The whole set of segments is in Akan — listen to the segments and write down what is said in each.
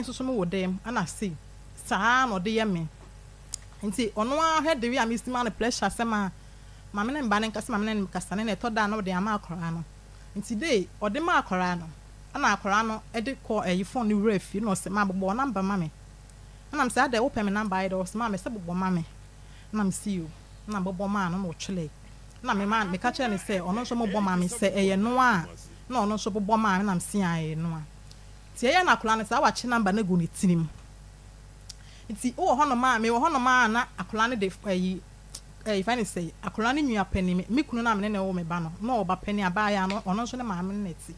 nso so mewɔ dɛm ɛna sei saa na ɔde yɛ me. Nti ɔno ara hwɛ the way a mesi ma no pressure sɛ ma maame ne mba no nkasa, maame ne no kasa ne na ɛtɔ da a na ɔde ama akwaraa no. Nti dei ɔde maa akwaraa no ɛna akwaraa no de kɔ ɛyi phone no wura fie na ɔse ma bobɔ number ma me. Ɛna mese adɛn wopɛ me number ayɛ dɛ? Ɔse maame sɛ bobɔ ma me. Ɛna mese yoo. Ɛna mebobɔ maa no na ɔtwerɛe. Ɛna me maa meka kyerɛɛ no sɛ ɔno nso mobɔ ma me sɛ ɛyɛ noa a na ɔno nso bobɔ maa me na mese ae ɛyɛ noa. Nti ɛyɛ na akwadaa no saa wakye number no agu ne tirim. Nti wowɔ hɔnom a mewɔ hɔnom a na akwadaa no de ayi ɛyi fa ne sɛ akwadaa no nua panin me me kunu no a me ne no wo me ba no na ɔwɔ ba panin abaayewa no ɔno nso ne maame no na ɛte.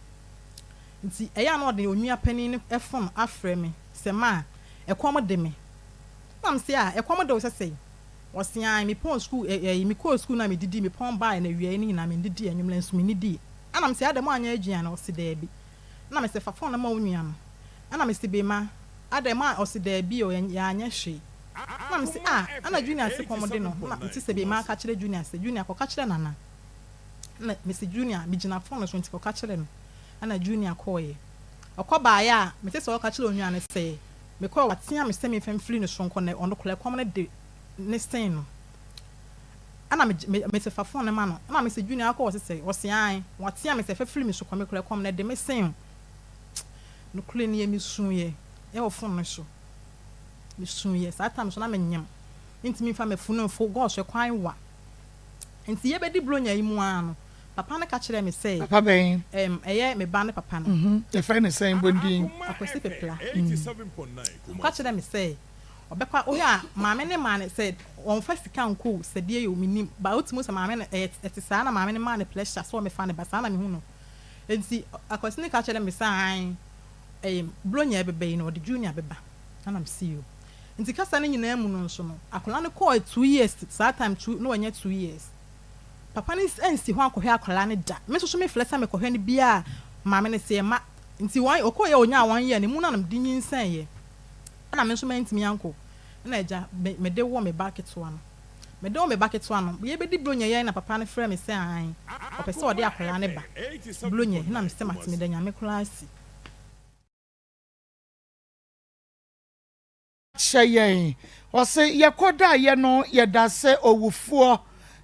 Nti ɛyɛ a na ɔde onua panin no phone afrɛ me sɛ ma ɛkɔm de me. Na mese a ɛkɔm de wo sɛ sɛn? Ɔse ae mepɔn sukuu ɛ ɛyi mekɔɔ sukuu na medidi mepɔn baeɛ na awiaɛ no nyinaa mendidii anwummerɛ nso mennidii. Ɛna mese adɛn moanyɛ aduane? Ɔse daabi. Ɛna mese fa phone no ma wo nua no. Ɛna mese Bema adɛn moa ɔse daabi o yɛanyɛ hwee. Ɛna mese ah ɛna Junior se kɔm de no na mete sɛ Bema ka kyerɛ Junior sɛ Junior kɔka kyerɛ Nana. Ɛna mese Junior megyina phone no so nti kɔka kyerɛ no. Ɛna Junior kɔeɛ. Ɔkɔ baeɛ a mete sɛ ɔreka kyerɛ onua no sɛ mekɔɛ watea me sɛ memfa mfiri ne so nkɔ na ɔno koraa ɛkɔm no de ne sen no. Ɛna me me mese fa phone no ma no. Ɛna mese Junior akɔ ɔse sɛ ɔse ae watea me sɛ fa firi me so kɔ me koraa ɛkɔm no de me sen. Nokorɛ nie mesuiɛ ɛwɔ phone no so. Mesuiɛ saa time so na menyem mentumi mfa m'afunu mfo gɔɔso ɛkwan wa. Nti yɛbɛdi bronya yi mu ara no papa no ka kyerɛɛ me sɛ. Papa bɛn? Ɛm ɛyɛ me ba no papa no. Yɛfrɛ no sɛn? Bɔ ne din. Akwasi Pepla. Ɔka kyerɛɛ me sɛ ɔbɛkɔ a wohwɛ a maame no maa no sɛ ɔmfa sika nkɔ o sɛ deɛ o mennim but wotumi hu sɛ maame no ɛyɛ ɛte saa na maame no maa no pressure sɛ ɔmmɛfa ne ba saa na mehu no. Nti Akwasi no ka kyerɛɛ me sɛ ae ɛyɛ Buronya ɛbɛba yi no ɔde Junior bɛba ɛna mese yoo. Nti kasa no nyinaa mu no nso no akwadaa no kɔɔ 2 years, saa time two na wanya 2 years. Papa no ansi hɔ ankɔhwɛ akwadaa no da. Me nso so mefrɛ sɛ mekɔhwɛ no biara maame no sɛ ɛma. Nti wɔn ɔkɔeɛ a ɔnyaa 1 year no mu no na mede nyinsɛneeɛ. Ɛna me nso mantumi ankɔ. Ɛna agya me mede wɔ me ba ketewa no. Mede wɔ me ba ketewa no, yɛbɛdi Buronya yi na papa no frɛ me sɛ ae, ɔpɛ sɛ ɔde akwadaa no ba Buronya yi. Na mese mate meda Nyame koraa ase. Kyɛ yɛn. Ɔse yɛkɔdaeɛ no yɛda sɛ owufoɔ,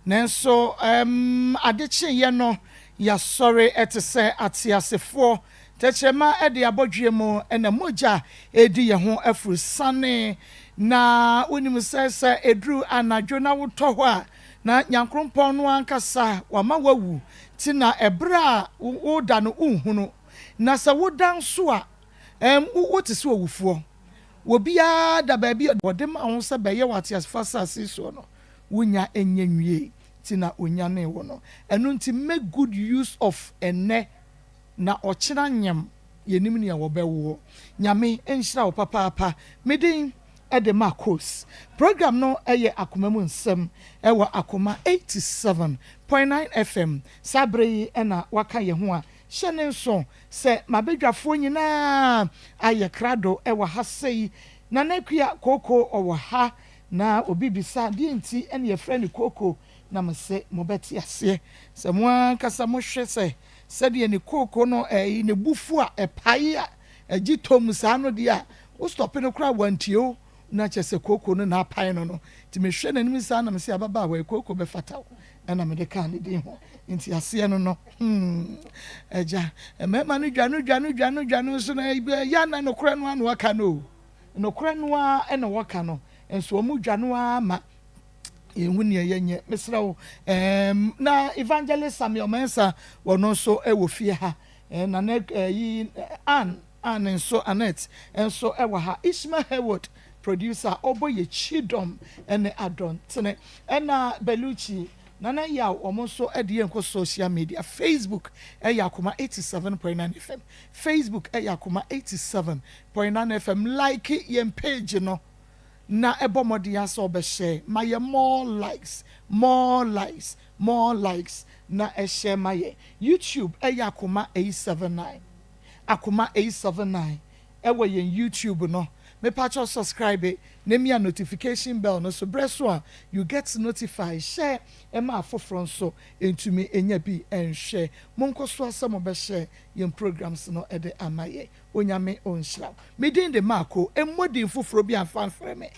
nanso um ade kyeeɛ no yɛasɔre te sɛ ateasefoɔ. Tɛkyerɛma de abɔdweɛ mu na mogya redi yɛn ho afurusane. Na wonim sɛ sɛ ɛduru anadwo na wotɔ hɔ a, na Nyankrompɔn no ankasa wama woawu, nti na ɛberɛ a woda no wonhunu. Na sɛ woda nso a, um wote sɛ owufoɔ. Obiara da baabi a wɔde ma wo sɛ bɛyɛ wɔ ateasefo asase soɔ no, wonya nyɛ nwiei nti na onyanee wo no. Ɛno nti make good use of ɛnnɛ na ɔkyena nyem yɛnim nea wɔbɛwoɔ. Nyame nhyira wo papaapa. Me din de Marcos. Program no yɛ Akoma mu Nsɛm wɔ Akoma 87.9 FM. Saa berɛ yi na waka yɛn ho a, hyɛ ne nso sɛ m'abadwafoɔ nyinaa ayɛ krado wɔ ha sei. Nana Akua Kooko ɔwɔ ha, na obi bisa deɛ nti na yɛfrɛ no Kooko, na mese mobɛte aseɛ sɛ mo ankasa mohwɛ sɛ sɛdeɛ ne kooko no ɛyi ne bo fu a ɛpae a ɛgye tom saa no deɛ a wo stɔpe no koraa wantie wo na kyerɛ sɛ kooko no na apae no no. Nti mehwɛ n'anim saa na mese ababaawa yi kooko bɛfata wo, ɛna mede kaa ne din ho. Nti aseɛ no no hmm agya mmarima no dwa no dwa no dwa no dwa no nso no ɛyɛ na nokorɛ no ara na wɔka no o, nokorɛ no ara na wɔka no nso wɔn dwa no ara ma yɛnhu nea yɛnyɛ. Mesrɛ wo um, na Evangelist Samuel Mensah wɔno nso wɔ fie ha, na ne yi Ann Ann nso Annette nso wɔ ha, Ishmael Haywood producer ɔbɔ yɛ Chidom ne Adɔntene, ɛna Belucci Nana Yaw wɔn nso de yɛn kɔ social media. Facebook ɛyɛ Akoma 87.9 FM, Facebook ɛyɛ Akoma 87.9 FM. Like yɛn page no na ɛbɔ mmɔden asɛ ɔbɛhyɛ ma yɛ more likes, more likes, more likes na ɛhyɛ ma yɛ. YouTube ɛyɛ Akoma 879, Akoma 879 ɛwɔ yɛn YouTube no. Mepakyɛw subscribe na mia notification bell no so berɛ so a you get notified. Hyɛ ma afoforɔ nso ntumi nya bi nhwɛ. Monkɔ so ara sɛ mobɛhyɛ yɛn programs no de ama yɛn. Onyame ɔnhyira wo. Me din de Marko. Mmɔ din foforɔ bi amfa amfrɛ me.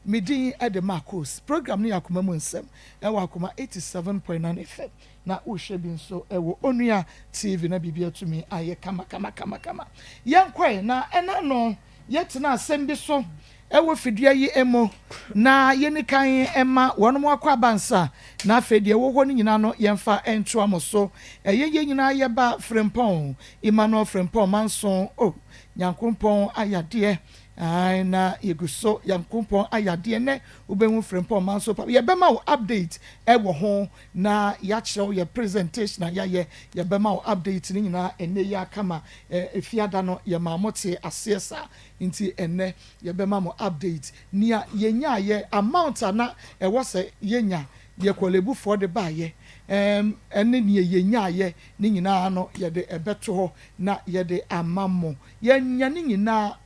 Me din de Marcos. Program no yɛ Akoma Mu Nsɛm wɔ Akoma 87.9 FM. Na wohwɛ bi nso wɔ Onua TV na biribi atumi ayɛ kama kama kama kama. Yɛnkɔe na ɛna no yɛtena asɛm bi so wɔ fidua yi mu na yɛni kan mma wɔnom akɔ aba nsa na afei deɛ ɛwɔ hɔ no nyinaa no yɛmfa ntoa mo so. Ɛyɛ yɛn nyinaa yɛba Frimpong, Emmanuel Frimpong Manson, oh Nyankoropɔn ayadeɛ. Ae na yɛgu so Nyankopɔn ayɛ adeɛ nɛ wobɛhu Frimpong Manso papa yɛbɛma wo update ɛwɔ ho na yɛakyerɛ wo yɛ presentation a yɛayɛ yɛbɛma wo update no nyinaa ɛnɛ yi ara kama Efiada no yɛmaa mo tee aseɛ saa nti ɛnɛ yɛbɛma mo update nea yɛnyaayɛ amount a na ɛwɔ sɛ yɛnya deɛ Korlebu foɔ de baayɛ ɛɛm ɛne nea yɛnyaayɛ ne nyinaa no yɛde ɛbɛto hɔ na yɛde ama mo Yɛnnya ne nyinaa,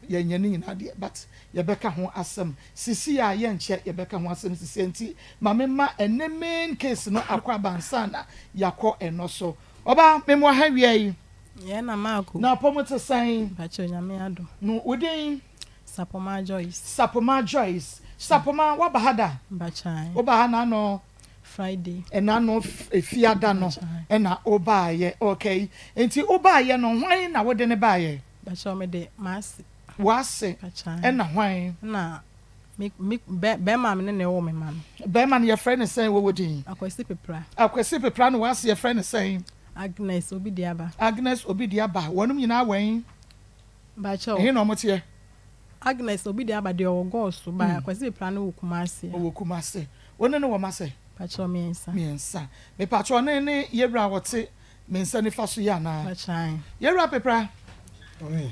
yɛnnya ne nyinaa deɛ but yɛbɛka ho asɛm sisi a yɛnkyɛ yɛbɛka ho asɛm sisi a nti ma me ma ɛnɛ main case no akɔ aba ansa na yɛakɔ ɛno so. Ɔbaa, me mo ha awia yi. Yɛn na Marko. Na apɔmu te sɛn? Mpakyɛw, Nyame adom. No, wo din? Sapoma Joyce. Sapoma Joyce. Sapoma, woaba ha da? Mpakyɛw, ae. Woba ha n'ano? Friday. Ɛna no Fiada no ɛna wobaayɛ okay nti wobaayɛ no hwan na wode no baayɛ? Mpakyɛw mede m'ase. W'ase ɛna hwan? Ɛna me me bɛ bɛrima a me ne no wɔ me ma no. Bɛrima no yɛfrɛ no sɛn wɔwɔ din? Akwasi Pepra. Akwasi Pepra na w'ase yɛfrɛ no sɛn? Agnes Obidiaba. Agnes Obidiaba wɔnom nyinaa wɛn? Mpakyɛw. Ɛhe na wɔn teɛ? Agnes Obidiaba deɛ ɔwɔ Gɔɔ so but Akwasi Pepra no wɔ Kumasi. Ɔwɔ Kumasi. Wo ne no wɔ mma sɛ? Pakyɛw miensa. Miensa. Mepakyɛw ɔno ne yɛwura a ɔte me nsa nifa so yi anaa? Pakyɛw. Yɛwura Pepra. Ɔe.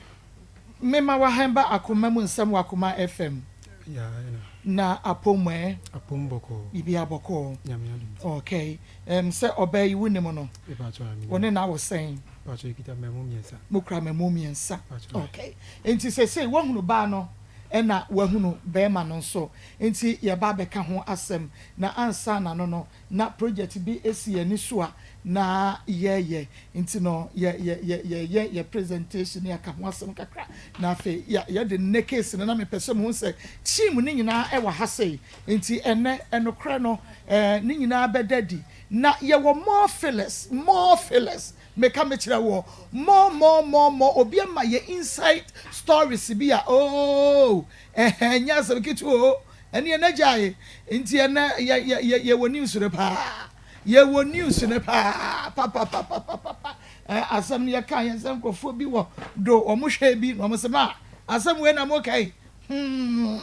Mema w'ahenba akoma mu nsɛm wɔ Akoma FM. Yeah, ɛna. Na apom ɛ? Apom bɔkɔɔ. Biribiara bɔkɔɔ. Nyame adom nti. Okay. Ɛm sɛ ɔbaa yi wonim no? Mepakyɛw ae menim. Wo ne no awo sɛn? Mepakyɛw yɛkita mmamu miensa. Mokura mmamu miensa. Mepakyɛw ae. Okay. Nti sesei woahunu baa no ɛna woahunu bɛɛma no nso. Nti yɛba abɛka ho asɛm. Na ansa na no no, na project bi si yɛn ani so a na yɛreyɛ. Nti no, yɛ, yɛ, yɛ, yɛreyɛ yɛn presentation na yɛaka ho asɛm kakra. Na afei yɛ, yɛde nnɛ case no, na mepɛ sɛ muhu sɛ team no nyinaa wɔ ha sei. Nti ɛnnɛ, nokorɛ no, eh, ne nyinaa bɛda adi. Na yɛwɔ more fillers, more fillers. Meka mekyerɛ woɔ, more, more, more, more. Obi ama yɛ inside stories bi a, oh, Ɛhɛɛ ɛnyɛ asɛm ketewa oo, ɛneɛ na gyae, nti ɛnɛ yɛ yɛ yɛ yɛwɔ news no paa, yɛwɔ news no paa papapapapapa, ɛɛ asɛm no yɛka yɛn sɛ nkurɔfoɔ bi wɔ do wɔn hwɛ bi na wɔn sɛ ma asɛm wei na mo ka yi, hmm,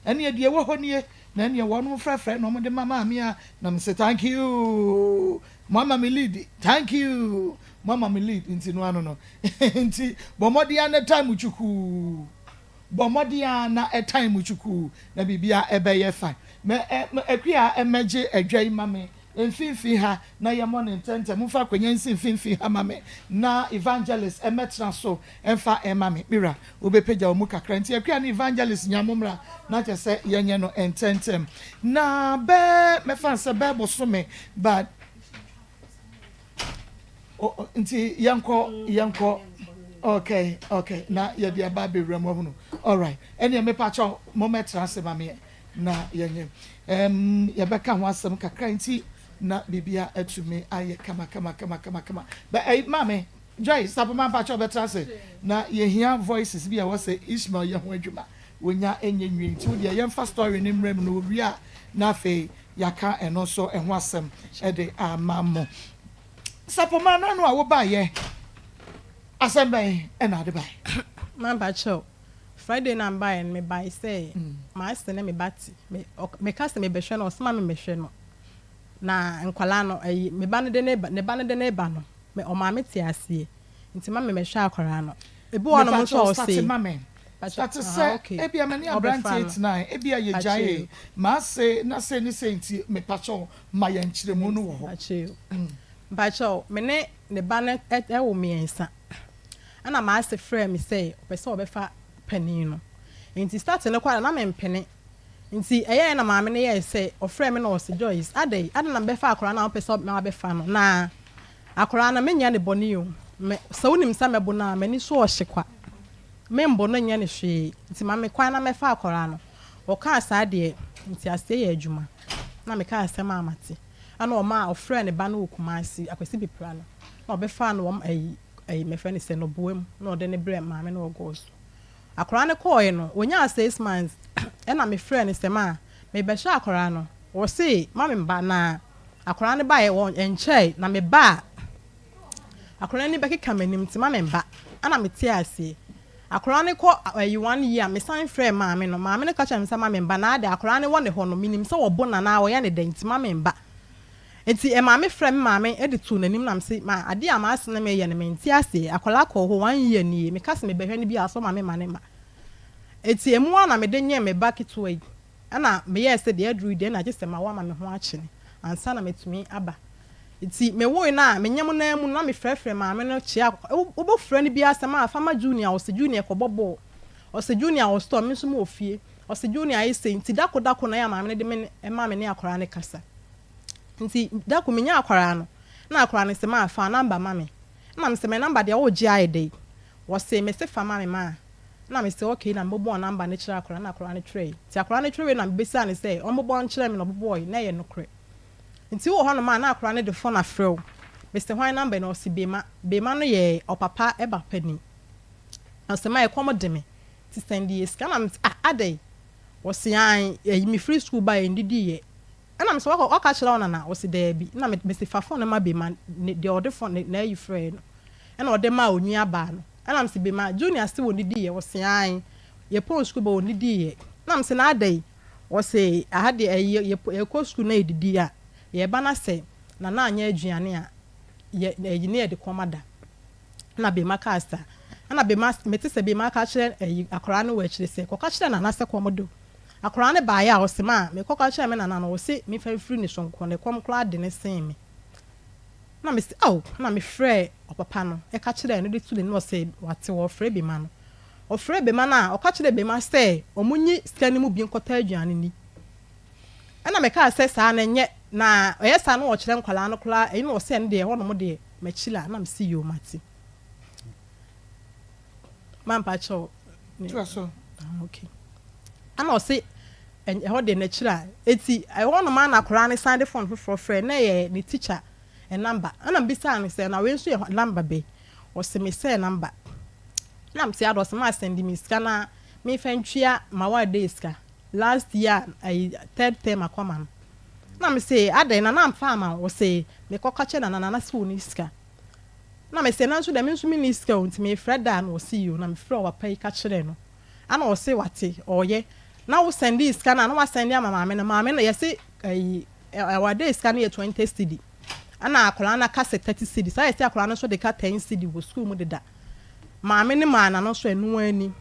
ɛneɛ deɛ ɛwɔ hɔ nie, na ɛneɛ wɔn frɛfrɛ na wɔn de ma maame a, na me sɛ thank you, mo ama me lead, thank you, mo ama me lead, nti no ano no, nti bɔ mmɔden ara na time twukuu. Bɔ mmɔden ara na tan mu kyukuu na biribiara ɛbɛyɛ fine. Mɛ ɛ mɛ Akua mmɛgye adwa yi ma me mfimfini ha na yɛmmɔ no ntɛmntɛm. Momfa akonnwa yi nsi mfimfini ha ma me na Evangelist mmɛtena so mfa mma me. Me wura, wobɛpagya wo mu kakra. Nti Akua ne Evangelist nya mommra na kyerɛ sɛ yɛnyɛ no ntɛmntɛm. Na bɛɛ mɛfa no sɛ bɛɛ bosome but. nti yɛnkɔ yɛnkɔ okay okay na yɛde aba abɛwura mu ahunu alright ɛneɛ mepakyɛw mommɛtena ase ma meɛ na yɛnyɛ um, yɛbɛka ho asɛm kakra nti na biribia atumi ayɛ kama kama kama kama kama bɛ ɛyi maame Joy sapoma mpakyɛw bɛtena ase na yɛhia voices bi a ɛwɔ sɛ Ishmael yɛ ho adwuma wɔnya ɛnyɛ nwie nti wo deɛ yɛmfa story no mmerɛ mu na wɔwie a na afei Yɛaka ɛno nso ho asɛm de ama mo. Sapoma, n'ano a wobaeɛ, asɛm bɛn na wode baeɛ? Mampa kyɛw. Friday no a mebaeɛ no, mebae sɛ m'ase ne me ba te. Me, ɔk, meka sɛ mebɛhwɛ no, ɔsoma me mehwɛ no. Na nkwadaa no, ayi, me ba no de ne ba, ne ba no de ne ba no, me, ɔmaa me te aseɛ. Nti ma me mɛhwɛ akwadaa no. Ebi wɔ hɔnom nso a Mepakyɛw, ɔse. starte ma me. Pakyɛw, Starte ah, sɛ, okay. ebia me ne Ɔbɛfa aberanteɛ no. tenae, ebia Pakyɛw. yɛgyaee, m'ase na sei ne sei nti, mepakyɛw ma yɛn nkyerɛmu no wɔ hɔ. Mpakyɛw, mpakyɛw, me ne ne ba no wɔ miɛnsa. Ɛna m'ase frɛɛ me sɛ ɔpɛ sɛ ɔbɛfa panin no. Nti starting no koraa deɛ na mempene. Nti ɛyɛɛ na maame no yɛɛ sɛ ɔfrɛɛ me na ɔse Joyce adɛn adɛn na mebɛfa akwadaa no a wopɛ sɛ mabɛfa no na akwadaa no menyɛ no bɔne o me sɛ wonim sɛ mɛbo no a m'ani so ɔhye kwa membo no nyɛ no hwee nti ma me kwan na mɛfa akwadaa no ɔkaa saa deɛ nteaseɛ yɛ adwuma na mekaa asɛm a mate ɛna ɔmaa ɔfrɛɛ ne ba no wɔ Kumasi Akwasi Bipra no na ɔbɛfaa no wɔn ayi ayi mɛfrɛ no sɛ nɔboa mu na ɔde no brɛɛ maame no wɔ Gɔɔ so. Akwadaa no kɔɔɛ no, ɔnyaa six months ɛna me frɛɛ no sɛ ma me bɛhwɛ akwadaa no, ɔse ma me mba na akwadaa no baeɛ wɔ ɛnkyɛɛ na me ba a akwadaa no ani bɛkeka m'anim nti ma me mba ɛna me tee aseɛ. Akwadaa no kɔ ayi one year me san frɛɛ maame no, maame no ka kyerɛɛ me sɛ ma me mba na adɛn akwadaa no wɔ ne hɔ no menim sɛ ɔbo no anaa ɔyɛ no dɛn nti ma me mba. Enti ɛmaa me frɛɛ me maame de too n'anim na mese, Ma, adeɛ a m'ase ne me reyɛ no mente aseɛ. Akwadaa kɔɔ hɔ one year nie, meka sɛ mebɛhwɛ no bi a ɔsɛ ɔma me ma ne mma. Enti emu ara na mede nyɛɛ me ba ketewa yi. Ɛna meyɛɛ sɛ deɛ aduru yi deɛ na gye sɛ mawo ama me ho akye me ansa na matumi aba. Enti mewoe no a, me nyam no ara mu no na mefrɛfrɛ maame no kyea, wobɛfrɛ no biara sɛ ma fa ma Junior, ɔse Junior kɔbɔ bɔɔl, ɔse Junior wɔ store, me nso mewɔ fie, ɔse Junior ayɛ sei. Nti dako dako na ɛyɛ a maame no de me ma me ne akwadaa no kasa. Nti da kor minyaa akwadaa no, nna akwadaa no se, Ma, fa wo number ma me. Nna mese, Me number deɛ woregye ayɛ dɛn? Wɔse, Mese fa ma me ma. Nna mese, Okay, na mebobɔɔ number no kyerɛɛ akwadaa no, nna akwadaa no twerɛe. Nti akwadaa no twerɛe na mebisaa no sɛ ɔmbobɔ nkyerɛ me na ɔbobɔɔe, na ɛyɛ nokorɛ. Nti wowɔ hɔnom a, na akwadaa no de phone afrɛ wo. Mese, Hwan number ni? Ɔse, Bema. Bema no yɛ ɔpapa ba panin. Ɔse, Ma, ɛkɔm de me, nti sɛnde yɛ sika. Nna mese, Ah, adɛn? Ɔse, Aane, mefiri sukuu baeɛ, ndidiiɛ. Ɛna mese wakɔ waka kyerɛ wo nana? Ɔse daabi. Ɛna me mese fa phone no ma Bema ne deɛ ɔde phone ne n'ayi frɛɛ no ɛna ɔde maa onua baa no. Ɛna mese Bema Junior se wɔnnidiiɛ? Ɔse aane yɛpɔn sukuu ba wɔnnidiiɛ. Ɛna mese na adɛn? Ɔse aha deɛ ɛyi yɛ yɛkɔ sukuu na yɛdidi a yɛba na sɛ nana anyɛ aduane a yɛ ɛyi ne yɛde kɔma da. Ɛna Bema kaa saa. Ɛna Bema mete sɛ Bema aka akyerɛ ɛyi akwadaa no wɔ akyire sɛ kɔka kyerɛ nana sɛ kɔm de wo. Akwadaa no baeɛ a, ɔse, Ma mekɔka kyerɛɛ me nana no, ɔse memfa mfiri ne so nko, ne kɔm koraa de no sen me. Na mese, Ao! Na mefrɛɛ ɔpapa no ka kyerɛɛ no de too n'anim, ɔse wate, ɔrefrɛ Bema no. Ɔfrɛɛ Bema no a, ɔka kyerɛɛ Bema sɛ wɔnyi sika no mu bi nkɔtɔ aduane nni. Ɛna mekaa sɛ, Saa no ɛnyɛ, na ɛyɛ saa na ɔkyerɛ nkwadaa no koraa ɛyi na ɔse ɛno deɛ ɛhɔnom deɛ makyila, na mese, Yoo, mate. Mampa kyɛw. Toa so. Ah, okay. Ɛna ɔse ɛhɔ deɛ n'akyiri a eti ɛhɔ nom a na akwadaa no san de phone foforɔ frɛ na ɛyɛ ne teacher number. Ɛna mbisaa no sɛ na wei nso yɛ number bɛ? Ɔse me sɛ number. Ɛna mese ada ɔse ma send me sika na memfa ntua ma wa day sika last year ayi third term akɔma no. Ɛna mese adɛn na na mfa ama wo? Ɔse mekɔka kyerɛ nana nana se ɔnni sika. Na mese, Nanso dɛ me nso menni sika o, nti mefrɛ da a na ɔse yio, na mefrɛɛ ɔpapa yi ka kyerɛɛ no, ana ɔse wate, ɔɔyɛ, na wo sɛndee sika no a na wasɛnde ama maame no, maame no yɛse ayi awadee sika no yɛ 20 cedi, ɛna akwadaa no aka sɛ 30 cedi, saa yɛse akwadaa no nso de ka 10 cedi wɔ sukuu mu deda, maame no maa n'ano so ɛno ara ni,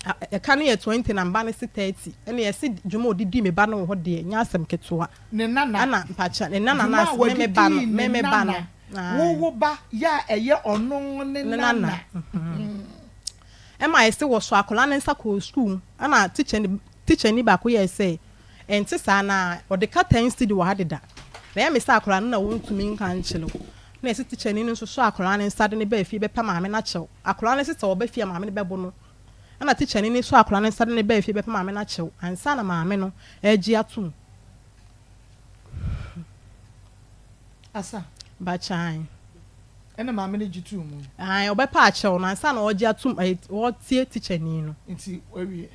ɛka no yɛ 20 na mba no se 30, ɛna yɛse dwuma a ɔde dii me ba no wɔ hɔ deɛ nyɛ asɛm ketewa, Ne nana. ɛna mpakyɛ ne nana no Dwuma a ase me wɔde me ba no, dii me ne me ba no. nana. Wo wo ba yɛ a ɛyɛ ɔno ne Ne nana. nana. Ɛma ayɛ sɛ wɔsɔɔ akwadaa no nsa kɔɔ sukuu mu ɛna tikyani tikyani baako yɛɛ sɛ ɛnte saa na ɔde ka ten cedi wɔ ha deda. Na ɛyɛ me sɛ akwadaa no na wɔntumi nka nkyerɛ wo. Na ɛsɛ tikyani no nso sɔɔ akwadaa no nsa de no baa fie bɛpɛ maame no akyɛw. Akwadaa no se sɛ ɔba fie a maame no bɛbo no. Ɛna tikyani no sɔɔ akwadaa no nsa de no baa fie bɛpɛ maame no akyɛw ansa na maame no regye atom. Asa. Mpakyɛ ae. Ɛna maame no gye too mu. Ae ɔbɛpa akyɛw no ansa na ɔgye atom ɛɛ ɔtie teacher ni no. Nti wawie.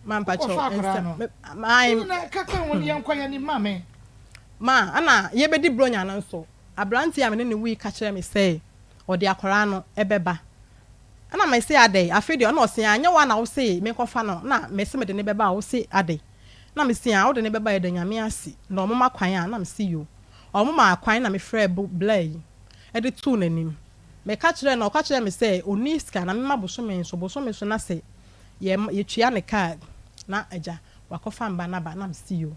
Ma mpakyɛw Wokɔfa akwadaa no. nsɛm ae. Ne nyinaa kaka ho ne yɛnkɔ yɛn anim maame. Ma ɛna yɛbɛdi bronya no nso abranteɛ a me ne no wui ka kyerɛɛ me sɛ ɔde akwadaa no ɛbɛba ɛna mese adɛn afei deɛ ɛna ɔse anyɛ wo a na wose menkɔfa no na mese mede no bɛba a wose adɛn. Na me se, ah, wode no bɛba, yɛda Nyame ase. Na ɔmo ma kwan a? Na me se, yo. Ɔmo maa kwan na me frɛɛ bo bla yi de too n'anim. Me ka kyerɛɛ no, ɔka kyerɛɛ me sɛ onni sika na me ma bosome nso, bosome so na sɛ yɛ yɛtua ne ka a, na agya wakɔfa mba no aba. Na me se, yo.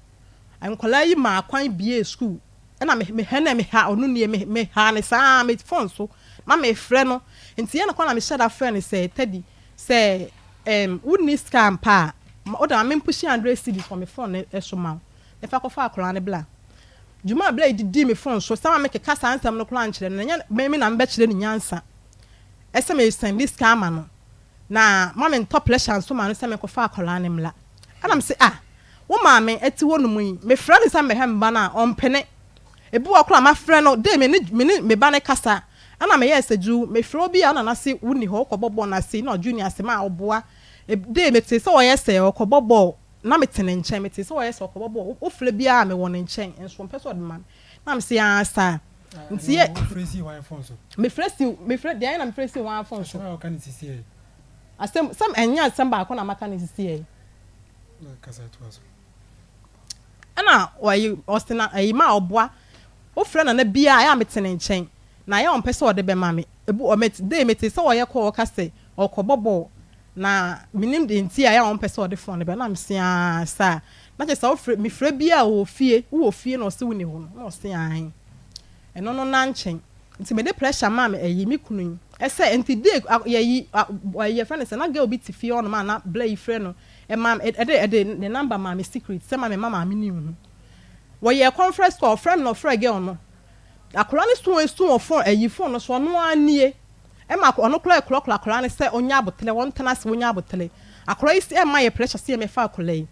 Nkwadaa yi maa kwan biee sukuu Ɛna me me hɛ na me ha ɔno nie me me ha no saa me phone so na me frɛ no nti yɛ no kɔ na me hyɛ da frɛ no sɛ Teddy sɛ Ɛɛm wonni sika ampa a, wode ma mempushi hundred cedis wɔ me phone no so ma wo na fa kɔfa akwadaa no bla. Dwuma a bla yi de dii me phone so sɛ ma mekeka saa nsɛm no koraa nkyerɛ no, na ɛnyɛ me na mebɛkyerɛ no nyansa sɛ mesɛnde sika ama no na ma mentɔ pressure nso ma no sɛ menkɔfa akwadaa no mmla. Ɛna mese ah, wo maame te hɔ nom yi, mefrɛ no sɛ mmɛhwɛ me ba no a, ɔmpene. Ebi wɔ hɔ koraa a mafrɛ no dɛ me ne me ne me ba no kasa ɛna meyɛɛ sɛ dwu mefrɛ obi a ɔna n'ase wonni hɔ wokɔbɔ bɔɔl no ase na Junior ase ma ɔboa dɛ metee sɛ ɔyɛ sɛ ɔkɔbɔ bɔɔl na mete ne nkyɛn metee sɛ ɔyɛ sɛ ɔkɔbɔ bɔɔl wofrɛ biara a mewɔ ne nkyɛn nso ɔmpɛ sɛ ɔde ma me na mese aa saa nti yɛ Wofrɛ sii hwan phone so? Mefrɛ si mefrɛ deɛ na mefrɛ sii hwan phone so? Asɛm a woka no sisi ɛ. Asɛm sɛ ɛnyɛ asɛm baako na maka no sisi ɛ. Kasa toa so. Ɛna ɔyi ɔse na ɛyi ma ɔboa wofrɛ nana biaa ɛyɛ a mete ne nkyɛn na ɛyɛ a ɔmpɛ sɛ ɔde bɛma me ebu ɔ mete dei mete sɛ ɔyɛ kɔ ɔka sɛ ɔkɔbɔ bɔɔl na menim deɛ nti a ɛyɛ a ɔmpɛ sɛ ɔde phone no bɛ na mese aa saa na kyerɛ sɛ wofrɛ mefrɛ biaa ɔwɔ fie wowɔ fie na ɔse wonni hɔ no na ɔse aane ɛno no na nkyɛn nti mede pressure maa me ɛyi me kunu yi ɛsɛ nti dei yɛyi ɛyi yɛfrɛ no sɛ na girl bi te fie hɔ nom a na bla yi frɛ no Ɛmaa me, ɛde, ɛde ne number maa me secret sɛ ma me mma maame no nhu. Wɔyɛɛ conference call, ɔfrɛɛ me na ɔfrɛɛ girl no. Akwadaa no su esu wɔ phone, ayi phone no so, ɔno ara nie. Ɛma ɔno koraa ɛkorɔkorɔ akwadaa no sɛ ɔnya aboterɛ, ɔntena ase, ɔnya aboterɛ. Akwadaa yi ɛmma yɛ pressure sɛ yɛmmɛfa akwadaa yi.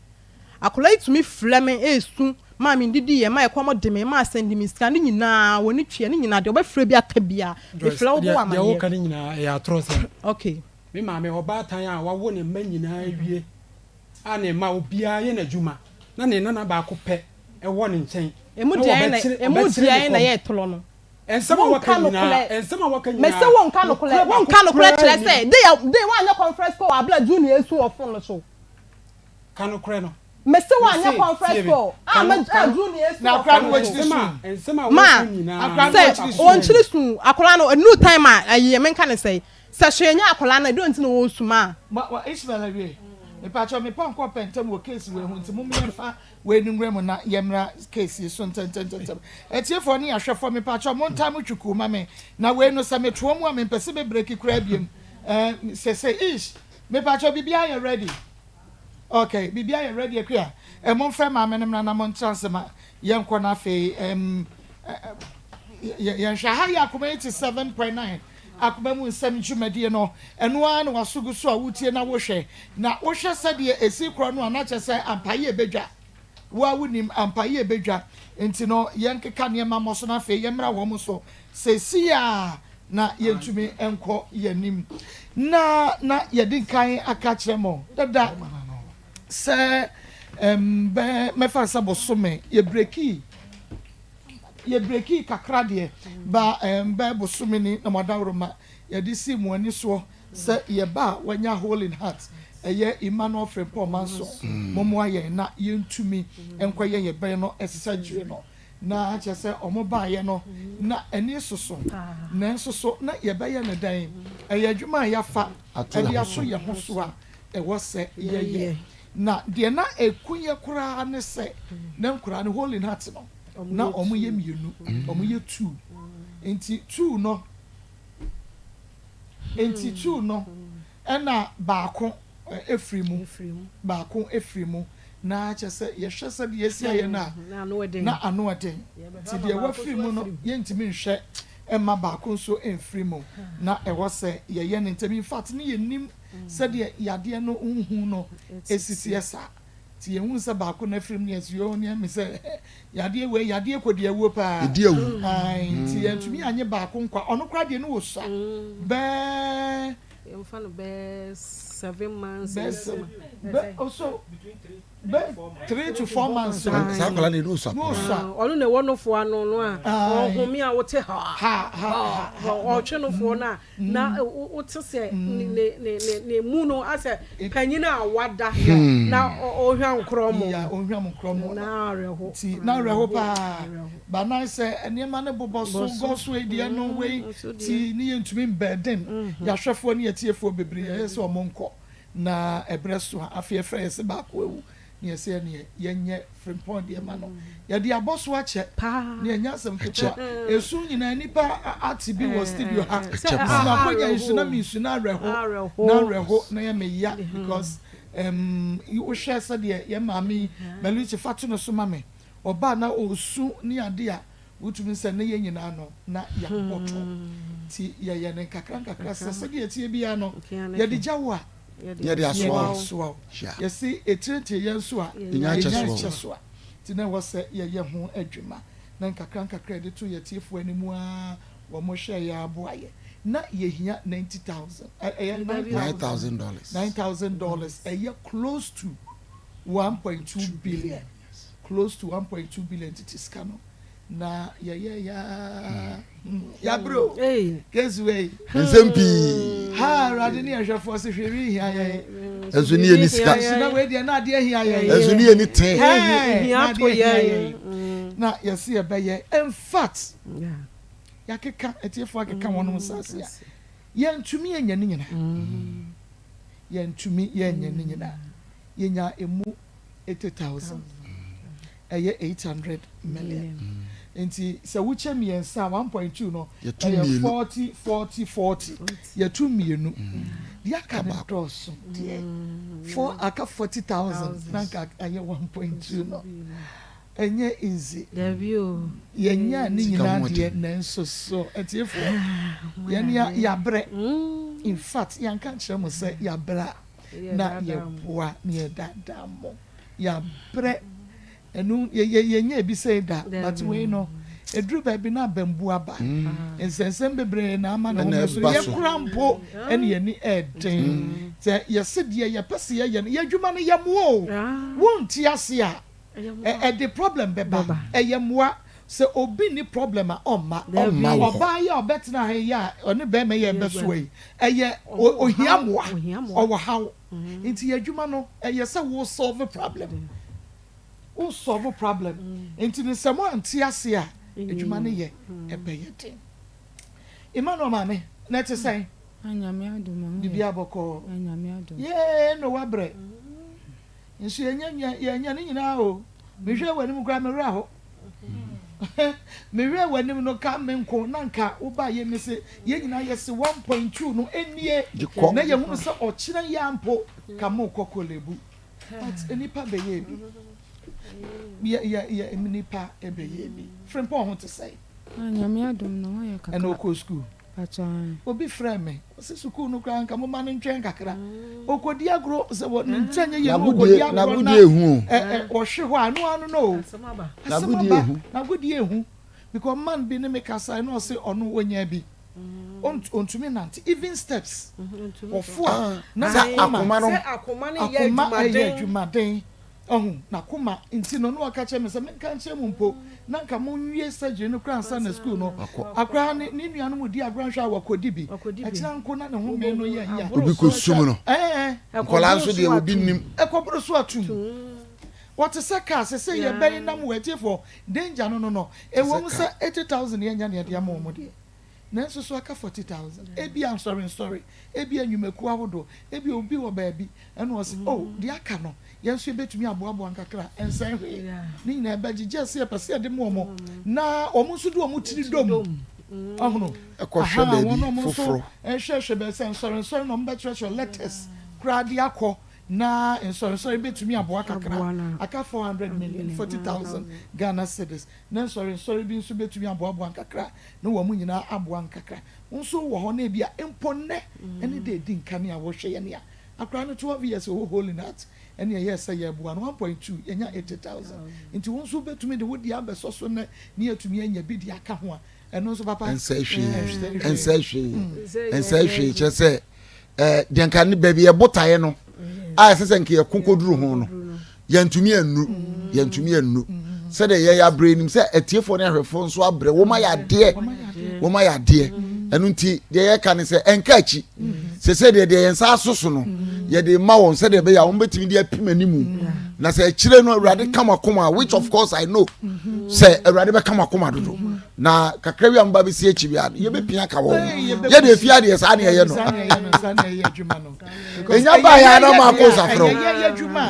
Akwadaa yi tumi frɛ me ɛresu, maa mendidi yɛ, maa ɛkɔm de me, maa sɛnde me sika, ne nyinaa, wɔn ani tua, ne nyinaa, deɛ ɔbɛfrɛ bi aka biara, Joyce, mefrɛ wo bɔ deɛ, wo deɛ amaneɛ. woka no nyinaa ɛyɛ atorɔsɛm. Okay. Me maame, ɔbaatan a wawo ne mma nyinaa awie a ne mma obiara yɛ n'adwuma na ne nana baako pɛ wɔ ne nkyɛn Emu na deɛn na wɔbɛkyere emu ɔbɛkyere ne deɛn na kɔm. ɛyɛ torɔ no? Nsɛm a Wonka wɔka nyinaa, nokorɛ. nsɛm a wɔka Mese nyinaa, wonka nokorɛ. nokorɛ baako Wonka nokorɛ koraa kyerɛ nnim. sɛ day a day woanyɛ conference call wɔ abere a Junior esu wɔ phone no so. Ka nokorɛ no. Mese woanyɛ Mese, conference tie me, call a ka ma no, ka a no, Junior esu Na wɔ akora phone no no so. wakyiri nsɛm su. a, nsɛm a Ma wɔka nyinaa, Akora no sɛ nokorɛ wakyiri baako su. koraa nnim. wɔnkyere su akwadaa no ɛnuru time a ɛyi menka ne sɛn sɛ hwee nyɛ akwadaa no ɛdɛn nti na ɔresu ma. Ma wa Ishmael awie. Mepakyɛw me pɔnkɔ pɛ ntɛm wɔ case wei ho nti mom yɛmfa wei no nwura mu na yɛmmra case yi so ntɛntɛntɛntɛm. Atiefoɔ ne ahwɛfoɔ mepakyɛw montaa mo twukuu ma me na wei no sɛ metoa mu a mempɛ sɛ me breaki koraa biom eh sɛsɛ ish mepakyɛw biribiara yɛ ready ok biribiara yɛ ready Akua eh momfrɛ maame no mmra na montra ase ma yɛnkɔ na afei ehm yɛnhwɛ aha yɛ Akoma 87.9 Akoma mu nsɛm dwumadie no, ɛno ara na w'aso gu so a wotie na wohwɛ. Na wohwɛ sɛdeɛ ɛsi korɔ no a, na kyerɛ sɛ ampa yie bɛdwa. Wo ara wonim, ampa yie bɛdwa. Nti no, yɛnkeka nneɛma mmɔ so na afei yɛmmra wɔn so seesei ara na yɛntumi nkɔ yɛn anim. Na na yɛadi nkan aka akyerɛ mo dada sɛ ɛm, bɛ, mɛfa no sɛ bosome, yɛbrekii. Yɛ brekii kakra deɛ ba ɛɛm bɛɛ bosome ni na mo adaworoma yɛde sii mo ani soɔ sɛ yɛ ba a wanya hole in heart ɛyɛ Emmanuel Frimpong Manso mo moa yɛn na yɛntumi nkɔ yɛ yɛ bɛn no surgery no na kyerɛ sɛ ɔmo baayɛ no na ani soso nanso so na yɛbɛyɛ no dɛn ɛyɛ adwuma a yafa ɛde ato yɛ ho so a ɛwɔ sɛ yɛyɛ na deɛ na ɛku yɛ koraa ne sɛ na nkoraa no hole in heart no na wɔn yɛ mmienu, wɔn yɛ two, nti two no, nti two no, ɛna baako efiri mu, baako efiri mu, na kyɛ sɛ yɛhwɛ sɛ deɛ esi ayɛ no a, na ano ɛden, nti deɛ wafiri mu no yɛntumi nhwɛ ɛma baako nso mfiri mu, na ɛwɔ sɛ yɛyɛ no ntɛm, in fact ne yɛnim sɛdeɛ yadeɛ no nhu no esisi saa. Nti yɛhuu sɛ baako no afiri mu ne yɛse yoo ne ɛme sɛ yadeɛ wei yadeɛ kɔdi awuo paa. Ɛdi awu. Ae nti yɛntumi anye baako nkwa ɔno koraa deɛ ne ɔsua bɛɛ. Yɛmfa no bɛɛ 7 months. Bɛɛ sɛ bɛ ɔso bɛ 3 to 4 months. Saa akwadaa no ne ɔsua paa. Ne ɔsua. Ɔno na ɛwɔ nofoɔ ano no a ɔhome a wote ha ha ha ɔtwe nofoɔ no a. Na wote sɛ ne mu no asɛ panyin a wada na ɔhwam nkorɔmo. Ya ɔhwam nkorɔmo. Na awerɛho. Ti na awerɛho paa. Ba na sɛ nneɛma no bobɔ so gɔ so deɛ no wei ti ne yɛntumi mbɛɛden yɛahwɛfoɔ ne yɛtiefoɔ bebree yɛyɛ sɛ ɔmo nkɔ na ɛbrɛ so a afei ɛfrɛ yɛ sɛ baako awu. Ne yɛsɛ ɛneɛ yɛnyɛ Frimpong deɛ ma no. Yɛde abɔ so akyɛ. Ne ɛnyɛ asɛm ketewa. Esu nyinaa nipa ate bi wɔ studio ha. Ɛkyɛ paa. Na akɔnya nsu na me nsu na awerɛho. Na awerɛho na yɛ me ya because um, wohwɛ sɛdeɛ yɛn maame yi Maluchi fa to no so ma me. Ɔbaa na ɔresu ne ade a wotumi sɛ ne yɛn nyinaa no na yɛabɔ to. Nti yɛyɛ no nkakra nkakra sɛ sɛdeɛ ɛteɛ biara no yɛde gya wo a Yɛde asoa wo. Yɛde asoa wo. Yɛse etire nte yɛn so a, Yɛnya yɛnya nkyɛ so a. Nti na ɛwɔ sɛ yɛyɛ ho adwuma. Na nkakra nkakra yɛde to yɛn atiefoɔ anim ara, wɔn hwɛɛ yɛn ara boa yɛn. Na yɛhia 90,000, ɛyɛ 9,000 dollars. 9,000 dollars, ɛyɛ close to 1.2 billion. Close to 1.2 billion tete sika no. Na yɛyɛ yaa yabrɛ o kesi wei. Nsɛm pii. Ha awurade ne yɛhwɛfoɔ se hwee rehia yɛn. Ɛnso ne yɛ ni sika. Nso na wei deɛ na adeɛ hia yɛn. Ɛnso ne yɛ ni tee. Na adeɛ hia yɛn. Na yɛse yɛbɛyɛ. In fact, yɛakeka atiefoɔ akeka wɔn nsaase a yɛntumi yɛnyɛ ne nyinaa. Yɛntumi yɛnyɛ ne nyinaa. Yɛnya emu 80,000. Ɛyɛ 800 million. Nti sɛ wokyɛ mmiɛnsa a 1.2 no ɛyɛ 40 40 40. Yɛtu mmienu. Deɛ aka no dɔɔso deɛ. Four aka 40,000 na nka ɛyɛ 1.2 no. Ɛnyɛ easy. Yɛnyaa ne nyinaa deɛ nanso so atiefoɔ yɛn yɛabrɛ. In fact yɛnka nkyerɛ mo sɛ yɛabrɛ a na yɛboa na yɛdaadaa mo. Yɛabrɛ. Ɛno yɛnyɛ ebi sɛ da but wei no ɛduru baabi na abambu aba. Nsɛnsɛm bebree na ama ne ho so yɛkora mpo ɛne yɛni ɛɛden. Sɛ yɛse deɛ yɛpɛ sɛ yɛyɛ no yɛadwuma no yɛmmoa o. Wonte ase a ɛde problem bɛba. Ɛyɛ mmoa. Sɛ obi ni problem a ɔmma. Ɔbaa yi a ɔbɛtena ha yi a ɔne bɛrima yi a ɛbɛsoa yi ɛyɛ ohia mmoa. Ɔwɔ haw. Nti yɛadwuma no ɛyɛ sɛ wo solve problem. Wo solve problem. Nti ne sɛ mo ante ase a adwuma no yɛ ɛbɛyɛ den. Emmanuel maame na ɛte sɛn? Biribi abɔkɔɔ. Yee no wabrɛ. Nso yɛnyɛ ne nyinaa o. Mehwɛ w'anim koraa mewerɛ aho. Mehwɛ w'anim no ka me nko na nka woba yɛ me se yɛn nyinaa yɛse 1.2 no ɛnie na yɛhunu sɛ ɔkyerɛ yɛ ampo ka mo kɔ Korle-Bu. But nipa bɛyɛ bi. Yɛ nipa bɛyɛ bi. Frimpong ho te sɛ. Nyame adom no ho yɛ kakra. Ɛna ɔkɔ sukuu. Obi frɛ me ɔsɛ sukuu no koraa nka moma no ntwɛn kakra. Ɔkɔdi agorɔ sɛ wɔ ne nkyɛn nyɛ yie no ɔkɔdi agorɔ na ɔhwe hɔ a no ano no o. Asɛm aba. N'agodie ehu. Because man bi ne me kasa ɛna ɔsɛ ɔno ɔnya bi. Ontumi nante even steps. Ɔfo a na akoma no akoma ɛyɛ adwumaden. Ɔho n'akoma nti no na ɔka kyerɛ me sɛ menka nkyerɛ mu mpo na nka monwie surgery no koraa ansa na school no akora ne ne nuanom di agorɔ nhwɛ a wakɔdi bi ɛkyena nko na ne ho mee no yɛ yia obi kɔ sum no nkɔlaa nso deɛ obi nim ɛkɔboro so atum wɔte sɛ kaa sɛ sɛ yɛbɛyi nam wɔ atiefoɔ danger no no no ɛwɔ mu sɛ 80,000 yɛnya ne yɛde ama wɔn deɛ nanso so aka 40,000 ebi ansɔre nsɔre ebi anwumakuo ahodoɔ ebi obi wɔ baabi ɛna ɔsi oh deɛ aka no yɛn nso yɛbɛtumi aboaboa nkakra ɛnsɛn hwee ne nyinaa ɛbɛgye gye sɛ yɛpɛ sɛ yɛde mu wɔn na wɔn nso de wɔn tiri dom ɔhono ɛkɔhwɛ baabi foforɔ ɛhwɛhwɛ baabi sɛ nsɔre nsɔre na wɔn bɛkyerɛkyerɛ letters koraa de akɔ na nsɔre nsɔre bɛtumi aboa kakra aka 400 million 40,000 Ghana cedis na nsɔre nsɔre bi nso bɛtumi aboaboa nkakra na wɔn nyinaa aboa nkakra nso wɔ hɔ na ebi a mpo nnɛ ɛne de edi nkanea wɔhwɛ yɛn a akora no 12 years ɔwɔ holy nut ɛne ɛyɛ sɛ yɛboa no 1.2 yɛnya 80,000 nti wɔn nso bɛtumi de wodi abɛsɔ so nnɛ ne yɛtumi anya bi de aka ho a ɛno nso papa ɛnsɛ hwee ɛnsɛ hwee ɛnsɛ hwee kyerɛ sɛ ɛɛ deɛ nka ne baabi yɛbotaeɛ no a ɛsɛ sɛ nka yɛko kɔduru ho no yɛntumi annu yɛntumi annu sɛdeɛ yɛyɛ abrɛ nim sɛ atiefoɔ ne ahwɛfoɔ nso abrɛ wɔn ayɛ adeɛ wɔn ayɛ adeɛ ɛno nti deɛ yɛka ne sɛ ɛnka akyi sɛ sɛ deɛ deɛ yɛn nsa aso so no. Yɛde ma wɔn sɛdeɛ ɛbɛyɛ a wɔn bɛtumi de apim anim. Na sɛ akyire no Awurade ka mo akoma, which of course I know sɛ Awurade bɛka mo akoma dodo. Na kakra bi a mo ba bɛsi akyi bi a yɛbɛpia ka wɔn. Yɛde efi adeɛ saa ne ɛyɛ no. Enya baa yɛ anam akɔ safrɛ.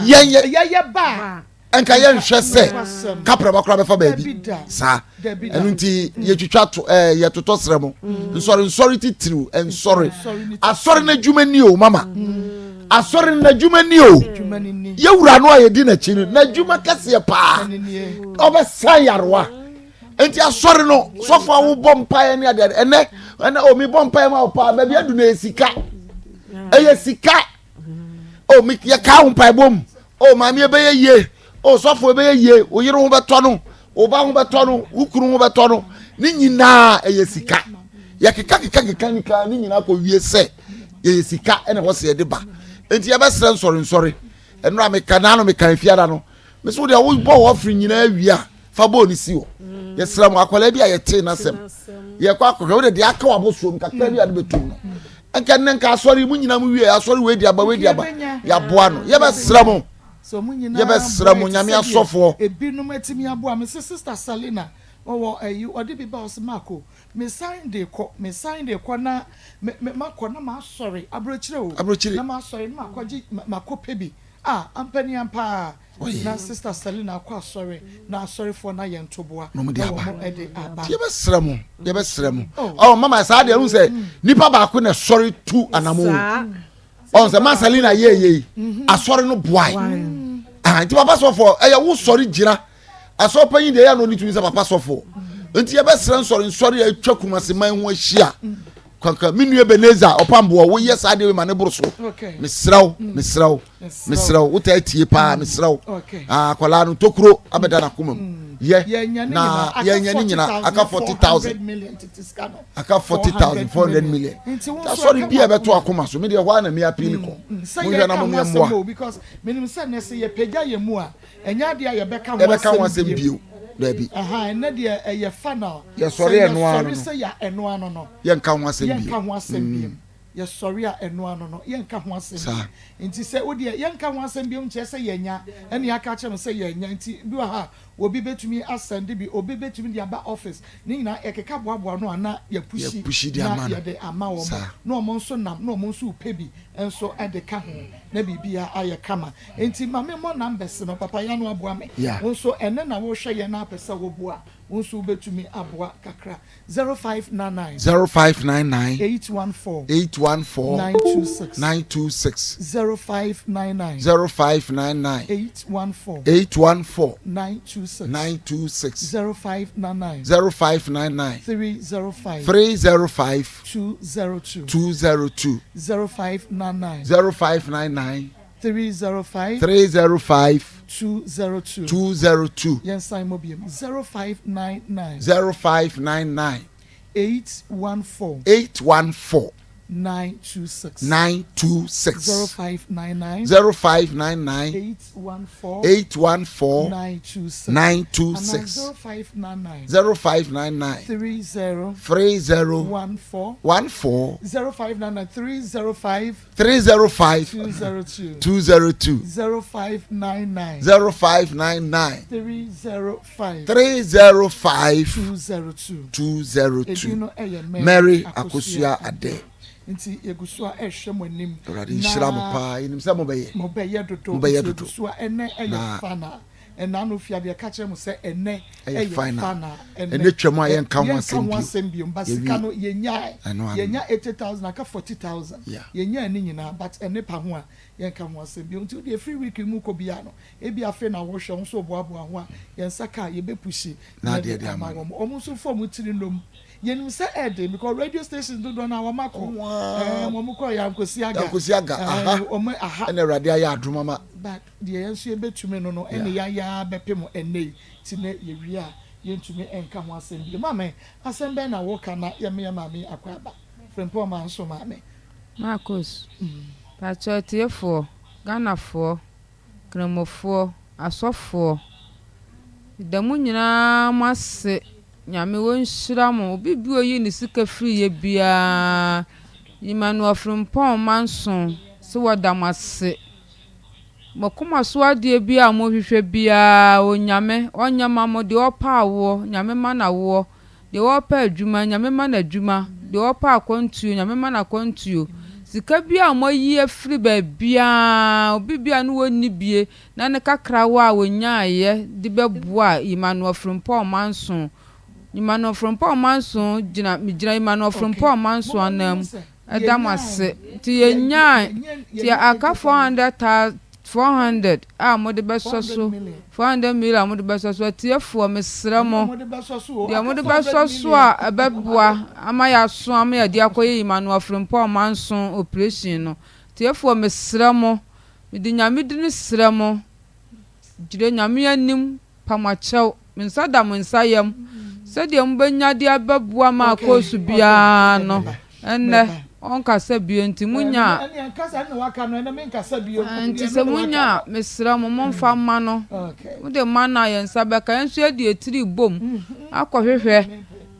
Yɛn yɛ nka yɛnhwɛ sɛ kapraba koraa bɛfa baabi saa. Ɛno nti yɛtwitwa to ɛɛ yɛtotɔ srɛ mo. Nsɔre nsɔre titiriw nsɔre. Asɔre n'adwuma ni o mama. Asɔre n'adwuma ni o. Yɛwura no a yɛdi n'akyi no n'adwuma kɛseɛ paa. Ɔbɛsa yarewa. Nti asɔre no sɔfo a wobɔ mpaeɛ ne adeade ɛnɛ ɛnɛ o mi bɔ mpaeɛ ma wo paa baabi adu no ɛyɛ sika. Ɛyɛ sika. O mi yɛkaa wo mpaebɔ mu. O maame ɛbɛyɛ yie. O sɔfo ɛbɛyɛ yie. Wo yere ho bɛtɔ no. Wo ba ho bɛtɔ no. Wo kunu ho bɛtɔ no. Ne nyinaa ɛyɛ sika. Yɛkeka keka keka nika ne nyinaa kɔ wie sɛ yɛyɛ sika ɛna ɛwɔ sɛ yɛde ba. Nti yɛbɛsrɛ nsɔre nsɔre. Ɛnora meka naano meka efiada no. Mesi wo deɛ wobɔ wɔ ɔfiri nyinaa wie a fa bɔɔl no si hɔ. Yɛsrɛ mo akwadaa bi a yɛtee n'asɛm. Yɛkɔ akɔhwɛ wo de deɛ aka wɔ abosuom kakra bi a de bɛtum no. Nka nnɛ nka asɔre mu nyinaa mu wie asɔre wei di aba wei di aba yɛaboa no. Yɛbɛsrɛ mo. Yɛbɛsrɛ mo Nyame asɔfoɔ. Ebinom atumi aboa me sɛ Sister Selina ɔwɔ ayi ɔde bi ba ɔsɛ Marco me san de kɔ me san de kɔ na me me makɔ na masɔre aburokyire o Aburokyire. na masɔre na makɔgye makɔ pɛ bi ah ampa ni ampa a na Sister Selina akɔ asɔre na asɔrefoɔ no ayɛ ntoboa na wɔn de aba. Nti yɛbɛsrɛ mo, yɛbɛsrɛ mo. Oh mama saa deɛ ɛhu sɛ nipa baako na ɛsɔre tu anamo. Ɔn sɛ ma Selina yɛ yɛ yi, asɔre no boae. Ah, nti papa sɔfoɔ ɛyɛ wo sɔre gyina. Asɔre panyin deɛ ɛyɛ na ɔne tumi sɛ papa sɔfoɔ. Nti yɛbɛsrɛ nsɔre nsɔre a atwa Kumasi man ho ahyia. Kankan me nua Ebenezer ɔpamboɔ woyɛ saa deɛ wei ma ne boro so. Mesrɛ wo, mesrɛ wo. Mesrɛ wo, wotaa tie paa, mesrɛ wo. Ah, akwadaa no tokuro abɛda n'akoma mu. Yɛ na yɛnyɛ ne nyina aka 40,000. Aka 40,000, 400 million. Asɔre bi a ɛbɛto akoma so, me deɛ hɔ ara na me appeal kɔ. Monhwɛ na monyɛ mmoa. Because menim sɛ nɛ sɛ yɛpagya yɛn mu a, ɛnyɛ adeɛ a yɛbɛka ho Yɛbɛka ho asɛm bio. Dabi. Aha, ɛnɛ deɛ ɛyɛ final. Yɛsɔre ɛno ano no. Sɛ yɛsɔre sɛ yɛ ɛno ano no. Yɛnka ho asɛm bio. Yɛnka ho asɛm bio. Yɛsɔre a ɛno ano no, yɛnka ho asɛm bio. Nti sɛ wo deɛ, yɛnka ho asɛm bio nkyerɛ sɛ yɛanya, ɛna yɛaka akyerɛ no sɛ yɛanya. Nti bi wɔ ha a, obi bɛtumi asɛnde bi, obi bɛtumi de aba office. Ne nyinaa yɛkeka boaboa ano a na yɛapushi na yɛde ama wɔn. Na wɔn nso nam, na wɔn nso repɛ bi nso de ka ho, na biribiara ayɛ kama. Nti ma memmɔ numbers no, Papa Yano aboa me. Wo nso ɛnnɛ na worehwɛ yɛn na wopɛ sɛ woboa a, wo nso wobɛtumi aboa kakra. 0599. 0599. 814. 814. 926. 926. 0599. 0599. 814. 814. 926. 926. 0599. 0599. 305. 305. 202. 202. 0599. 0599. 305. 305. 202. 202. Yɛnsan mmɔ biom. 0599. 0599. 814. 814. 926. 926. 0599. 0599. 814. 814. 926. 926. Anaa 0599. 0599. 30. 30. 14. 14. 0599 305. 305 202. 202. 0599. 0599. 305. 305 202. 202. Edin no yɛ Mary Akosua Adeh. Nti yɛgu so a ɛrehwɛ mo anim. Awurade nhyira mo paa. Yɛnim sɛ mobɛyɛ. Mobɛyɛ dodo. Mobɛyɛ Nti dodo. yɛgu so a ɛnɛ ɛyɛ Na final. Ɛna no fie adeɛ ka kyerɛ mo sɛ ɛnɛ Ɛyɛ ɛyɛ final. final. Ɛnɛ twam a yɛnka ho Yɛnka asɛm ho bio. asɛm bio. But Yɛwie. sika no yɛnyae. Ɛno ano. Yɛnya 80,000 aka 40,000. Yeah. Yɛnyaa ne nyinaa but ɛne pa ho a yɛnka ho asɛm bio. Nti wodeɛ ɛfiri week yi mu kɔ biara no ebi afei na wohwɛ wo nso woboaboa ho a yɛn nsa ka a yɛbɛpushi Na na adeɛ yɛde de ama ama no. wɔn. Wɔn nso fa wɔn tiri nnom. Yɛnim sɛ ɛɛden because radio stations dodoɔ no a wɔn akɔ. Wɔn Ɛɛ wɔn kɔ Yankosi Aga. Yankosi Aga, Ɛɛ aha. wɔn aha. Ɛna Awurade ayɛ adom ama. But deɛ yɛn nso yɛbɛtumi no no ɛna yɛayɛ ara bɛpem ɛnnɛ yi. Nti nɛ yɛwie a yɛntumi nka ho asɛm bio. Maame, asɛm bɛn na woka na yɛma yɛn maame yi akɔ aba? Frimpong Manso maame. Marcus, Pakyɛw atiefoɔ, Ghanafoɔ, Kramofoɔ, Asɔfoɔ, meda mo nyinaa mo ase, Nyame ɔnhyira mo, obi bi a ɔyi ne sika firi yɛ biara, Emmanuel Frimpong Manso. Se wɔda mo ase. Mo koma so adeɛ biara a mohwehwɛ biara Onyame ɔnyɛ ma mo, deɛ ɔpɛ awoɔ Nyame ma no awoɔ, deɛ ɔpɛ adwuma Nyame ma no adwuma, deɛ ɔpɛ akwantuo Nyame ma no akwantuo. Sika biara a moayi afiri baabiara, obi biara ne ɔnni bie na ne kakrawa a ɔnyaaeɛ de bɛboa Emmanuel Frimpong Manso, Emmanuel Frimpong Manso gyina, megyina Emmanuel Frimpong Manso ananmu. Ɛda mo ase. Nti yɛnyae. Nti aka 400 thou, 400 a mode bɛsɔ so, 400 million a mode bɛsɔ so. Atiefoɔ, mesrɛ mo, deɛ mode bɛsɔ so a ɛbɛboa ama yɛaso ama yɛde akɔyɛ Emmanuel Frimpong Manso operation no. Atiefoɔ, mesrɛ mo, mede Nyame dini srɛ mo, gyina Nyame anim, Pa mo akyɛw, me nsa da mo nsa yam, sɛdeɛ mobɛnya de abɛboa ma akɔ su biara no, ɛnnɛ, ɔnkasa bio, nti monya a, nti sɛ monya a, mesrɛ mo, momfa mma no, mode ma no a, yɛn nsa bɛka, yɛn nso yɛde yɛn tiri rebom akɔhwehwɛ,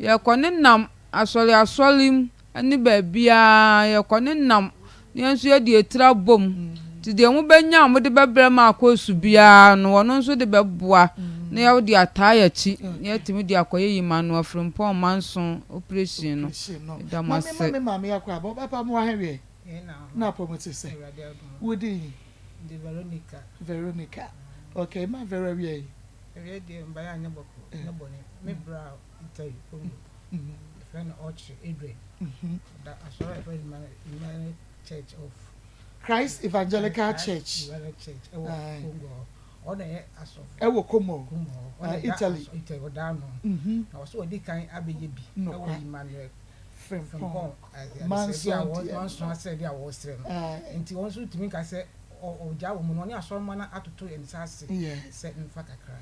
yɛrekɔ ne nam asɔre asɔre mu, ne baabiara, yɛkɔ ne nam, na yɛn nso yɛde yɛn tiri abom. Nti deɛ mobɛnya a mode bɛbrɛ ma akɔɔsu biara no, ɔno nso de bɛboa na yɛde ataa yɛn akyi na yɛatumi de akɔyɛ Emmanuel Frimpong Manso operation no. Meda mo ase. Mame maame akɔ aba ɔba mo ahɛwiɛ na apɔ mo te sɛ wo din Veronica. Veronica okay ma Vero awiɛ yi. Awiɛ deɛ mbaeɛ anyɛ bɔkɔ nyɛ bɔne me bra Italy Congo. Yɛfrɛ no Ɔkyere Adrian. Ɔda asɔre a yɛfrɛ no Emmanuel Church of Christ Evangelical Church. Evangelical Church ɛwɔ Congo hɔ. Ɔno na ɛyɛ asɔfo. Ɛwɔ Como. Como hɔ. Ɔno na Italy. Italy ɔda ano. Na ɔsɛ ɔdi kan abɛyɛ bi ɛwɔ Emmanuel Frimpong Manson asɛdeɛ a wɔresrɛ no. Nti wɔn nso tumi ka sɛ ɔgya wɔn mu no ɔne asɔremma no atoto nsa ase sɛ mfa kakra.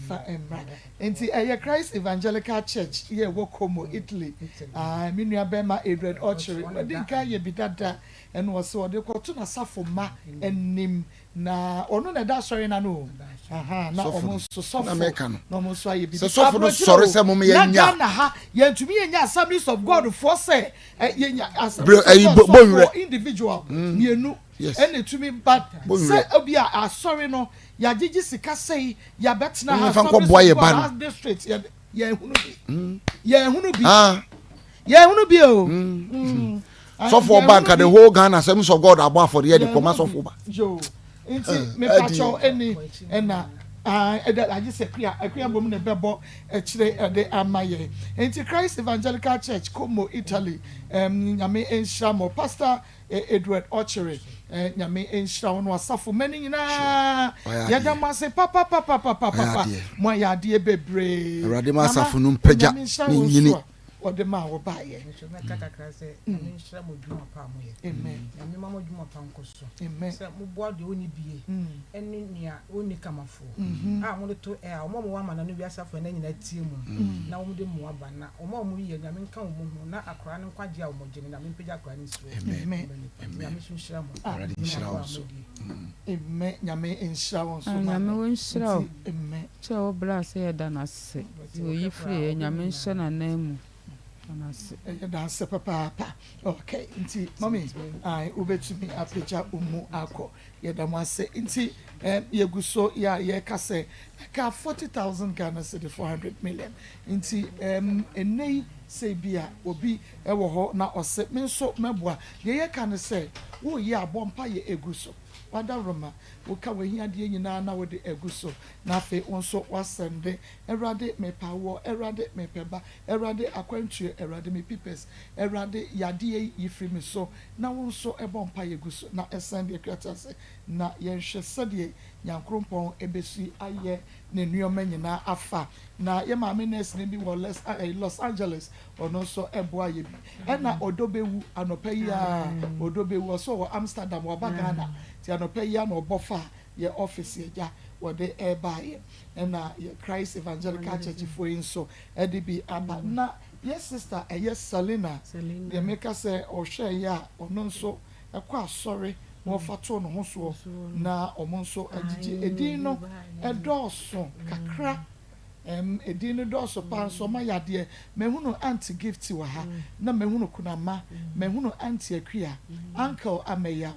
Fa mmra. Nti ɛyɛ Christ Evangelical Church yɛ ɛwɔ Como, Italy. Ae, me nua bɛɛma Adrian Orchere, wadi nkan ayɛ bi dada, ɛna ɔse ɔde kɔto n'asafo mma anim, na ɔno na ɛda asɔre no ano o, ahaa, na Sɔfo ɔmo no, nso, na sɔfo, meka no, na ɔmo nso ayɛ sɛ biribi. sɔfo no Aburokyire sɔre o, sɛ mom na yɛnya. Ghana ha, yɛntumi yɛnya Assemblies of God foɔ sɛ, ɛ, yɛnya Bere, Assemblies of ɛyi, God bɔ, bɔ nwura. sɔfoɔ individual mmienu Yes. ɛna etumi ba, Bɔ sɛ nwura. ebia asɔre no, Yɛagyegye sika sɛi, yɛabɛtena ha, Momfa Assemblies nkɔboa of yɛ God ba no. ha district, yɛde, yɛnhunu bi. Yɛnhunu bi. Ah. Yɛnhunu bi o. Mm. Sɔfo ɔba nka the whole Ghana Assemblies of God abɔ afɔdeɛ de kɔma sɔfo ba. Yo. Nti mepakyɛw ɛni ɛna ɛda agye sɛ akua akua bom na ɛbɛbɔ akyire ɛde ama yɛn. Nti Christ Evangelical Church Como Italy um, Nyame nhyira mo. Pastor Edward Ɔkyere Nyame nhyira wo ne w'asafo mma no nyinaa yɛda mo ase papapapapapapa mo ayɛ adeɛ bebree Awurade ma Nana asafo no mpagya Nyame nhyira ne wo nyini. nso a wɔde maa wo baayɛ. Nso mɛka kakra sɛ Nyame nhyira mo adwuma pa a moyɛ. Amen. Nyame ma mo adwuma pa nkɔ so. Amen. Sɛ moboa deɛ ɔnni bie ɛne nea ɔnni kamafoɔ a mode to ɛ a wɔn a wɔwɔ amana ne wiase afa no nyinaa tie mu na wɔde mmoa ba na Wɔn a wɔyi yɛ, Nyame nka wɔn ho, na akwadaa no nkwagyeɛ a wɔgye no, Nyame mpagya akwadaa no nsi hɔ. Amen. Amen. Nyame nso nhyira mo. Awurade nhyira wo nso. Amen. Nyame nhyira wo nso. Nyame wo nhyira wo. Amen. Kyɛ wo bra sɛ yɛda no ase. Deɛ oyi firi yɛ, Nyame nhyɛ n'anan mu. Da no ase. Yɛda ase papaapa. Okay, nti mummy, ae, wobɛtumi apagya wo mu akɔ. Yɛda mo ase. Nti eh, yɛgu so yɛ a yɛreka sɛ ɛka 40,000 Ghana cedi, 400 million. Nti eh, ɛnnɛ yi sɛ ebia obi wɔ hɔ na ɔse me nso mɛboa. Deɛ yɛka ne sɛ woreyɛ a bɔ mpaeɛ gu so. W'adaworoma, woka w'ahiadeɛ nyinaa na wode agu so. Na afei wo nso woasɛnde, Awurade mepɛ awoɔ, Awurade mepɛ ba, Awurade akwantuo, Awurade me pipɛs, Awurade yadeɛ yi yi firi me so. Na wo nso bɔ mpaeɛ gu so na sɛn deɛ kura te ase na yɛnhwɛ sɛdeɛ Nyankoropɔn bɛsi ayɛ ne nnoɔma nyinaa afa. Na yɛ maame nɛɛseni bi wɔ Les eh, Los Angeles, ɔno nso boa yɛ bi. Ɛna Ɔdɔ bɛwu anɔpa yi ara, Ɔdɔ bɛwu, ɔsɛ ɔwɔ Amsterdam, waba Ghana, nti anɔpa yi ara na ɔbɔ faa yɛ office agya wɔde ɛɛbaeɛ. Ɛna yɛ Christ Evangelical Church foɔ yi nso ɛde bi aba. Na Yɛ sister ɛyɛ Selina deɛ meka sɛ ɔhwɛ yɛ a ɔno nso ɛkɔ asɔre na ɔfa too ne ho soɔ na ɔmo nso agyigye edin no ɛdɔɔso kakra ɛm edin no dɔɔso paa nso ɔmo ayɛ adeɛ mahunu aunty Gifty wɔ ha na mahunu Kunama mahunu aunty Akua uncle Ameyaw.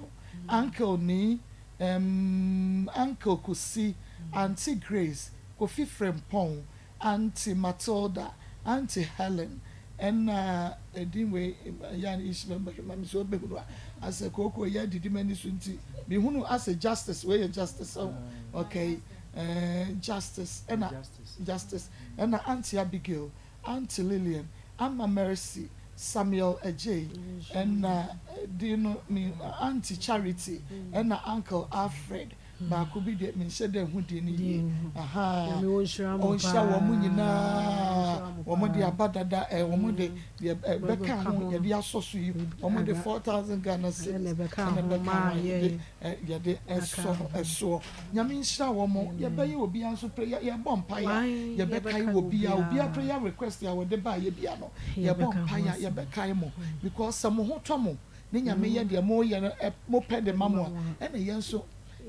Uncle Nii, emm Uncle Kusi, Auntie Grace, Kofi Frempong, Auntie Matilda, Auntie Helen, ɛna edin wei ɛyɛ a Ishmael bɛhwɛ ma me sɛ ɔbɛhunu a, asɛ kooko yi adidi m'ani so nti mehunu asɛ Justice, wei yɛ Justice oh, okay, eh, Justice, ɛna Justice, ɛna Auntie Abigail, Auntie Lillian, Ama Mercy, Samuel Adjei, ɛna din no me Auntie Charity, ɛna Uncle Alfred, baako bi deɛ menhyɛ da nhu din no yie, ahaa, ɔnhyira wɔn nyinaa, wɔn de aba dada, ɛ wɔn de deɛ ɛbɛka ho yɛde asɔ so yi, wɔn de 4,000 Ghana cedis ɛna ɛbɛka ho a yɛde yɛde sɔ soɔ. Nyame nhyira wɔn. Yɛbɛyɛ obiara nso prayer, yɛbɔ mpaeɛ a yɛbɛkae obiara, obiara prayer request a wɔde baeɛ biara no yɛbɔ mpaeɛ a yɛbɛkae mo because sɛ mo ho tɔ mo ne Nyame yɛ deɛ moyɛ no mopɛ de ma mo a ɛna yɛn nso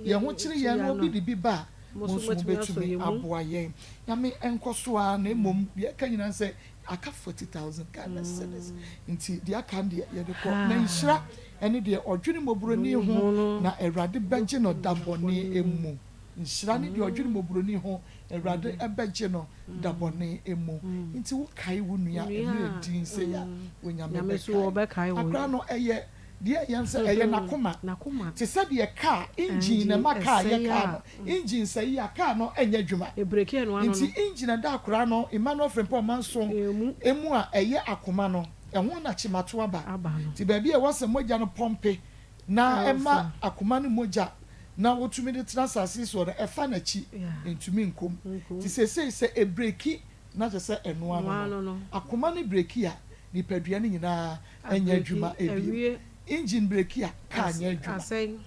yɛn ho kyere yɛn na obi de bi ba a mo nso mobɛtumi aboa yɛn. Nyame nkɔ so ara na mmom deɛ ɛka nyinaa ne sɛ Aka 40,000 Ghana cedis nti deɛ aka no deɛ yɛde kɔ. Na nhyira ne deɛ ɔdwene mmɔborɔni ho, na Awurade bɛgye no da bɔne mu. Nhyira ne deɛ ɔdwene mmɔborɔni ho, Awurade bɛgye no da bɔne mu. Nti wo kae wo nua mmerɛ din sei a, Onyame bɛkae. Akora no ɛyɛ Deɛ ɛyɛ ne sɛ, ɛyɛ n'akoma. Te sɛ deɛ kaa engine na ɛma kaa yɛ kaa no. Engine sɛe a, kaa no nyɛ adwuma. Nti engine a ɛda akwadaa no, Emmanuel Frimpong Manso, mu a ɛyɛ akoma no, ɛho na kyemato aba. Nti baabi a ɛwɔ sɛ mogya no pɔmpe na ɛma akoma no mogya na wɔtumi de tena asase yi soɔ no, ɛfa n'akyi, ɛntumi nkɔ mu. Nti seesei sɛ ɛbreki na kyerɛ sɛ ɛno ano no, akoma no breki a, nipadua no nyinaa nyɛ adwuma bio. Engine breki a, kaa nyɛ adwuma.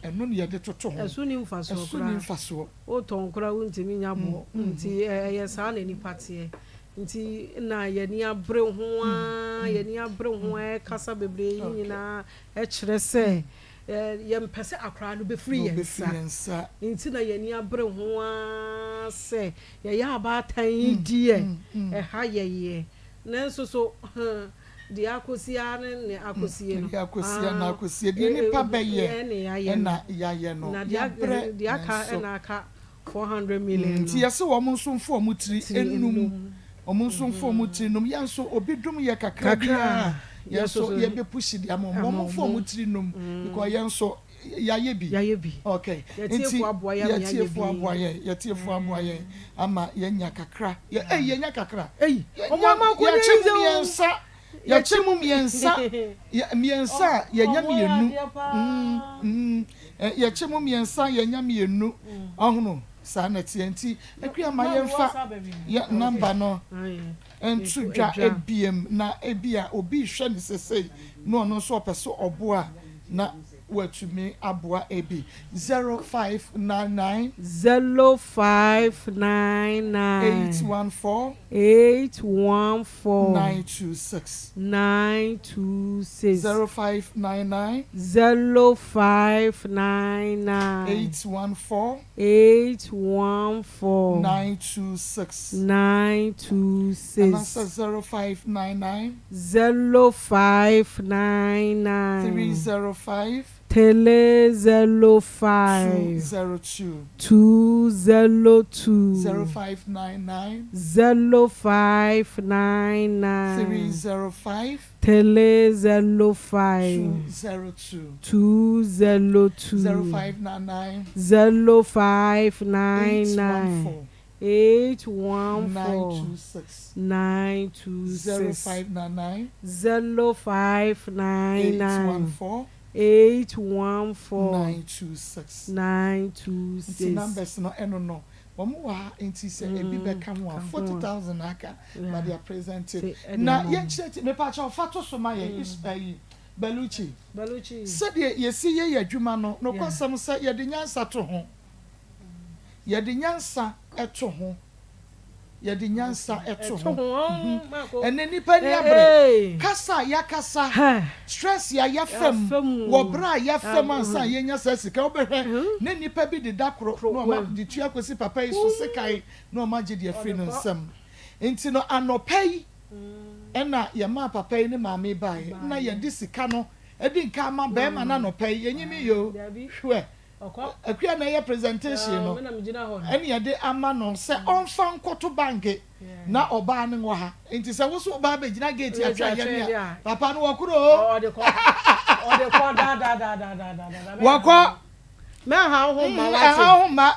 Ɛno na yɛde toto ho. Ɛso nni mfasoɔ Ɛso nni mfasoɔ. Wotɔn koraa wontumi nya boɔ. Nti ɛyɛ saa na nnipa teɛ. Nti na yɛn ani abere ho ara, yɛn ani abere ho ara ɛrekasa bebree yi nyinaa kyerɛ sɛ yɛmpɛ sɛ akwadaa no bɛfiri yɛn nsa. Nti na yɛn ani abere ho ara sɛ yɛyɛ abaatan yi deɛ ɛha yɛn. Nanso so deɛ akosi ara ne nea akosie no. Deɛ akosi ara na akosie. Deɛ nipa bɛyɛ na yɛayɛ no. Na deɛ deɛ aka na aka 400 million no. Nti yɛse wɔn nso mfa wɔn tiri nnum. Wɔn nso mfa wɔn tiri nnum. Yɛn nso obi dom yɛ kakra bi a, yɛn nso yɛbɛ pushi de ama wɔn. Wɔn mfa wɔn tiri nnum because yɛn nso yɛayɛ bi. Yɛayɛ bi. Okay. Nti Yɛtiefo aboa yɛn ama yɛayɛ yɛtiefo bi. aboa yɛn. Yɛtiefo aboa yɛn ama yɛanya kakra. Yɛ ei yɛnya kakra. Ei, Yɛnya ɔmo ama akɔnya yɛkyɛ yi mu sɛ o. mmiɛnsa. Yɛkyɛ mu mmiɛnsa. Yɛ mmiɛnsa a yɛnya Ɔmo yɛ mmienu. adeɛ paa. Mm mm. Ɛ yɛkyɛ mu mmiɛnsa yɛnya mmienu. Ɔhono saa na ɛteɛ nti Akua ma Maame yɛmfa wɔ saa baabi. yɛ Okay. number no Aye. nto dwa ebiem na ebia obi rehwɛ no sesei na ɔno nso ɔpɛ sɛ ɔboa a na watumi aboa ebi. 0599. 0599. 814. 814. 926. 926. 0599. 0599. 814. 814. 926. 926. Anaasɛ 0599. 0599. 305. 305. 202. 202. 0599. 0599. 305. 305. 202. 202. 0599. 0599. 814. 814. 926. 926. 0599. 0599. 814. 814. 926. 926. Nti numbers no ɛno no wɔn wɔ ha nti sɛ ebi bɛka ho a 40,000 na aka but they are presenting na yɛn kyerɛ ti mepa kyɛw fa to so ma yɛn is ɛyi Belucci sɛdeɛ yɛsi yɛ yɛ adwuma no nokwasɛm sɛ yɛde nyansa to ho yɛde nyansa to ho. Yɛde nyansa to ho. Ɛnnɛ nnipa ani abere. Kasa a yɛakasa, stress a yɛafa mu wɔ bere a yɛafa mu ansa na yɛanya saa sika. Wobɛhwɛ na nnipa bi de da koro na wɔn de tua kɔsi papa yi so sekan na wɔn agye deɛ afiri ne nsam. Nti no anɔpa yi ɛna yɛmaa papa yi ne maame yi baeɛ na yɛde sika no. Adi nka ama bɛɛma no anɔpa yi, yɛnyi me yɛ o, hwɛ, Akua na ɛyɛ presentation no, ɛne yɛde ama no sɛ ɔmfa nkɔto banke na ɔbaa no wɔ ha. Nti sɛ wo so wobaa bɛgyina gate atwɛn yɛne a, papa no wɔkorɔ o. Wɔkɔ. Mɛnha wo ho mma, wate. Ɛnha wo ho mma.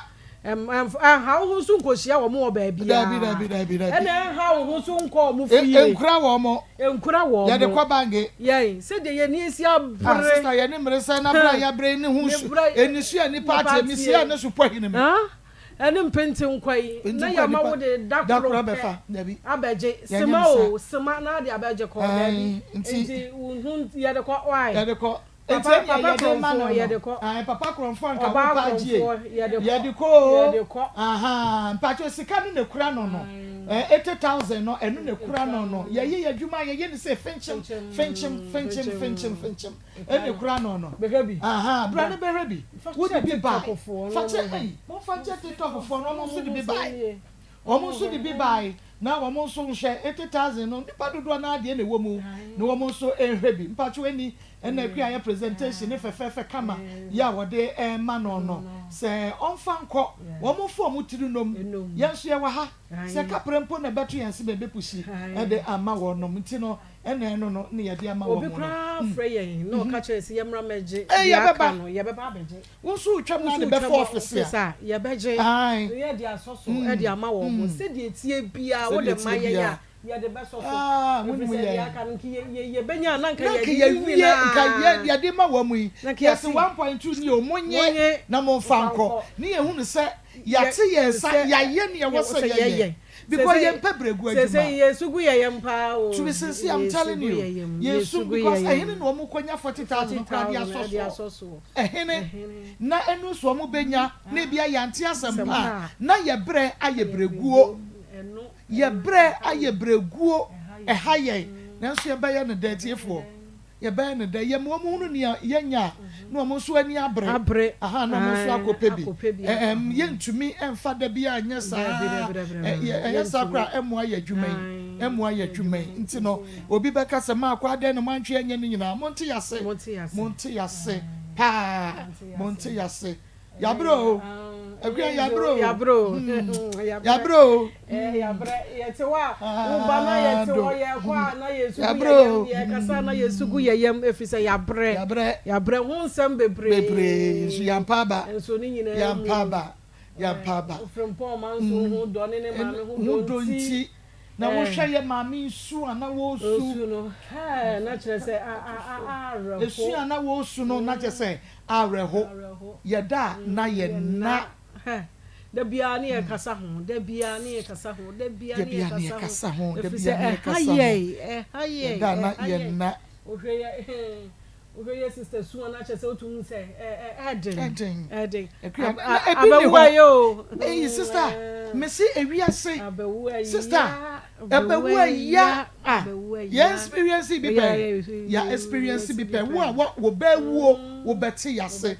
Ɛnha wo ho nso nkɔhyia wɔn wɔ baabiara. Dabi, dabi, dabi, dabi. Ɛna ɛnha wo ho nso nkɔ wɔn fie. Nkura wɔn. Nkura wɔn. Yɛde kɔ bange. Yɛn, sɛdeɛ yɛn ani asi abere. Ah, sista, yɛn ani mmere sɛ na bere a yɛabere ne ho su, anisu a nnipa ateɛ, mesia ne so pɔ hene mu. Ɛne mpente nkwa yi, na yɛama wo de da koro pɛ abɛgye. Sima o, sima na ade abɛgye kɔ. Dabi, nti wo ho yɛde kɔ, why? Yɛde kɔ. Papa Enti papa ɛnea yɛde ma no korɔmfoɔ no, yɛde kɔ. ae, papa korɔmfoɔ anka wo Ɔbaa paa gyie. korɔmfoɔ yɛde kɔ. Yɛde kɔ oo. Yɛde kɔ. Ahaa, mpakyɛw sika no na ekura no no, eh, 80,000 no, ɛno na ekura no no. Yɛyɛ yɛn adwuma a, yɛyɛ no sei, finkyim, Finkyim, finkyim, finkyim, finkyim. finkyim, finkyim, ɛna ekura no no. Bɛhwɛ bi. Ahaa, bra Bra. ne bɛhwɛ bi. Fa Wode kyerɛ bi bae. TikTokfoɔ na Fa kyerɛ, wɔn nhwɛ. ei, momfa nkyerɛ TikTokfoɔ no, wɔn nso de Wɔn bi nso bae. nie. Wɔn nso de bi bae, na wɔn nso nhwɛ, 80,000 no, nnipa dodoɔ no ara deɛ na ɛwɔ mu, na wɔn nso nhwɛ bi. Mpakyɛw ɛnni ɛna Akua ayɛ presentation no fɛfɛɛfɛ kama yi a wɔde rema no no, sɛ ɔmfa nkɔ, wɔn mfa wɔn tiri nnom, yɛn nso yɛwɔ ha, sɛ kaprɛ mpo na ɛbɛto yɛn se bɛbɛpushi de ama wɔnom, nti no ɛna ɛno no na yɛde ama Obi wɔn no. koraa frɛ yɛn na ɔka kyerɛ yɛn sɛ yɛmmra mmɛgye Ee, deɛ aka yɛbɛba. no, yɛbɛba abɛgye. Wo nso wotwam Wo na nso ade wotwam bɛfa a ɔfese office a. a, yɛbɛgye. Ae. Na yɛde asɔ so de ama wɔn. Sɛdeɛ ɛteɛ biara, Sɛdeɛ wode ma ɛteɛ yɛn a, biara. yɛde bɛsɔ so. Ah, Ɛfiri monim sɛ deɛ yɛn. aka no, nka yɛ, yɛ, yɛbɛnya a, na nka Na nka yɛde ne yɛawie, nka yɛ, nyinaa. yɛde ma wɔn yi. Na nka Yɛse yɛse, 1.2 nie o, monnye Monnye na momfa mfa nkɔ. nkɔ. Ne yɛhunu sɛ Yɛ, yɛate yɛn nsa, sɛ yɛayɛ nea ɛwɔ yɛ, sɛ sɛ yɛyɛ. yɛyɛ. Because Seesei, yɛmpɛ berɛgu seesei adwuma. yɛsu gu yɛn yam paa o. To be sincere, I'm Yɛsu telling gu you, yɛn yam, yɛsu yɛsu gu because yɛn ɛhene yam. na wɔn kɔnya 40,000 no koraa de 40,000 asɔ de soɔ. asɔ soɔ. Ɛhene Ɛhene. na ɛno nso wɔn bɛnya, na ebia yɛante asɛmpa Asɛmpa a, a. na yɛ berɛ ayɛ Ayɛ berɛguo. berɛguo. Ɛno, Yɛ ɛno berɛ ɛha ayɛ yɛn. berɛguo, Ɛha yɛn. ɛha yɛn, nanso yɛbɛyɛ no dɛn atiefoɔ? Yɛbɛyɛ no dɛn? Yɛma wɔn hunu nea yɛanya a, na wɔn nso ani abere. Abere. Aha, na wɔn nso Ae, akɔpɛ bi. akɔpɛ bi Ɛ, aka ɛm, ho. yɛntumi mfa da biara nyɛ Daabi, saa. daabi, daabi, Ɛ, daabi, yɛ, ɛyɛ saa yɛntumi. koraa a, ɛmmoa yɛn adwuma yi. Ae, Ɛmmoa yɛn yɛn adwuma adwuma yi. yi. Nti no, obi bɛka sɛ, Maakɔ, adɛn na moantwe anyɛ ne nyinaa? Monte yɛn ase. Monte yɛn ase. Monte yɛn ase Ae, paa. monte yɛn Monte ase. yɛn ase. Yabrɛ o. Akua yabrɛ o. Yabrɛ o. Yabrɛ o. Yabrɛ. Yɛte hɔ a, wo ba na yɛte hɔ yɛkɔ a na yɛsu gu Yabrɛ yɛ o. yam, yɛkasa na yɛsu gu yɛ yam ɛfiri sɛ yabrɛ. Yabrɛ. Yabrɛ ho nsɛm bebree. Bebree nso yɛampa aba. Nso ne nyinaa mu. Yɛampa aba. Yɛampa aba. Frimpong Manso ho dɔ ne ne maame ho dɔ nti. Na wohwɛ yɛ maame nsu a na wɔresu. Osu no, hɛɛ, na kyerɛ sɛ a a a awerɛho. Esu a na wɔresu no, na kyerɛ sɛ awerɛho. Yɛda a, na yɛnna. Hɛ, da biara ne yɛkasa ho, da biara ne yɛkasa ho, da biara ne yɛkasa ho. Da Ɛfiri sɛ biara ne ɛha yɛkasa ho. yɛn, ɛha yɛn, Yɛda a, na ɛha yɛn. yɛnna. Wohwɛ yɛ, hɛɛ, wohwɛ yɛ sister su a na kyerɛ sɛ wotumi hu sɛ ɛ ɛ ɛɛden. Ɛden. Ɛɛden. Akua, Ab na a ebi ni abɛwu hɔ. ayɛ o. Eyi sister, mese ewiase. Abɛwu ayɛ. Sister, ɛbɛwu ayɛ a, Abɛwu ayɛ. yɛ experience bi pɛn. Ya experience bi pɛn. Wo a wa wo ba awuo, wo bɛte yase.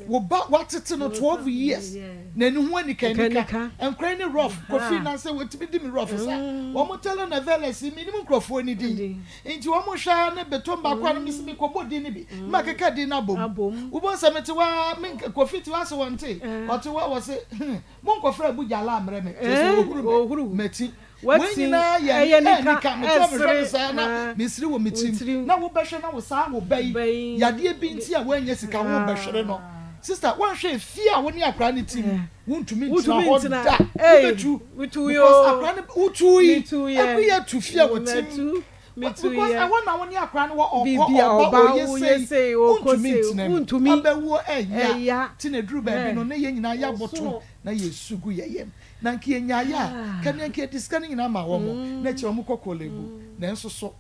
Wo ba watete no 12 years. Na ne ho anika anika. Nkran ne rough. Kofi na sɛ wɔtumi di me rough sa. Wɔn telenovelas yi, menim nkurɔfoɔ ne din. Nti wɔn hwɛ ara ne betom baako a na mesi mekɔbɔ din no bi na makeka din no abom. Wobɛhu sɛ mete hɔ ara me Kofi te hɔ ase wɔnte ɔte hɔ wɔse hmm monkɔfrɛ Abu Jala mmrɛ me kyerɛ sɛ wɔhuru me mati. Wei nyinaa yɛ anika mete hɔ mehwɛ no saa na mesere wɔ me tirim na wobɛhwɛ na wo saa wo ba yi yadeɛ bi nti a woannya sika wobɛhwere no. Sister woanhwɛ efie a wo ne akwadaa no te mu Wontumi ntena hɔ da. Wobɛtu. Because akora no wotu yi. Akuya tu fie a wɔte mu. Because ɛhɔ na wo ne akora no wɔ ɔkɔ ɔba ɔyɛ sei. Wontumi ntena mu. Abɛwuo ɛya. Ti na eduru baabi no ne yɛn nyinaa yɛaboto na yɛsu gu yɛn yam. Na nka yɛnyaeɛ a, ka nea nka yɛde sika no nyinaa ma wɔn. Na akyire wɔn kɔ Korle-Bu. Nanso so.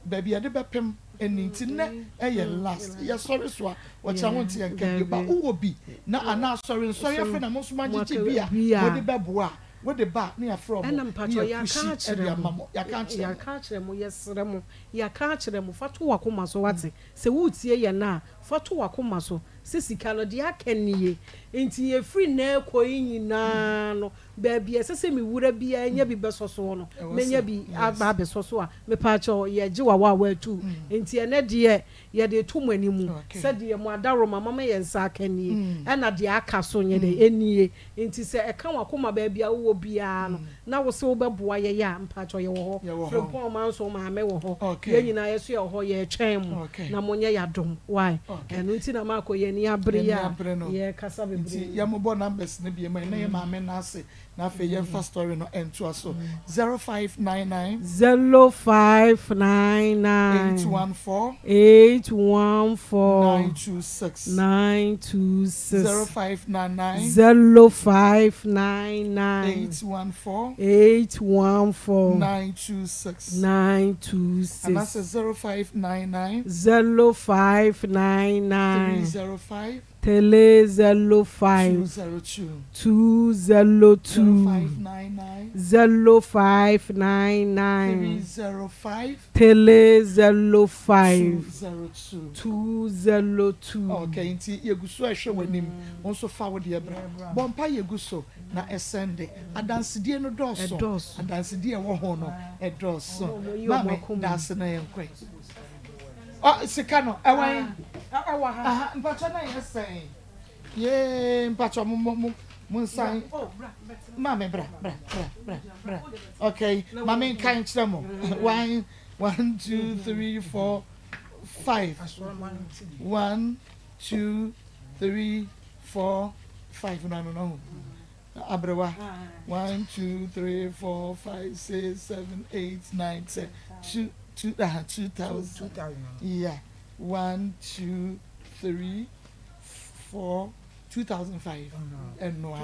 Baabi yɛde bɛpem ɛni nti nnɛ ɛyɛ last yɛsɔre so a ɔkyena wonte yɛn nka bio ba wowɔ bi na anaa asɔre nsɔre afei na mo nso moagyegye bi a mode bɛboa a wode ba a na yɛafrɛ ɔmo Ɛna ne mpakyɛw yɛaka yɛapushi akyerɛ ɛde mo ama mo yɛaka akyerɛ mo. yɛaka akyerɛ mo yɛsrɛ mo yɛaka akyerɛ mo fa to w'akoma so wate sɛ woretie yɛn a fa to w'akoma so sɛ sika no deɛ aka nie. Nti ɛfiri nnɛ rekɔ yi nyinaa no, baabi a ɛsɛ sɛ mewura biara nya bi bɛsɔ soɔ no, mɛnya bi aba abɛsɔ so a, mepaakyɛw, yɛgye w'awaawa atum. Nti ɛnnɛ deɛ, yɛde reto mo anim sɛ deɛ mo adaworoma moama yɛn nsa aka nie, ɛna deɛ aka so nyɛ dɛn, nie. Nti sɛ ɛka w'akoma baabi a wowɔ biara no, na wose wobɛboa yɛn a, mpakyɛw yɛwɔ hɔ. Frimpong Manso maame wɔ hɔ, yɛn nyinaa yɛso yɛwɔ hɔ, yɛretwɛn mo na monyɛ yɛn adom. Why? Ɛno nti na Marco yɛn ani abere yi a yɛrekasa bebree yi. Nti yɛmmobɔ numbers no bio ma yɛn na yɛn maame nna ase Na afei yɛmfa story no ntoa so. 0599. 0599. 814. 814. 926. 926. 0599. 0599. 814. 814. 926. 926. Anaasɛ 0599. 0599. 305. 305 202. 202 0599. 0599 305. 305 202. 202. Okay, nti yɛgu so ɛhwɛ w'anim. Wo nso fa wo deɛ bra. Bɔ mpa yɛgu so na ɛsɛnde. Adansedie no dɔɔso. Ɛdɔɔso. Adansedie ɛwɔ ho no ɛdɔɔso. Wɔn yi wɔn Maame, akoma. da ase na yɛnkɔ. Ɔ sika no ɛwɔ he? Ɛwɔ ha. Aha mpakyɛ na yɛ sɛn? Yee mpakyɛ mo mo mo mo nsan. Maame bra bra bra bra bra. Okay, maame nkan nkyerɛ mo. One one two three four five. One two three four five no ano no ho. Aberewa one two three four five six seven eight nine ten two two aha 2000 yeah one two three four 2005 ɛnoa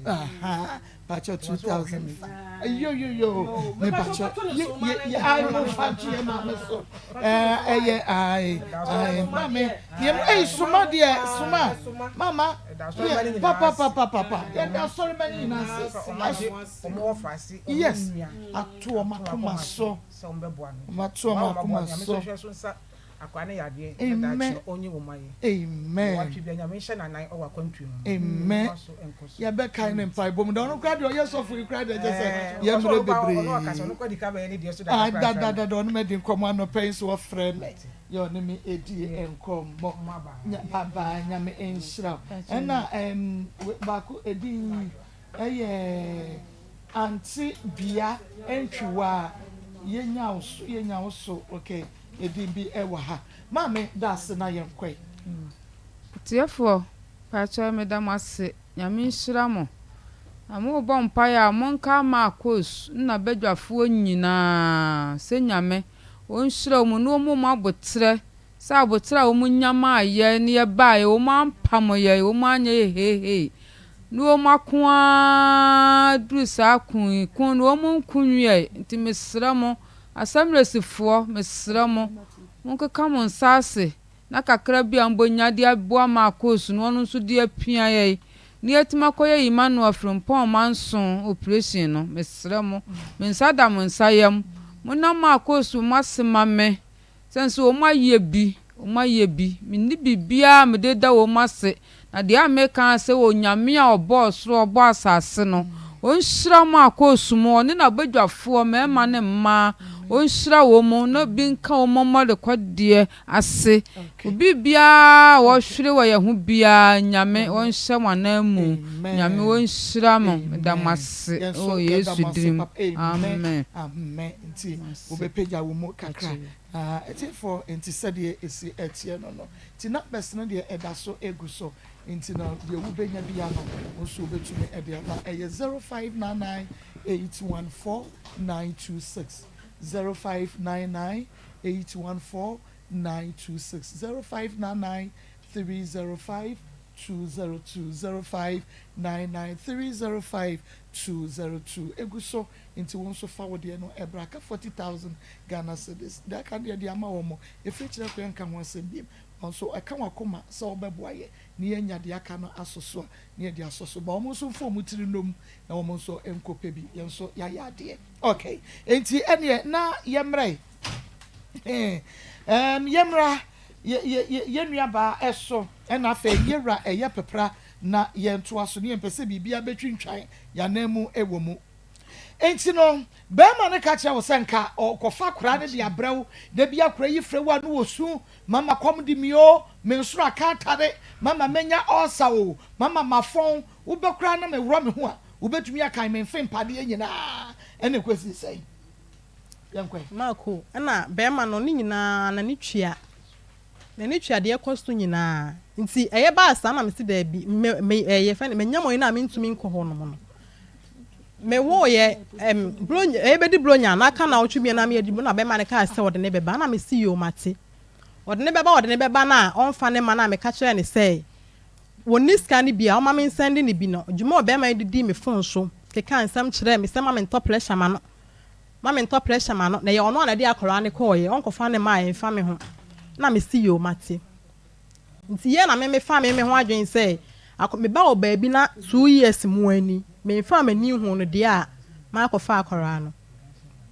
aha pakyɛ 2005 yo yo yo me pakyɛ ye ye ye ayi mo fa nto yɛ maame so ɛɛ ɛyɛ ayi ayi maame yɛ ɛyi soma deɛ soma mama. Yɛ papapapapa yɛda asɔremma no nyinaa ase. Yes ato wɔn akoma so wɔn ato wɔn akoma so. Amen amen amen yɛbɛkae ne mpaebɔ mu da ɔno koraa deɛ ɔyɛ sɔfo yi koraa deɛ kyɛ sɛ yɛ mmerɛ bebree ah dadadada ɔno mɛdi nkɔmmɔ anɔpa yi nso ɔfrɛ me. Yɛ ɔne me edi nkɔmmɔ. Aba Nyame nhyira wo. Ɛna ɛm baako edin ɛyɛ Aunty Bia Antwiwaa yɛnya wo so yɛnya wo so ok edin bi ɛwɔ ha. Maame daase na yɛnkɔe. Atiefoɔ mpakyɛw meda mo ase Nyame nhyira mo na mo bɔ mpaeɛ a monka Marcos nna badwafoɔ nyinaa sɛ Nyame Ɔnhyira wɔn na ɔmma wɔn aboterɛ, sɛ aboterɛ a wɔn nya maa yɛn na yɛbaeɛ, wɔn ampamo yɛn, wɔn anyɛ yɛn heihei, na wɔn ako ara duru saa ko yi, ko no wɔn nko nwiae, nti mesrɛ mo, Asɛmmerɛsifoɔ, mesrɛ mo, monkeka mo nsa ase na kakra bi a mobɛnya de aboa Marcos no ɔno nso de apia yɛn na yɛatumi akɔyɛ Emmanuel Frimpong Manson operation no, mesrɛ mo, me nsa da mo nsa yam, monna Marcos mo ase ma me, sɛ nso wɔn ayɛ bi, wɔn ayɛ bi, menni biribiara a mede da wɔn ase, Na deɛ a meka ara sɛ Onyame a ɔbɔɔ soro ɔbɔɔ asase no ɔnhyira mo akoosu mo ɔne n'abadwafoɔ mmarima ne mmaa ɔnhyira wɔn mo na bi nka wɔn mmɔrekɔdeɛ ase obi biara a ɔhwere wɔ yɛn ho biara Nyame ɔnhyɛ mo anan mu Nyame ɔnhyira mo meda mo ase wɔ Yesu din mu amen. Amen nti wobɛpagya wo mu kakra atiefoɔ nti sɛdeɛ ɛsi ɛteɛ no no Nti numbers no deɛ ɛda so gu so nti no deɛ wobɛnya bia no wo nso wobɛtumi de aba. Ɛyɛ 0599 814 926, 0599 814 926, 0599 305 202, 0599 305 202. Ɛgu so nti wo nso fa wo deɛ no bra. Aka 40,000 Ghana cedis. Deɛ aka no deɛ de ama wɔn. Ɛfiri kyerɛ kɔ yɛnka ho asɛm biom. Nanso ɛka w'akoma sɛ wobɛboa yɛ na yɛanya deɛ aka no asɔ so a, na yɛde asɔ so. Ma wɔn nso mfa wɔn tiri nnom na wɔn nso nkɔpɛ bi. Yɛn nso yɛayɛ adeɛ. Ok, enti ɛneɛ na yɛmmra yi. Ɛɛm, yɛmmra. Yɛ yɛ yɛ yɛn nuabaa so ɛna afei yɛwura ɛyɛ pepra na yɛntoa so ne yɛmpɛ sɛ biribiara bɛtwintwan yɛn ananmu wɔ mu. Enti no barima no ka kyerɛ wo sɛ nka ɔrekɔfa akwadaa no de abrɛ wo, da bi akwadaa yi frɛ wo a na ɔsu, mama kɔm de me o, me nsoro aka atare, mama manya ulcer o, mama mafɔn, wobɛ koraa na meworɔ me ho a, wobɛtumi akan me mfe mpadeɛ nyinaa, ɛna ɛkɔsii sɛn? Yɛnkɔ ɛ. Marco, Ɛna barima no ne nyinaa n'ani tua, n'ani tua deɛ ɛkɔ so nyinaa, nti ɛyɛ baa saa na mese daabi, me, me, ɛyɛ fɛn, manya mɔyi no a mentumi nkɔ hɔ nom no. Mewooyɛ, ɛm, bronya, ɛyɛ bɛdi bronya na aka naawɔtwe mmienu na meyɛ di na bɛrima no kaa sɛ ɔde ne bɛba, ɛna mese yoo mate. Ɔde ne bɛba, ɔde ne bɛba no a ɔmfa ne mma no a meka kyerɛɛ no sɛ wɔnni sika no bi a ɔma mensɛnde no bi no, dwuma a ɔbarima yi de dii me fon so kekaa nsɛm kyerɛɛ me sɛ ma mentɔ pressure ma no, ma mentɔ pressure ma no, na ɛyɛ ɔno a na ɛde akwadaa no kɔeɛ, ɔnkɔfa ne mma a ɛmfa me ho, ɛna mese yoo mate. Nti yɛ na me mefaa me me ho adwene sɛ akɔ me ba wɔ baabi na 2 years mu ani memfaa m'ani nhuu no deɛ a makɔfa akwadaa no.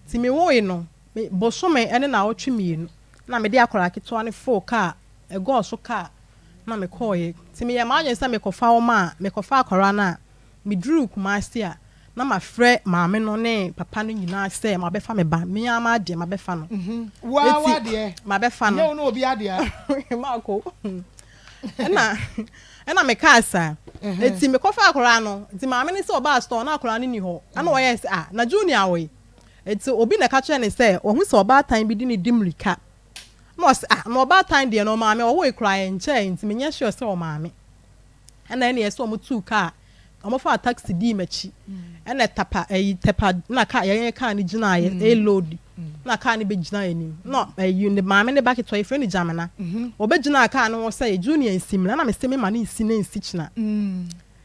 Nti me woe no me bosome ne naawɔtwe mmienu na mede akwadaa ketewa no foo kaa ɛgɔɔ so kaa na mekɔeɛ. Nti meyɛɛ m'adwene sɛ mekɔfa wɔn a mekɔfa akwadaa no a Meduruu Kumasi a, na mafrɛ maame no ne papa no nyinaa sɛ mabɛfa me ba. Me ara m'adeɛ, mabɛfa no. Wo ara Eti, w'adeɛ? mabɛfa Nyɛ no. wo ne obi adeɛ a? Marco, Ɛna, ɛna mekaa saa. Eti mekɔfaa akwadaa no, nti maame no sɛ ɔbaa store na akwadaa no nni hɔ. Ɛna ɔyɛɛ sɛ, ah, na Junior wɔ he? Eti obi na ɛka kyerɛɛ no sɛ wahu sɛ ɔbaatan bi de no di mmirika. Ɛna ɔse, ah, na ɔbaatan deɛ no ɔmaame, ɔwoe koraa ɛnkyɛe, nti menyɛ sure sɛ ɔmaame. Ɛna ɛneɛ sɛ ɔmo tuu kaa, ɔmo faa taxi dii m'akyi, ɛna tapa ɛyi tɛpa na kaa yɛn kaa no gyinaeɛ, ɛyɛ load, na kaa no bɛgyinaa anim, na ɛyi ne maame ne ba ketewa yɛfrɛ no Gyamena, ɔbɛgyinaa kaa no ho sɛ Junior nsi mmra, ɛna mese mema no nsi na nsi kyena,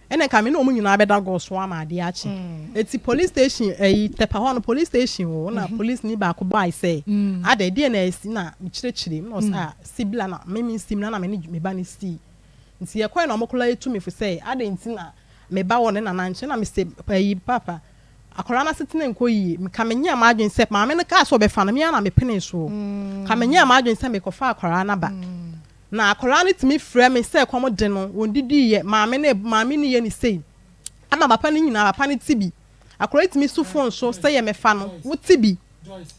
ɛna nka me ne ɔmo nyinaa bɛda gɔɔ so ama adeɛ akye, eti police station ɛyi tɛpa hɔ no police station wɔ hɔ, na police ni baako bae sɛ adɛn deɛ na asi, na mekyerɛkyerɛ mu, na ɔse ah sibila na me mensi mmra, na me ne me ba no sii. Nti yɛkɔe na ɔmo koraa tu me fo sɛ adɛn nti na me ba wɔ ne nana nkyɛn na mese ayi paapa akwadaa no asetena nkɔ yie nka menyɛɛ m'adwene sɛ maame no kaa sɛ ɔbɛfa no me ara na mepenee soɔ nka menyɛɛ m'adwene sɛ mekɔfa akwadaa no aba na akwadaa no tumi frɛ me sɛ kɔm de no wɔndidiiɛ maame no maame no yɛ ne sei ama papa no nyinaa papa no te bi akwadaa yi tumi su fon so sɛ yɛ mɛfa no wote bi.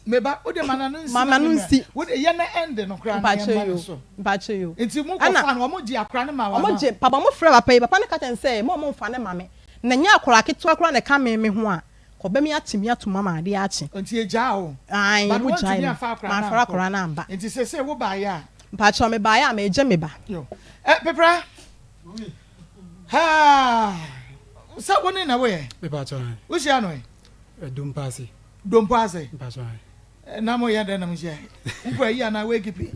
Me ba, wo de ma n'ano nsi Ma na m'ano me mmra. nsi. Wo de, yɛ na ɛnde no koraa na Mpakyɛ yɛmma no yoo, so. mpakyɛ yoo. Nti mo Ɛna kɔfaa no, wɔn gye akora no maa wo wɔn anaa? gye, papa wɔn frɛ papa yi, papa no ka kyerɛ no sɛ mma wɔn mfa no mma me. Na ɛnyɛ akwadaa ketewa koraa na ɛka me me ho a, kɔbɛ me akye me ato mu ama adeɛ akye. Nti yɛgyaa wo? Ae, But wɔn gyae woantumi me. amfa akora no Mamfa ankɔ? akwadaa no amba. Nti seesei wo baeɛ a? Mpakyɛw, me baeɛ a, meregye me ba. Yo. Eh, Pepra. Haa! Sɛ wo ne na woyɛ? Mepakyɛw, ae. Wohyia no ɛ? Dompo ase. Dompo ase. Mpatsɔ ayi. Na mo yɛ dɛn na mo hyia? Nkɔ ayi anaa woekipi?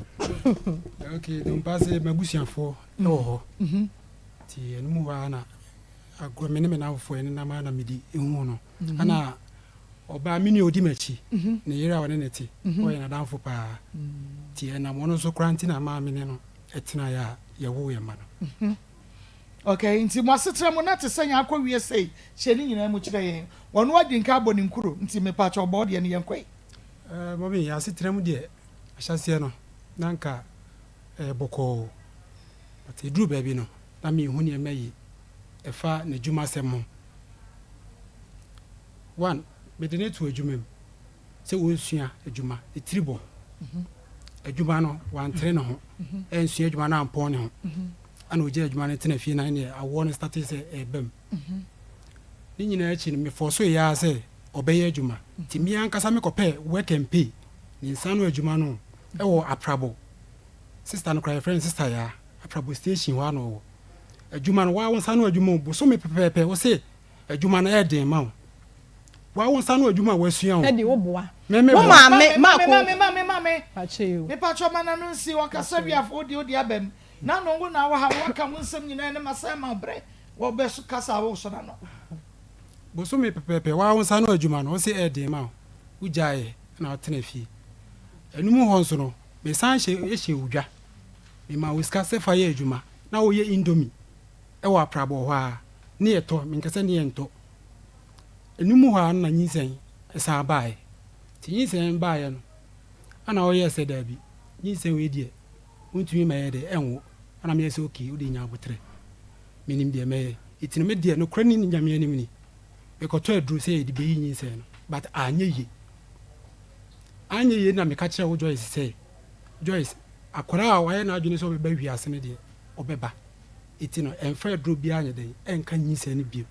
Okay, Dompo ase m'abusuafoɔ wɔ hɔ. Nti ɛno mu hɔ ara na agorɔ me ne me nnamfofoɔ yɛn nenam ara na mede huu no. Ɛna ɔbaa me nua ɔdi m'akyi, ne yere a ɔne no te, ɔyɛ n'adamfo paa. Nti ɛnam ɔno nso koraa nti na maa me ne no tenaeɛ a yɛwoo yɛn mma no. Okay, nti mo asetra mu na te sɛ yɛn akɔ wie sei, kyerɛ ne nyinaa mu kyerɛ yɛn. Ɔno adi nka abɔ ne nkuro, nti mepakyɛw bɔ wo deɛ no yɛnkɔ yi. Eh, mummy, yɛn asetra mu deɛ, ahyɛaseɛ no, na anka ɛyɛ bɔkɔɔ. But ɛduru baabi no, na menhu nneɛma yi ɛfa n'adwumasɛm ho. One, mede no too adwuma mu sɛ ɔnsua adwuma, ne tiri bɔ. Adwuma no, wantere ne ho, ansua adwuma no ampɔn ne ho. Ɛna ɔgyaa adwuma no tena fie na ɛneɛ awoɔ no startee sɛ ɛreba mu. Ne nyinaa akyi no, mefɔɔsoeɛ ara sɛ ɔbɛyɛ adwuma. Nti me ankasa mekɔpɛɛ work and pay, ne nsa ano adwuma no wɔ Aprabo. Sister no koraa yɛfrɛ no Sister Yaa, Aprabo station hɔ ara na ɔwɔ. Adwuma no, waa wo nsa ano adwuma o, bosome pɛpɛɛpɛ wose adwuma no ɛyɛ den ma wo. Waa wo nsa ano adwuma a woasua o. Daddy wo boa. Me me Wo boa. maame Mame, Marco. mame, mame, mame. Pakyɛ yi o. Mepakyɛ ma n'ano nsi, ɔkasa wie a fa wo deɛ wode aba mu. N'ano wo na wɔ ha no waka wo nsɛm nyinaa ne masan ma wo brɛ wɔ bɛ so kasa a wo so n'ano. Bosome pɛpɛɛpɛ waa wo nsa ano adwuma no wo se ɛyɛ den ma wo, wo gyaeɛ na wo tena fie. Ɛno mu hɔ nso no me san hyɛ hyɛɛ wo dwa, me maa wo sika sɛ fa yɛ adwuma na wo yɛ indomie ɛwɔ aprabɔ hɔ ara ne yɛ tɔ, me nka sɛ ne yɛ ntɔ. Ɛno mu hɔ ara no na nyinsɛn san baeɛ. Nti nyinsɛn baeɛ no ɛna wo yɛɛ sɛ daabi nyinsɛn wei deɛ. Wontumi mɛyɛ dɛ ɛnwo. Ɛna meyɛ sɛ okay wode nya aboterɛ. Menim deɛ mɛyɛ. Nti no me deɛ nokorɛ ne Nyame anim ni, mekɔtɔ aduro sɛ yɛde bɛyi nyinsɛn no but anyɛ yie. Anyɛ yie na meka kyerɛɛ wo Joyce sɛ, Joyce, akwadaa a wayɛ n'adwene sɛ ɔbɛba wiase no deɛ, ɔbɛba. Nti no ɛmfa aduro biara nyɛ dɛn ɛnka nyinsɛn no bio.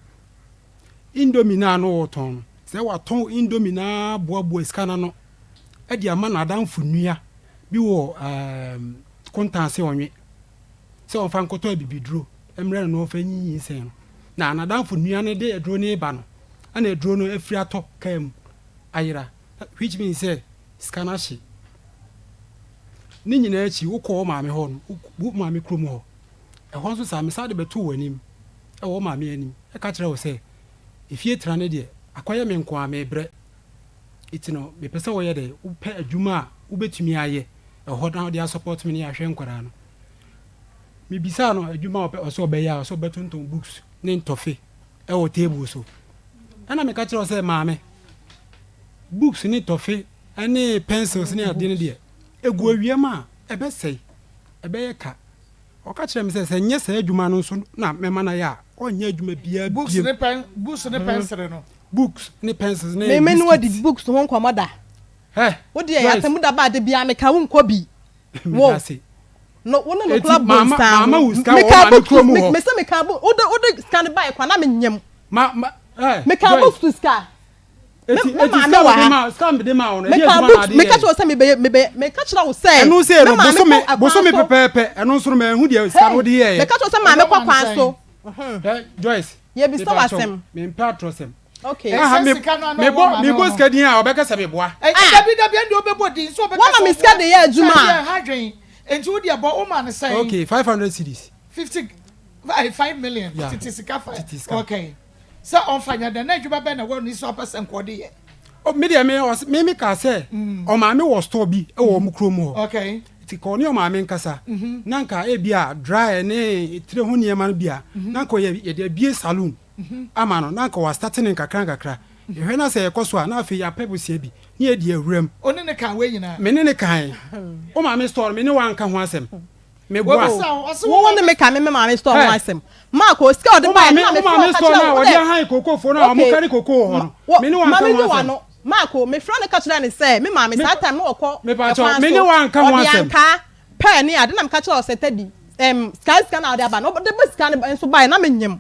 Indomie no a na ɔretɔn no, sɛ watɔn indomie no ara boaboa sika no ano de ama n'adamfo nua bi wɔ ɛɛm Kontanse Ɔnwe sɛ ɔmfa nkɔtɔ abibiduro mmrɛ no na ɔmfa nyi nyinsɛn no. Na n'adamfo nua no de aduro no reba no, ɛna aduro no afiri atɔ kaa mu ayera, which means sɛ sika no ahye. Ne nyinaa akyi, wokɔ wo maame hɔ no, wo maame kurom hɔ, ɛhɔ nso saa, mesan de bɛtoo w'anim wɔ wo maame anim ka kyerɛɛ wo sɛ, efie tena no deɛ, akɔyɛ me nko ara, merebrɛ. Nti no, mepɛ sɛ woyɛ dɛn, wopɛ adwuma a wobɛtumi ayɛ ɛhɔ na wode asɔpɔt me ne yɛahwɛ nkwadaa no. Mebisaa no adwuma a ɔpɛ ɔsɛ ɔbɛyɛ a, ɔsɛ ɔbɛtontɔn books ne ntɔfe wɔ table so. Ɛna meka kyerɛ sɛ maame, books ne tɔfe ne pencils ne adeɛ no deɛ, ɛgu awia mu a, ɛbɛsɛe, ɛbɛyɛ ka. Ɔka kyerɛɛ me sɛ, sɛ nyɛ saa adwuma no nso na mɛma no ayɛ a, ɔnyɛ adwuma biara Books biom. ne pen, books ne pencil no. Books ne pencils ne Me me ne wo adi biscuits. books ho nkɔmmɔ da. Hɛ! Wo deɛ Joyce. asɛm da ba a da biara meka wo nkɔ bi. Meda Wo. ase. No wo ne no Eti kora maama bonsaa maama ho. wo sika wɔ wo Meka maame books kurom me hɔ. me sɛ meka book wode wode sika no baeɛ koraa na menyem. Ma ma eh Meka Joyce. books to sika. Me Eti me eti maame sika wɔ mede ha. ma sika mede ma wo no ɛdeɛ Meka adwuma na books ade meka yɛɛ. kyerɛ wo sɛ mebɛyɛ mebɛyɛ meka kyerɛ wo sɛ Ɛno sei me no maame bosome kɔ ɛkwan bosome so. pɛpɛɛpɛ ɛno nso no manhu deɛ sika no Hey wode yɛɛyɛ. meka kyerɛ wo sɛ maame Ɛbɛma kɔ no kwan sɛn? so. Hɛ Joyce Yɛbisa wo mepa kyɛw asɛm. mempɛ atorɔsɛm. Okay. Aha Ɛsɛ me sika no a na mebɔ ɔwɔ maame mebɔ hɔ no. sika din a ɔbɛka sɛ meboa. Ɛ Ah! dabi dabi ɛnde wobɛbɔ din sɛ ɔbɛka Woama sɛ me sika ɔboa de yɛ sɛ adwuma adeɛ a. ɛha adwen nti wo deɛ bɔ woma no sɛn? Okay 500 cedis. 50 eh, 5 million Yeah. tete sika fa Tete sika. okay sɛ ɔmfa nyɛ dɛn na adwuma bɛn na ɛwɔ ne so a ɔpɛ sɛ nka ɔde yɛ? Oh, me deɛ me ɔs me me kaa sɛ ɔmaame wɔ store bi wɔ wɔn kurom hɔ. Okay. Nti ka ɔne ɔmaame nkasa na nka ebi a dryer ne tire ho nneɛma no bi a na nka ɔyɛ yɛde abie saloon ama no na nka wastate no nkakra nkakra. Yɛhwɛ na sɛ ɛkɔ so a na afei yɛapɛ bosea bi ne yɛde awura mu. Ɔne ne kaa wei nyinaa? Me ne no kae. Wo maame store no me ne wo anka ho asɛm. Meboa. Wabisa wo, ɔse Wo wo wo ne maame. me ka me me maame store ho Hey. asɛm. Mark o sika a ɔde Wo baeɛ maame no na wo mefrɛ maame wo ka store kyerɛ no a wo wɔde dɛ ahan kokofoɔ no a okay wɔkari koko wɔ hɔ no wo me ne wo ma anka me ho nyi asɛm. w'ano. Mark o mefrɛ no ka kyerɛɛ no sɛ me maame Me saa time no ɔkɔ mepakyɛw ɛkwan me ne so wo anka ho ɔde asɛm. ankaa pɛɛ ne ade na meka kyerɛɛ wo sɛ Teddy ɛm sika sika na ɔde aba no ɔde ba sika no nso baeɛ na menyem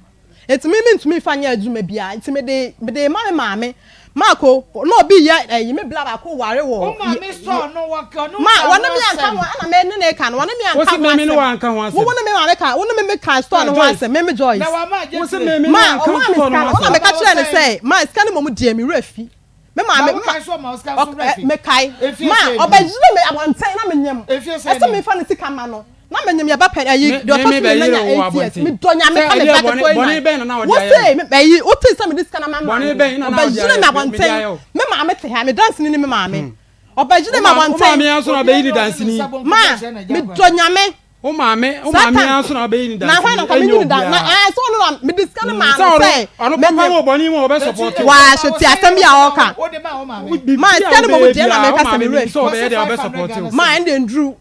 Enti me mentumi nfa nyɛ adwuma biara nti mede mede rema me maame. Marco na obi yɛ ɛyi me bla baako ware wɔ Wo maame sɔɔ no wɔ ka ɔne wo ma ka wɔne ho me anka asɛm. ho ɛna me ne ne ka no wɔne me Wo anka se ho me me ne asɛm. wo anka ho Wo asɛm. wo ne me maame ka wo ne me me ka store Ah no ho Joyce. asɛm me me Joyce. Na wama agye Wo se tire. me me ne Ma wo anka ɔmaa me store sika no no ho ɔna asɛm. meka Ɔma wo kyerɛɛ no sɛn? sɛ ma sika no mmom deɛ me werɛ fi. Me Ba maame wo ma kae sɛ ɔma wo sika nso ɔk werɛ ɛ fi. mekae Efie ma sɛn ni? ɔbɛyere me abɔnten na menyem Efie sɛn ɛsɛ ni? memfa ne sika ma no na menyem yɛba pɛ ɛyi Me deɛ me ɔtɔ me so mmienu bɛyere anya wo wɔ 8 years abɔnten. medɔ nyame Sɛ ka me ɛdeɛ ba bɔne ketewa yi bɔne nan bɛn na na ɔde wo ayɛ se me? me ɛyi wotee sɛ mede sika no ma Bɔne maame bɛn na na ɔde ɔbɛyere ayɛ me me mede abɔnten ayɛ wo? me maame te ha me danseni ne me maame Hmm. Wo ɔbɛyere me maame wo abɔnten maame ara nso na Obiara ɔbɛyi ne ni hɔ a ɔde ne danseni. nsa bonkum ma bɛkyerɛ n'agya kwan. medɔ nyame Wo maame wo Saa maame time ara nso na ɔbɛyi ne na hwan danseni na nka ɛnyɛ menyi ne da na obiara. ɛɛ sɛ ɔno na mede sika no Mm, maa sɛ no ɔno sɛ ɔno papa menyem wɔ bɔne mu a ɔbɛ Eti support wo. waa ɔma hwɛ wo ti sɛn asɛm bi a wode ma ɔka wo wode ma wo maame. Wo ma biribi a sika no mmom wobɛyɛ deɛ na biara wo meka sɛ maame me nim werɛ sɛ fi ɔbɛyɛ Wɔse deɛ ɔbɛ 500 support Ghana wo. ma cedis. ɛnde nduru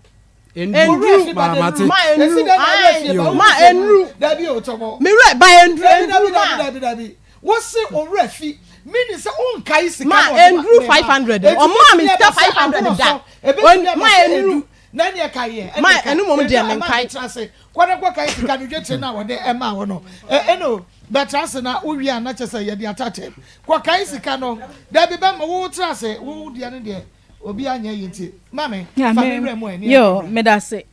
Enduru Wo werɛ nduru fi ba ma de mate. nuru. ma Esi enduru dɛn na werɛ ae fie ba Yo. wo ma fie mu. enduru Dabi o tɔmɔ. me werɛ ba enduru Dabi enduru dabi dabi ma dabi dabi. Wose wo werɛ fi meaning sɛ wonkae sika ma no ɔde ma enduru ne ma. 500 Eti ɔmaa me betumi sika aba sɛ 500 aboro da so. Ebetumi On, aba ma sɛ enduru edu. Na ɛneɛ kae ɛ ma ɛneɛ kae. ɛno mmom Edu deɛ a ɛma menkae metra ase. Kɔ na kɔkae sika no dwetire no a wɔde ɛmaa wo no. Ɛ ɛno bɛtra ase na wowie a na kyerɛ sɛ yɛde atatam. Kɔkae sika no. Dabi bɛma wo tra ase. Wo deɛ no deɛ obi anyɛ yi nti. Maame fa me Amen. werɛ mu ɛ ne Yo, yɛnkɔ mmra. medase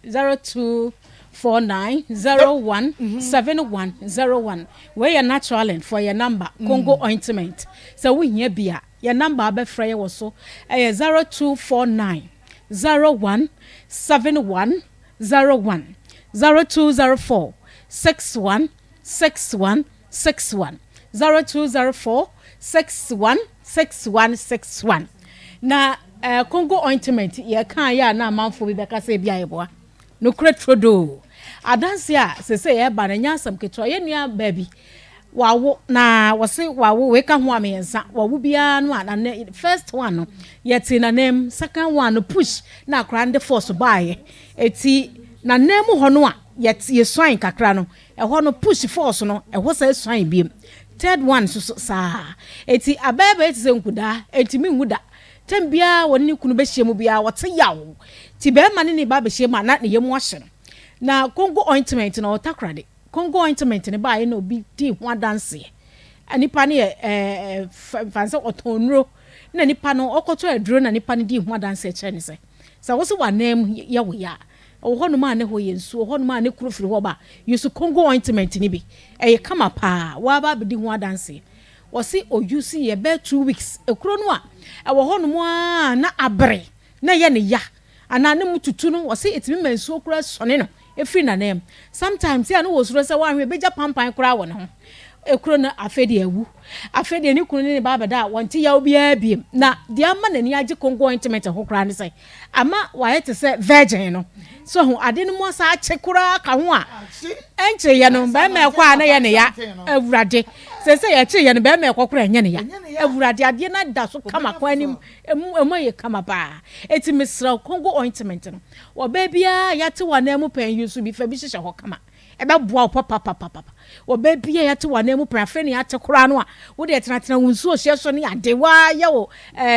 0249 01 7101. Wei yɛ naturalin for yɛ number, Congo ointment. Sɛ wohia bi a, yɛ number a wobɛfrɛ yɛ wɔ so ɛyɛ 0249 01 71 01, 0204 61 61 61, 0204 61 61 61. Na eh, Congo ointment yɛka yɛ a na amanfoɔ bi bɛka sɛ ebi a yɛboa. Nokorɛ turodoo. Adanse a sese yɛba no ɛnyɛ asɛm ketewa. Yɛn nua baabi wawo na wɔse wawo wei ka ho a mmiɛnsa wawo biara no a na ne first one no yɛte n'anam second one no push na akwaraa no de force baeɛ eti. N'anan mu hɔ no a yɛt yɛsuan kakra no, ɛhɔ no push force no, ɛhɔ san suan biom. Third one nso so saa. Enti abɛyɛ bɛyɛ te sɛ nkudaa, ɛntumi nwu da. Term biara wɔne ne kunu bɛhyia mu biara ɔte yaw. Nti barima ne ne ba bɛhyia mu a na ne yam ahye no. Na Congo ointment no ɔtakoradi. Congo ointment no baeɛ na obi dii ho adanseɛ. Nipa no yɛ ɛɛ fa sɛ ɔtɔn nnuro na nipa no ɔkɔtɔ aduro na nipa no dii ho adanseɛ kyerɛ ne sɛ sɛ wo se w'anan mu yɛ wo ya a, ɛwɔ hɔnom a ne hɔ yɛ nsuo, hɔnom a ne kuro firi hɔ ba, use Congo ointment no bi. Ɛyɛ kama paa. Woaba abɛdi ho adanseɛ. Wɔse o use yɛ bɛyɛ 2 weeks, ekuro no a ɛwɔ hɔnom a na abere na ɛyɛ ne ya anaa ne mu tutu no, wɔse etumi ma nsuo koraa sɔne no efiri n'anan mu. Sometimes yɛ a no wɔ suro sɛ wɔahwɛ ebegya pampan koraa wɔ ne ho. Ekuro no afei deɛ awu, afei deɛ ne kunu ne ne ba abɛda a wɔnte yaw biara biem. Na deɛ ama n'ani agye Congo ointment ho koraa ne sɛ ama wayɛ te sɛ virgin no so ho ade no mu asa akye koraa ka ho a ɛnkyereyɛ no bɛrima ɛkɔ a na yɛ ne ya. Awurade, sɛ yɛkyereyɛ no bɛrima ɛkɔ koraa ɛnyɛ ne ya. Awurade, adeɛ no ada so kama kwan anim emu emu yɛ kama paa. Eti mesrɛ, Congo ointment no, ɔbaa biara yɛate wɔ anan mu pɛn yi so bi fa bi hyehyɛ hɔ kama, ɛbɛboa wo papapapapa. Ɔbaa biara yɛate wɔ anan mu pɛn, afei ne yɛate koraa no a, wode tenatena wo nsuo hyɛ so ne ade waayɛ wo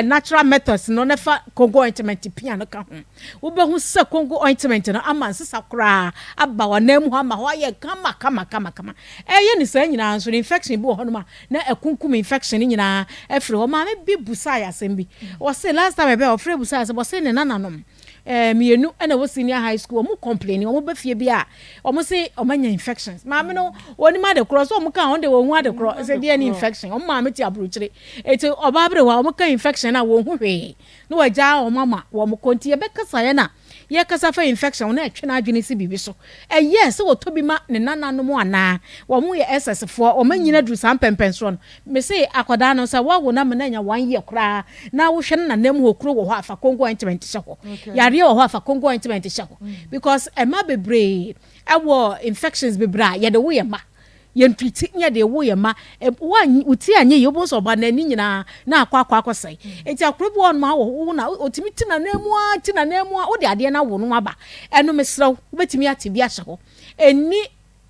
natural methods no ne fa Congo ointment pia no ka ho, wobɛhu sɛ Congo ointment no ama nsesa koraa aba wɔ anan mu hɔ ama hɔ ayɛ kama kama kama kama. Ɛyɛ ne saa nyinaa nso no, infection bi wɔ hɔnom a na ɛkunkum infection no nyinaa afiri hɔ. Maame bi busaa yɛ asɛm bi, wɔse last time ɛbɛ ɔfrɛ busaa sɛ wɔse ne nananom mmienu ɛna wɔ senior high school, wɔn complain wɔn bɛ fie bi a wɔn se wɔn anya infections. Maame no wɔn nim ade korɔ so wɔn ka wɔn de wɔn ho ade korɔ sɛ deɛ ne infection. Wɔn maame te aburokyire, eti ɔbaa bere hɔ a wɔn ka infection a wɔn ho hwee na wɔagya wɔn ama wɔn kɔ. Nti yɛbɛkasa yɛn a yɛkasa fa infection na ɛtwe n'adwene si biribi so, ɛyɛ sɛ wɔtɔ bi ma ne nananom anaa wɔn yɛ SS foɔ, wɔn anyina duru saa mpɛmpɛnsoɔ no. Mese akwadaa no sɛ wɔawo na ama no anya 1 year koraa na wohwɛ no nanam hɔ kuro wɔ hɔ afa Congo ointment hyɛ hɔ, yareɛ wɔ hɔ afa Congo ointment hyɛ hɔ, because ɛma bebree ɛwɔ infections bebree a yɛde wo yɛ ma yɛntwiti ne yɛde wo yɛ ma wo ti anyɛ yie, wobɛhu sɛ ɔba n'ani nyinaa na akɔ akɔ akɔsɛe. Nti akoro bi wɔ hɔnom a wɔ wo na ɔtumi ti n'anan mu a ti n'anan mu a wode adeɛ no awo no aba. Ɛno mesrɛ wo, wobɛtumi ate bi ahyɛ hɔ. Ɛnni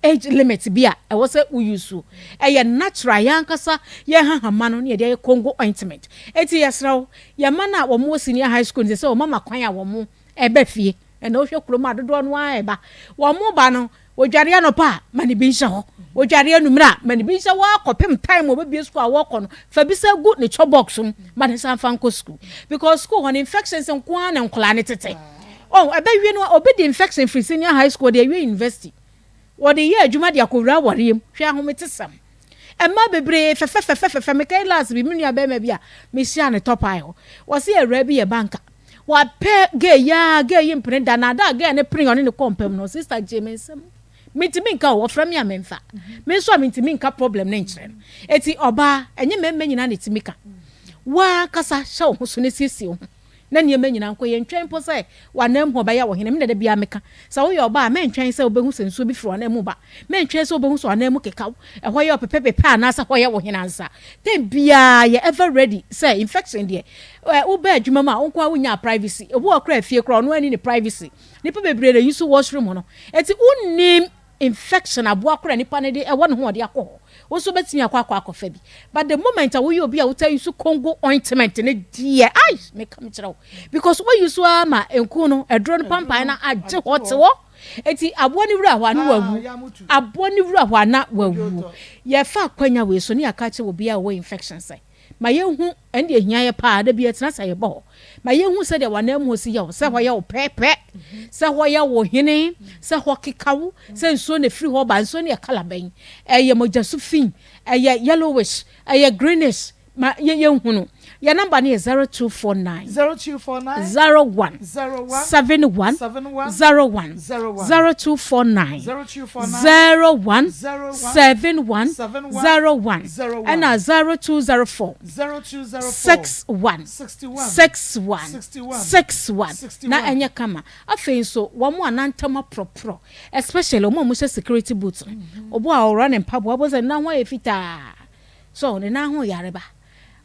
age limit bi a ɛwɔ sɛ woyi so. Ɛyɛ natural, yɛn ankasa yɛn hahama no ne yɛde ayɛ Congo ointment. Eti yɛsrɛ wo, yɛma no a wɔn wɔ senior high school no sɛ wɔn ama kwan a wɔn ɛbɛ fie. Ɛna wohwɛ kurom a dodoɔ no ara ɛba wɔn ba no, wɔdware anɔpa a, ma ne bi nhyɛ hɔ, wɔdware anummerɛ a, ma ne bi nhyɛ hɔ akɔpem time wɔbɛbie sukuu a wɔkɔ no. Fa bi sɛ gu ne chɔ box mu ma ne nsa mfa nkɔ sukuu, because school hɔ no infections nko ara na nkɔlaa ne tete. Oh, ɛbɛwie no, obi de infection firi senior high school de awie university, wɔde yɛ adwuma de akɔwura awareɛ mu. Hwɛ ahometesɛm, mmaa bebree fɛfɛfɛfɛfɛ. Mekae last bi, me nua bɛrima bi a mehyia ne tɔpae hɔ, wɔsi awura bi yɛ banker, wapɛ gay yaa gay yi mpene da na ada gay ne pene ɔne ne kɔ mpam no. Sister gye me nsɛm, mintimi nka o, wɔfrɛ me a memfa me nso a mintimi nka problem ne nkyerɛ no. Eti ɔbaa, ɛnyɛ mmarima nyinaa na etimi ka. Waa kasa hyɛ wo ho so ne siesie wo ho na nneɛma nyinaa nkɔ yɛ. Ntwɛn mpo sɛ w'anan mu ɔbɛyɛ wɔ hene. Me na da biara meka sɛ woyɛ ɔbaa, mɛntwɛn sɛ wobɛhu sɛ nsuo bi firi w'anan mu ba, mɛntwɛn sɛ wobɛhu sɛ w'anan mu keka wo, ɛhɔ yɛ ɔpepɛpepɛ anaasɛ hɔ yɛ wo hene ansa. Tem biara yɛ ever ready sɛ infection deɛ ɛ woba adwuma mu a, wo nko a wonya privacy. Obi wɔ kora fie kora ɔno ani ne privacy. Nipa bebree na yi so washroom no, eti wonnim infection aboa kora nipa no de ɛwɔ ne ho ɔde akɔ hɔ, wo nso bɛtumi akɔ akɔ akɔfa bi. But the moment a woyɛ obi a wota use Congo ointment ne deɛ, ai, meka me kyerɛ wo, because woyi so ama nku no aduro no pampan na agye hɔ te hɔ. Eti aboa ne wura hɔ a ne wawu, aboa ne wura hɔ a na wawu. Yɛfa akwanya wei so ne yɛaka kyerɛ obi a ɔwɔ infection sɛ ma yɛnhu. Ɛne deɛ hia yɛ paa da bi yɛtena sɛ yɛbɔ hɔ ma yɛnhu sɛdeɛ w'anan mu hɔ si yɛ wo, sɛ hɔ yɛ wo pɛɛpɛ, sɛ hɔ yɛ wo hene, sɛ hɔ keka wo, sɛ nsuo na ɛfiri hɔ ba, nsuo no yɛ colour bɛn, ɛyɛ mogya so fi, ɛyɛ yellowish, ɛyɛ greenish, ma yɛnhu no. Yɛ number no yɛ 0249 0249 01 01 71 71 01 01 0249 0249 01 01 71 71 01 01 ɛna 0204 0204 61 61 61 61 61 61. Na ɛnyɛ kama. Afei nso wɔn a nantam aporɔporɔ, especially wɔn a wɔhyɛ security boot no, obi a ɔwura ne mpaboa bɔ sɛ ne nan ho ayɛ fitaa so, ne nan ho yareba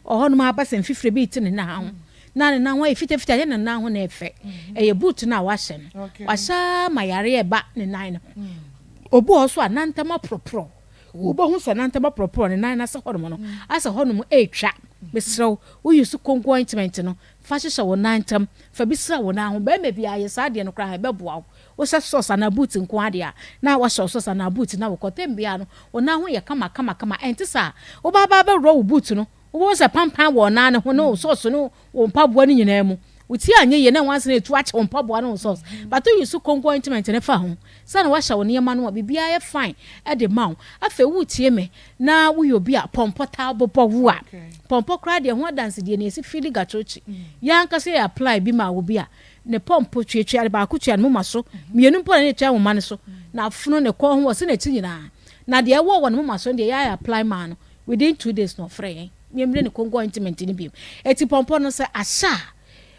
ɔhɔnom aba sɛ mfifire bi te ne nan ho. na ne nan ho ayɛ fitafita, ɛnyɛ ne nan ho na ɛfɛ, ɛyɛ boot no a wahyɛ no. Wahyɛ ara ma yareɛ reba ne nan no ho. Obi wɔ hɔ nso a, nantam aporɔporɔ. Wobɛhu sɛ nantam aporɔporɔ ne nan no ase hɔnom no, asɛ hɔnom retwa. Mesrɛ wo, wo use konko ointment no, fa hyehyɛ wo nan ntam, fa bi sra wo nan ho. Barima biara yɛ saa adeɛ no koraa a, ɛbɛboa wo. Wohyɛ socks anaa boot nko ara deɛ a, na wahyɛ wo socks anaa boot na wokɔ. Tɛm biara no, wo nan ho yɛ kama kama kama. Ɛnte saa a, wobɛba abɛworɔ wo boot no, wobɛhu sɛ pampan wɔ wo nan no ho ne wo socks ne wo mpaboa no nyinaa mu. Wo ti anyɛ yie na nwansena etu akyɛ wo mpaboa ne wo socks. But wo use konko ointment no fa ho, sɛnea wahyɛ wo nneɛma no a, biribiara yɛ fine de ma wo. Afei woretie me na woyɛ obi a pɔmpɔ taa bobɔ wo a, pɔmpɔ koraa deɛ ɛho adansedie no yɛsi fili gatrokyi. Yɛn ankasa yɛ apply bi maa obi a, ne pɔmpɔ tuatua, baako tua ne moma so, mmienu mpo na ne tua nwoma no so, n'afono, ne kɔn ho, ɔse n'akyi nyinaa. Na deɛ ɛwɔ wɔ ne moma so no deɛ yɛayɛ apply maa no, within 2 days na ɔfrɛ yɛn, yɛmmire ne konko ointment no bio. Eti pɔmpɔ no sɛ ahyɛ a,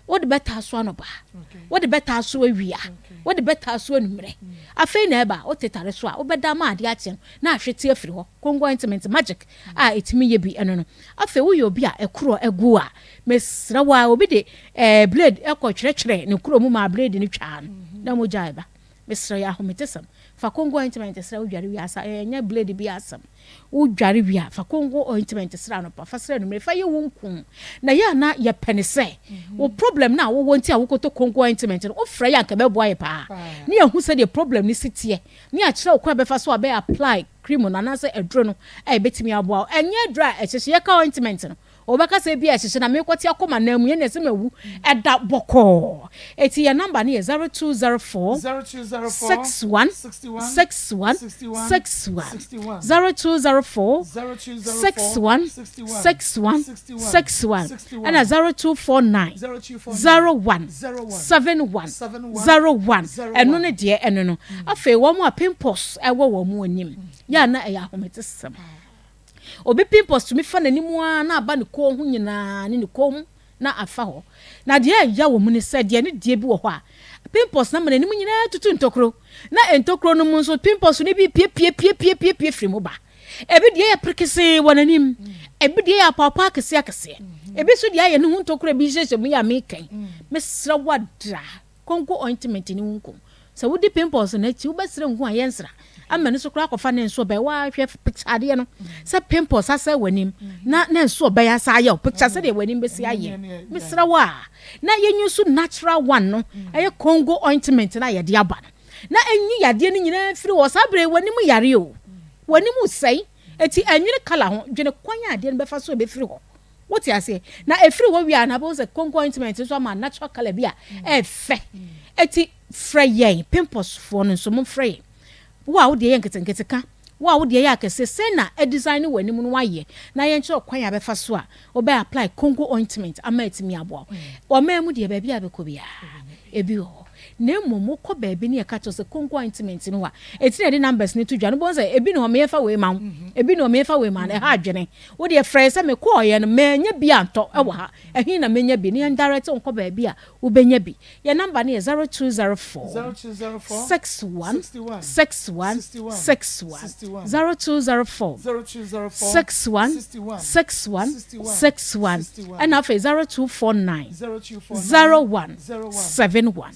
wode bɛtaa so anɔpa, wode bɛtaa so awia, wode bɛtaa so anwummerɛ. Afei na ɛba, wote tare so a, wobɛda ama adeɛ akye no na ahwete afiri hɔ. Konko ointment magic a ɛtumi yɛ bi ɛno no. Afei woyɛ obi a ɛkorɔ agu a, mesrɛ wo a, obi de eh, blade ɛkɔ twerɛtwerɛ ne kuro mu maa blade no twaa no na mogya ɛba. Mesrɛ yɛ ahometesɛm. Fa konko ointment sra wo dware wie asa, ɛnyɛ blade bi asɛm. Wo dware wie a, fa konko ointment sra anɔpa, fa sra anwummere, fa yɛ wo nku. Na yɛ a na yɛpɛ ne sɛ, wo problem no a wowɔ nti a wokɔtɔ konko ointment no, wofrɛ yɛ a anka ɛbɛboa yɛ paa. Ne yɛahu sɛdeɛ problem no si teɛ, ne yɛakyerɛ wo kwan a ɛbɛfa so a bɛ apply cream no anaasɛ aduro no a ɛbɛtumi aboa wo. Ɛnyɛ aduro a ɛhyehye, yɛka ointment no, Wɔbɛka sɛ ebia ɛhyehye na merekɔte akɔ m'anan mu, ɛnna ɛsɛ mawu. Ɛda bɔkɔɔ. Enti yɛn nɔmba no yɛ 0204 61 61 61, 0204 61 61 61, ɛnna 0249 01 71 01. Ɛno ne deɛ ɛno no. Afei wɔn a pimples wɔ wɔn anim, yɛ a na ɛyɛ ahometesɛm. Obi pimples tumi fa n'anim ara na aba ne kɔn ho nyinaa ne ne kɔn mu na afa hɔ. Na deɛ ɛya wɔ mu ne sɛ deɛ ne deɛ bi wɔ hɔ a, pimples no ama n'anim nyinaa tutu ntokuro. Na ntokuro no mu nso pimples no bi piepiepiepiepie firi mu ba. Ebi deɛ yɛ perekesee wɔ n'anim, ebi deɛ yɛ apɔapɔ akɛseɛ akɛseɛ, ebi nso deɛ ayɛ ne ho ntokuro ebi hyehyɛ mu yɛ a meka yi. Mesrɛ wo adra. Konko ointment ne wo nku. Sɛ wodi pimples no akyi wobɛsrɛ nku a yɛnsra ama no so koraa akɔfa ne nso ɔbɛyɛ waa hwɛ picture adeɛ no sɛ pimples asɛe w'anim na ne nso ɔbɛyɛ asa ayɛ wo picture sɛdeɛ w'anim bɛsi ayɛ mesrɛ wo a na yɛnyi so natural one no ɛyɛ Congo ointment no a yɛde aba no na ɛnyi yadeɛ no nyinaa firi hɔ saa berɛ w'anim yare o w'anim sɛe eti ɛnwene kala ho dwene kwan a adeɛ no bɛfa so ɛbɛfiri hɔ Wote aseɛ? Na ɛfiri hɔ wie a na wobɛhu sɛ konko ointment nso ama natural colour bi a ɛyɛ fɛ. Eti frɛ yɛn, pimples foɔ no nso momfrɛ yɛn. Wo a wo deɛ yɛ nketenkete ka, wo a wo deɛ yɛ akɛseɛ, sɛn na ɛdesign w'anim no wayɛ na yɛnkyerɛ wo kwan a bɛfa so a wobɛ apply konko ointment ama atumi aboa wo. Ɔman mu deɛ baabi a bɛkɔ biara ebi wɔ hɔ. Na mmom wokɔ baabi ne yɛka kyerɛ wo sɛ konko ointment no wɔ a, eti na yɛde numbers no to dwa no, wobɛhu sɛ ebi ne hɔ meyɛmfa wei ma wo, ebi ne hɔ meyɛmfa wei ma no, ɛha adwene. Wo deɛ frɛ sɛ mekɔɔeɛ no mannya bi antɔ wɔ ha, ɛhe na mɛnya bi? Na yɛn direct wo nkɔ baabi a wobɛnya bi. Yɛn number no yɛ 0204 61 61 61, 0204 61 61 61, ɛna afei 0249 01 71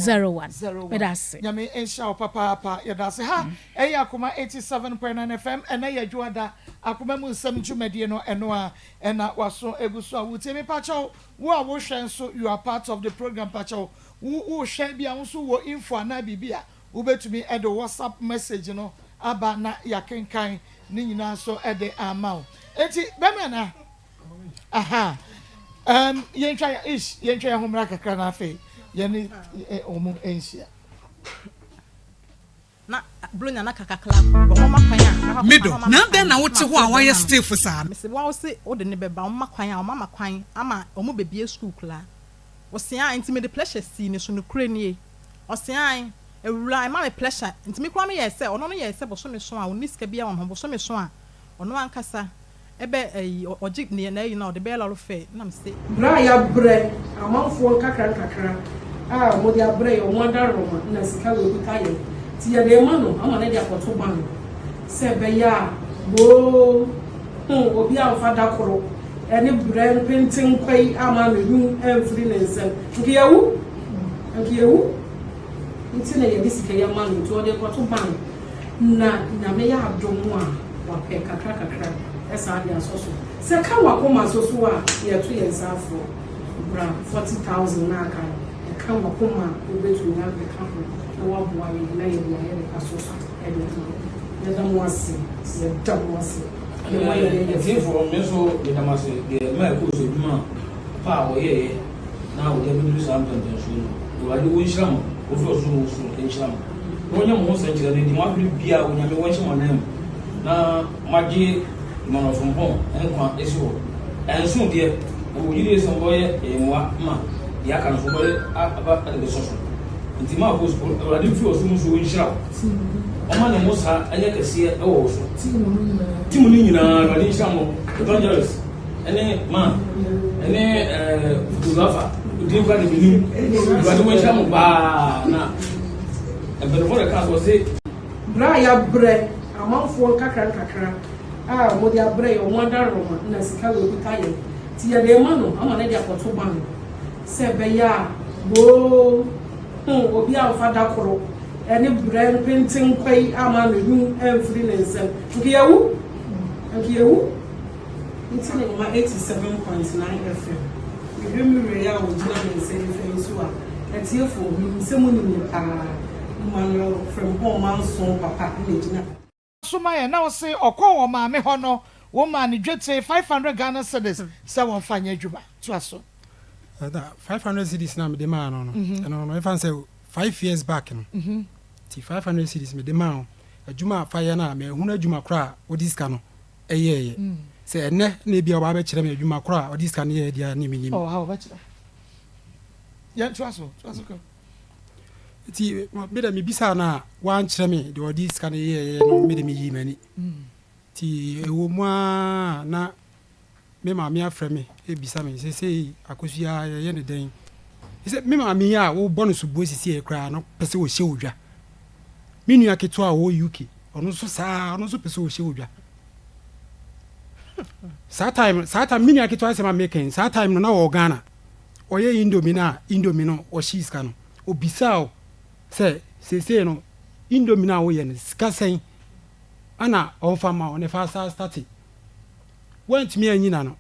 01. Meda ase. Nyame nhyira wo papaapa yɛda ase ha ɛyɛ Akoma 87.9 FM ɛnɛ yɛ dwoada Akoma mu nsɛm dwumadie no ɛno a ɛna waso egu so a wotie me pakyɛw wo a wohwɛ nso you are part of the program pakyɛw wo wohwɛ bi a wo nso wɔ info anaa biribi a wobɛtumi ɛde WhatsApp message no aba na yakenkan ne nyinaa nso ɛde ama wo enti bɛma na aha yɛntwa ish yɛntwa yɛn ho mmra kakra na afei yɛne wɔn nhyia. Na Bronya na kakakla bɔ wɔn ma kwan a mɛkɔ akɔfa Medɔ, no ama na me adɛn kwan na na wote matɔ hɔ a aduane woayɛ ama no. stiff saa no? Mese wo a wose wode no bɛba wɔn ma kwan a wɔn ama kwan ama wɔn bɛbie sukuu koraa. Ɔse ae nti mede pleasure sii ne so nokorɛ nie. Ɔse ae awura ɛma me pleasure nti me koraa meyɛɛ sɛ ɔno no yɛɛ sɛ bosome so a ɔnni sika biara wɔ ne ho bosome so a ɔno ankasa ɛbɛ ɛyi ɔgye neɛ n'ayi no a ɔde bɛyɛ lɔre fare na mese. Berɛ a yɛabrɛ amanfoɔ nkakra nkakra a wɔde abrɛ yɛn, wɔn adaworoma na sika wei kuta yɛn nti yɛde rema no ama no de akɔto bank sɛ ɛbɛyɛ a woo hmm obi amfa da koro. ne brɛ mpentenkwa yi amma ammɛhum amfiri ne nsam, nka yɛawu. Nka yɛawu. Nti na yɛde sika yi ama no, nti ɔde rekɔto bank. Na Nyame yɛ adom a, wapɛ kakra kakra saa de asɔ so. Sɛ ɛka w'akoma so so a, yɛto yɛn nsa afrɛ wo. Bra, 40,000 no a aka no, ɛka w'akoma a, wobɛtumi abɛka ho na woaboa yɛn na yɛde ayɛ de asɔ so de ama wo. Yɛda mo ase, yɛda mo ase. Deɛ moayɛ deɛ yɛ fɛ. Atiefoɔ, me nso meda mo ase deɛ ɛma ɛkɔɔ so adwuma pa a wɔyɛeɛ na wɔde abɛduru saa mpɛnpɛnsoɔ no. Awurade ɔnhyira mo, ɔmfiri ɔsoro mu soro nhyira mo, na ɔnyɛ mo ho nsɛnkyerɛnne deɛ moahwere biara Onyame wɔnhyɛ mo ananmu na moagye Emmanuel Frimpong nkwa asi hɔ. Ɛnso deɛ, na mewɔ gyidie sɛ mobɛyɛ mmoa ma deɛ aka no nso mobɛyɛ aba de bɛsɔ so. Nti Marcos, Awurade mfiri ɔsoro mu soro nhyira wo, ɔma ne mmosa nyɛ kɛseɛ wɔ wo so. Team no nyinaa, Awurade nhyira mo, Evangelist ɛne man ɛne ɛɛ photographer, odin kora de menim, Awurade wɔnhyira mo paa na mpanyinfoɔ na ɛka so ɔse. Brɛ a yɛabrɛ amanfoɔ nkakra nkakra a wɔde abrɛ yɛn, wɔn adaworoma na sika wei kuta yɛn nti yɛde rema no ama no de akɔto bank sɛ ɛbɛyɛ a boo hmm obi amfa da koro ne brɛ mpentenkwa yi amma ammɛhum amfiri ne nsam nka yɛawu nka yɛawu. Nti na mema 87.9 FM mehwɛ me wura yi a ɔgyina me nsa nifa yi so a, atiefoɔ menim sɛ monim no paa, Emmanuel Frimpong Manson papa na ɛgyina ha. So ma yɛn na ɔse ɔkɔɔ wɔ maame hɔ no wo maa no dwetee 500 Ghana cedis sɛ wɔnfa nyɛ adwuma. Toa so. Ɛna 500 cedis na mede maa no no ɛno no ɛfa sɛ 5 years back no nti 500 cedis mede maa no adwuma a fa yɛ no a mahunu adwuma korɔ a wode sika no ɛyɛɛyɛ sɛ ɛnɛ na ebia ɔba abɛkyerɛ me adwuma korɔ a ɔde sika no yɛɛ deɛ a ne menim. Ɔwɔ ha ɔbɛkyerɛ. Yɛn toa so toa so kɔ. Nti me dɛ mebisaa no a wankyerɛ me deɛ ɔde sika no yɛeɛ no me de meyii m'ani. Nti ɛwɔ mu ara na me maame afrɛ me ɛrebisa me seesei Akosua yɛyɛ no dɛn? Sɛ me maame yi a wobɔ no soboɔ sisiɛ koraa no pɛ sɛ ɔhyɛ wo dwa. Me nua ketewa a ɔwɔ UK ɔno nso saa ɔno nso pɛ sɛ ɔhyɛ wo dwa. Saa time saa time me nua ketewa asɛm a meka yi saa time no na ɔwɔ Ghana. Ɔyɛ indomie no a indomie no ɔhyee sika no obisaa wo sɛ seesei no indomie no a woyɛ no sika sɛn ana ɔmfa mma wo ne fa saa starte woantumi anyi n'ano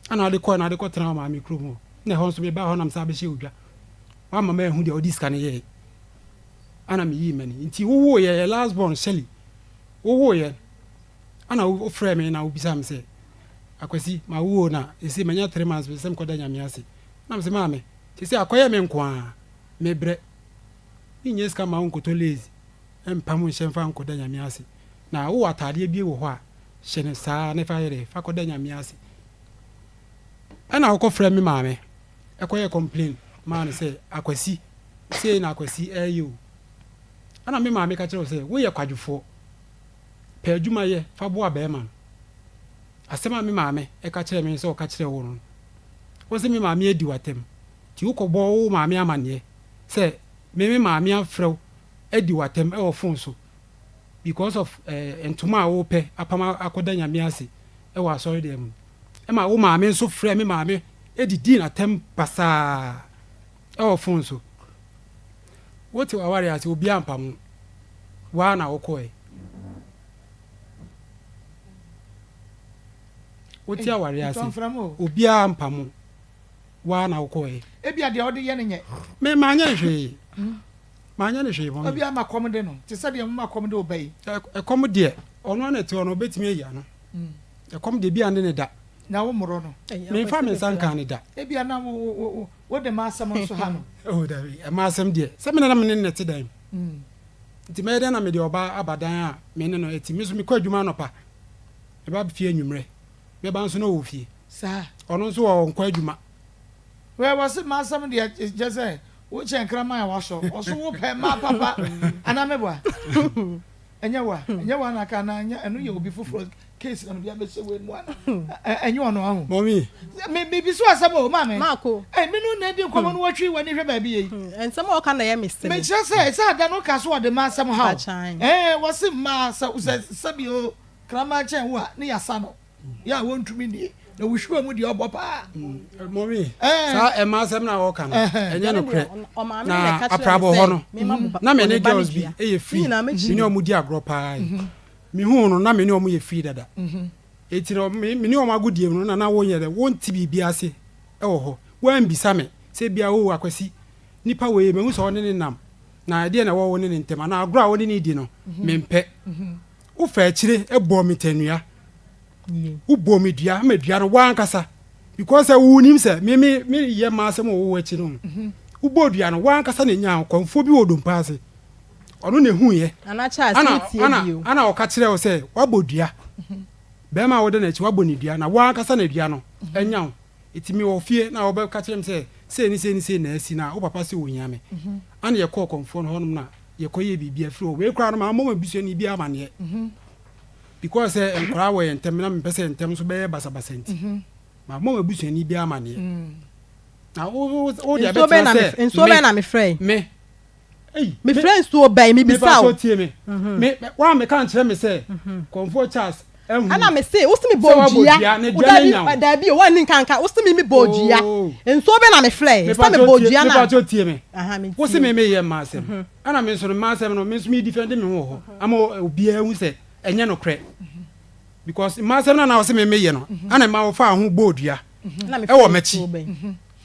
ana ɔde kɔɛ na ɔde kɔtena wo maame kurom hɔ na ɛhɔ nso mebaa hɔ nam saa bɛhyɛ odwa wama mahu deɛ ɔde sika no yɛɛ ana meyii m'ani nti wowoo yɛ yɛ last born Shelly wowoo yɛ Ana wo frɛɛ me na wo bisaa me sɛ, Akwasi, ma wo o na sesei manya 3 months mepɛ sɛ mekɔ da Nyame ase. Na me se maame, sesei akɔyɛ me nkoaa, me brɛ. Me nnya sika mma wo nkɔtɔ lace mpam nhyɛ mfa nkɔ da Nyame ase. Na wo wɔ ataadeɛ bi wɔ hɔ a, hyɛ no saa na fa yɛ dɛ, fa kɔ da Nyame ase. Ɛna wo kɔ frɛɛ me maame kɔ yɛɛ complain maa no sɛ Akwasi, sei na Akwasi ɛɛyɛ o. Ɛna me maame ka kyerɛ wo sɛ, wo yɛ kwadwofoɔ. Pɛ adwuma yɛ fa boa barima no. Asɛm a me maame ka kyerɛɛ me sɛ ɔka kyerɛɛ wo no, wose me maame adi wo atɛm, nti wokɔbɔɔ wo maame amanneɛ sɛ me me maame afrɛ wo adi wo atɛm wɔ fon so because of ntoma a wopɛ apam akɔda Nyame ase wɔ asɔredan mu. Ɛma wo maame nso frɛɛ me maame didii no atɛm basaa wɔ fon so. Wote w'awareɛ ase, obiara mpam wo. Wo ara na wokɔe. Wote awareɛ ase, obiara mpam wo. Wo ara na wokɔe. Ebia deɛ wode yɛ no nyɛ. Me manyɛ no hwee. Manyɛ no hwee mɔmi. Ebia ama kɔm de no, te sɛ deɛ moma kɔm de wo ba yi. Ɛkɔm deɛ, ɔno ara na ɛte hɔ no, ɔbɛtumi ayi ano. Ɛkɔm deɛ, ebia ne ne da. Na wo mmorɔ no. Memfa me nsa nkaa ne da. Ebia na wo wo wo wode m'asɛm nso ha no. Oh dabi, ɛma asɛm deɛ, sɛ me na na me ne no te dan mu. Nti mɛyɛ dɛn na mede ɔbaa aba dan a me ne no te? Me nso mekɔ adwuma anɔpa, meba fie anwummerɛ. Mɛba nso na ɔwɔ fie. Saa. Ɔno nso ɔnkɔ adwuma. Wɛ wɔse m'asɛm deɛ kyerɛ sɛ wokyɛn kraman a wasɔ. Ɔso wopɛ mmaa papa anaa meboa? Ɛnyɛ wo a? Ɛnyɛ wo a na aka anaa ɛnyɛ ɛno yɛ obi foforɔ case na mede abɛhyɛ wei mu ana? Ɛnyɛ ɔno ahu. Mɔmi. Me me bi so asɛm o maame. Maako. Ɛ me no na edi nkɔmɔ no wɔtwi w'ani hwɛ baabi yɛ yi. Nsɛm a ɔka na ɛyɛ me sere. Mekyerɛ sɛ sɛ ada no ka so ɔde ma asɛm haw. Bakyan. Ɛɛ wɔse mmaa sɛ sɛ sɛbi o kraman kyɛn wo a ne yasa no. Yɛ a wɔntumi nnie. Na wo hwiwa mu deɛ ɔbɔ paa. Mɔmi, saa ɛma asɛm na wɔka no, ɛnyɛ nokorɛ. Na aprabɔ hɔ no, na me ne girls bi yɛ free, me ne wɔn di agorɔ paa yi. Mehuu no na me ne wɔn yɛ free dada. Eti no, me ne wɔn agodie mu no, na na wɔnyɛ dɛ, wɔnte biribi ase wɔ hɔ. Wɔammisa me sɛ ebia, oh Akwasi, nipa wei, mahu sɛ ɔne ne nam, na ɛdeɛn na ɛwɔ wo ne ne ntam, anaa agorɔ a wo ne no redi no, mempɛ. Wofaa akyire bɔɔ me tɛnua. Wobɔɔ me dua ma dua no w'ankasa because sɛ wonim sɛ me me me yɛ mmaa asɛm wɔ wo akyi no. Wobɔɔ dua no w'ankasa na enyaa kɔmfoɔ bi wɔ dompa ase. Ɔno na ehuiɛ. Ana Charles Ana wotie ana bio. ana ɔka kyerɛ wo sɛ wabɔ dua. Bɛrima a woda n'akyi wabɔ ne dua na w'ankasa na dua no anya wo. Eti me wɔ fie na wɔbɛka kyerɛ me sɛ sei ne sei ne sei na asi na wo papa se ohia me. Ana yɛkɔɔ kɔmfoɔ no hɔnom na yɛkɔyɛɛ biribi afiri hɔ. Wei koraa no mammɔ m'abusuani biara amaneɛ. Because sɛ nkwadaa wɔ yɛn ntam na mempɛ sɛ yɛn ntam nso bɛyɛ basabasa nti, mammɔ m'abusuani biara amaneɛ. Na wo wo wo deɛ Nsuo bɛn bɛtena na me sɛ nsuo me bɛn na mefrɛe? me ei me Mefrɛ nsuo bɛn? mepa Mebisa wo. kyɛw tie me me wa meka nkyerɛ me sɛ Kɔmfoɔ Charles ahu Ɛna me se, wo se me sɛ bɔɔ wabɔ dua. dua na Wo dua no dabi anya wo. dabi o, wanni nka nka. Wo se me me bɔɔ dua. Oh. Nsuo bɛn na mefrɛe? Mepa Sɛ me kyɛw bɔɔ tie dua mepa na. kyɛw tie me. Aha, Wo se metie me o. meyɛ mmaa asɛm. Ɛna me nso no mmaa asɛm no me nso me defend me ho wɔ hɔ ama obiara ahu sɛ ɛnyɛ nokorɛ because mmaa asɛm no na ɔse me meyɛ no ɛna mmaa wɔfaa ho bɔɔ dua ɛwɔ m'akyi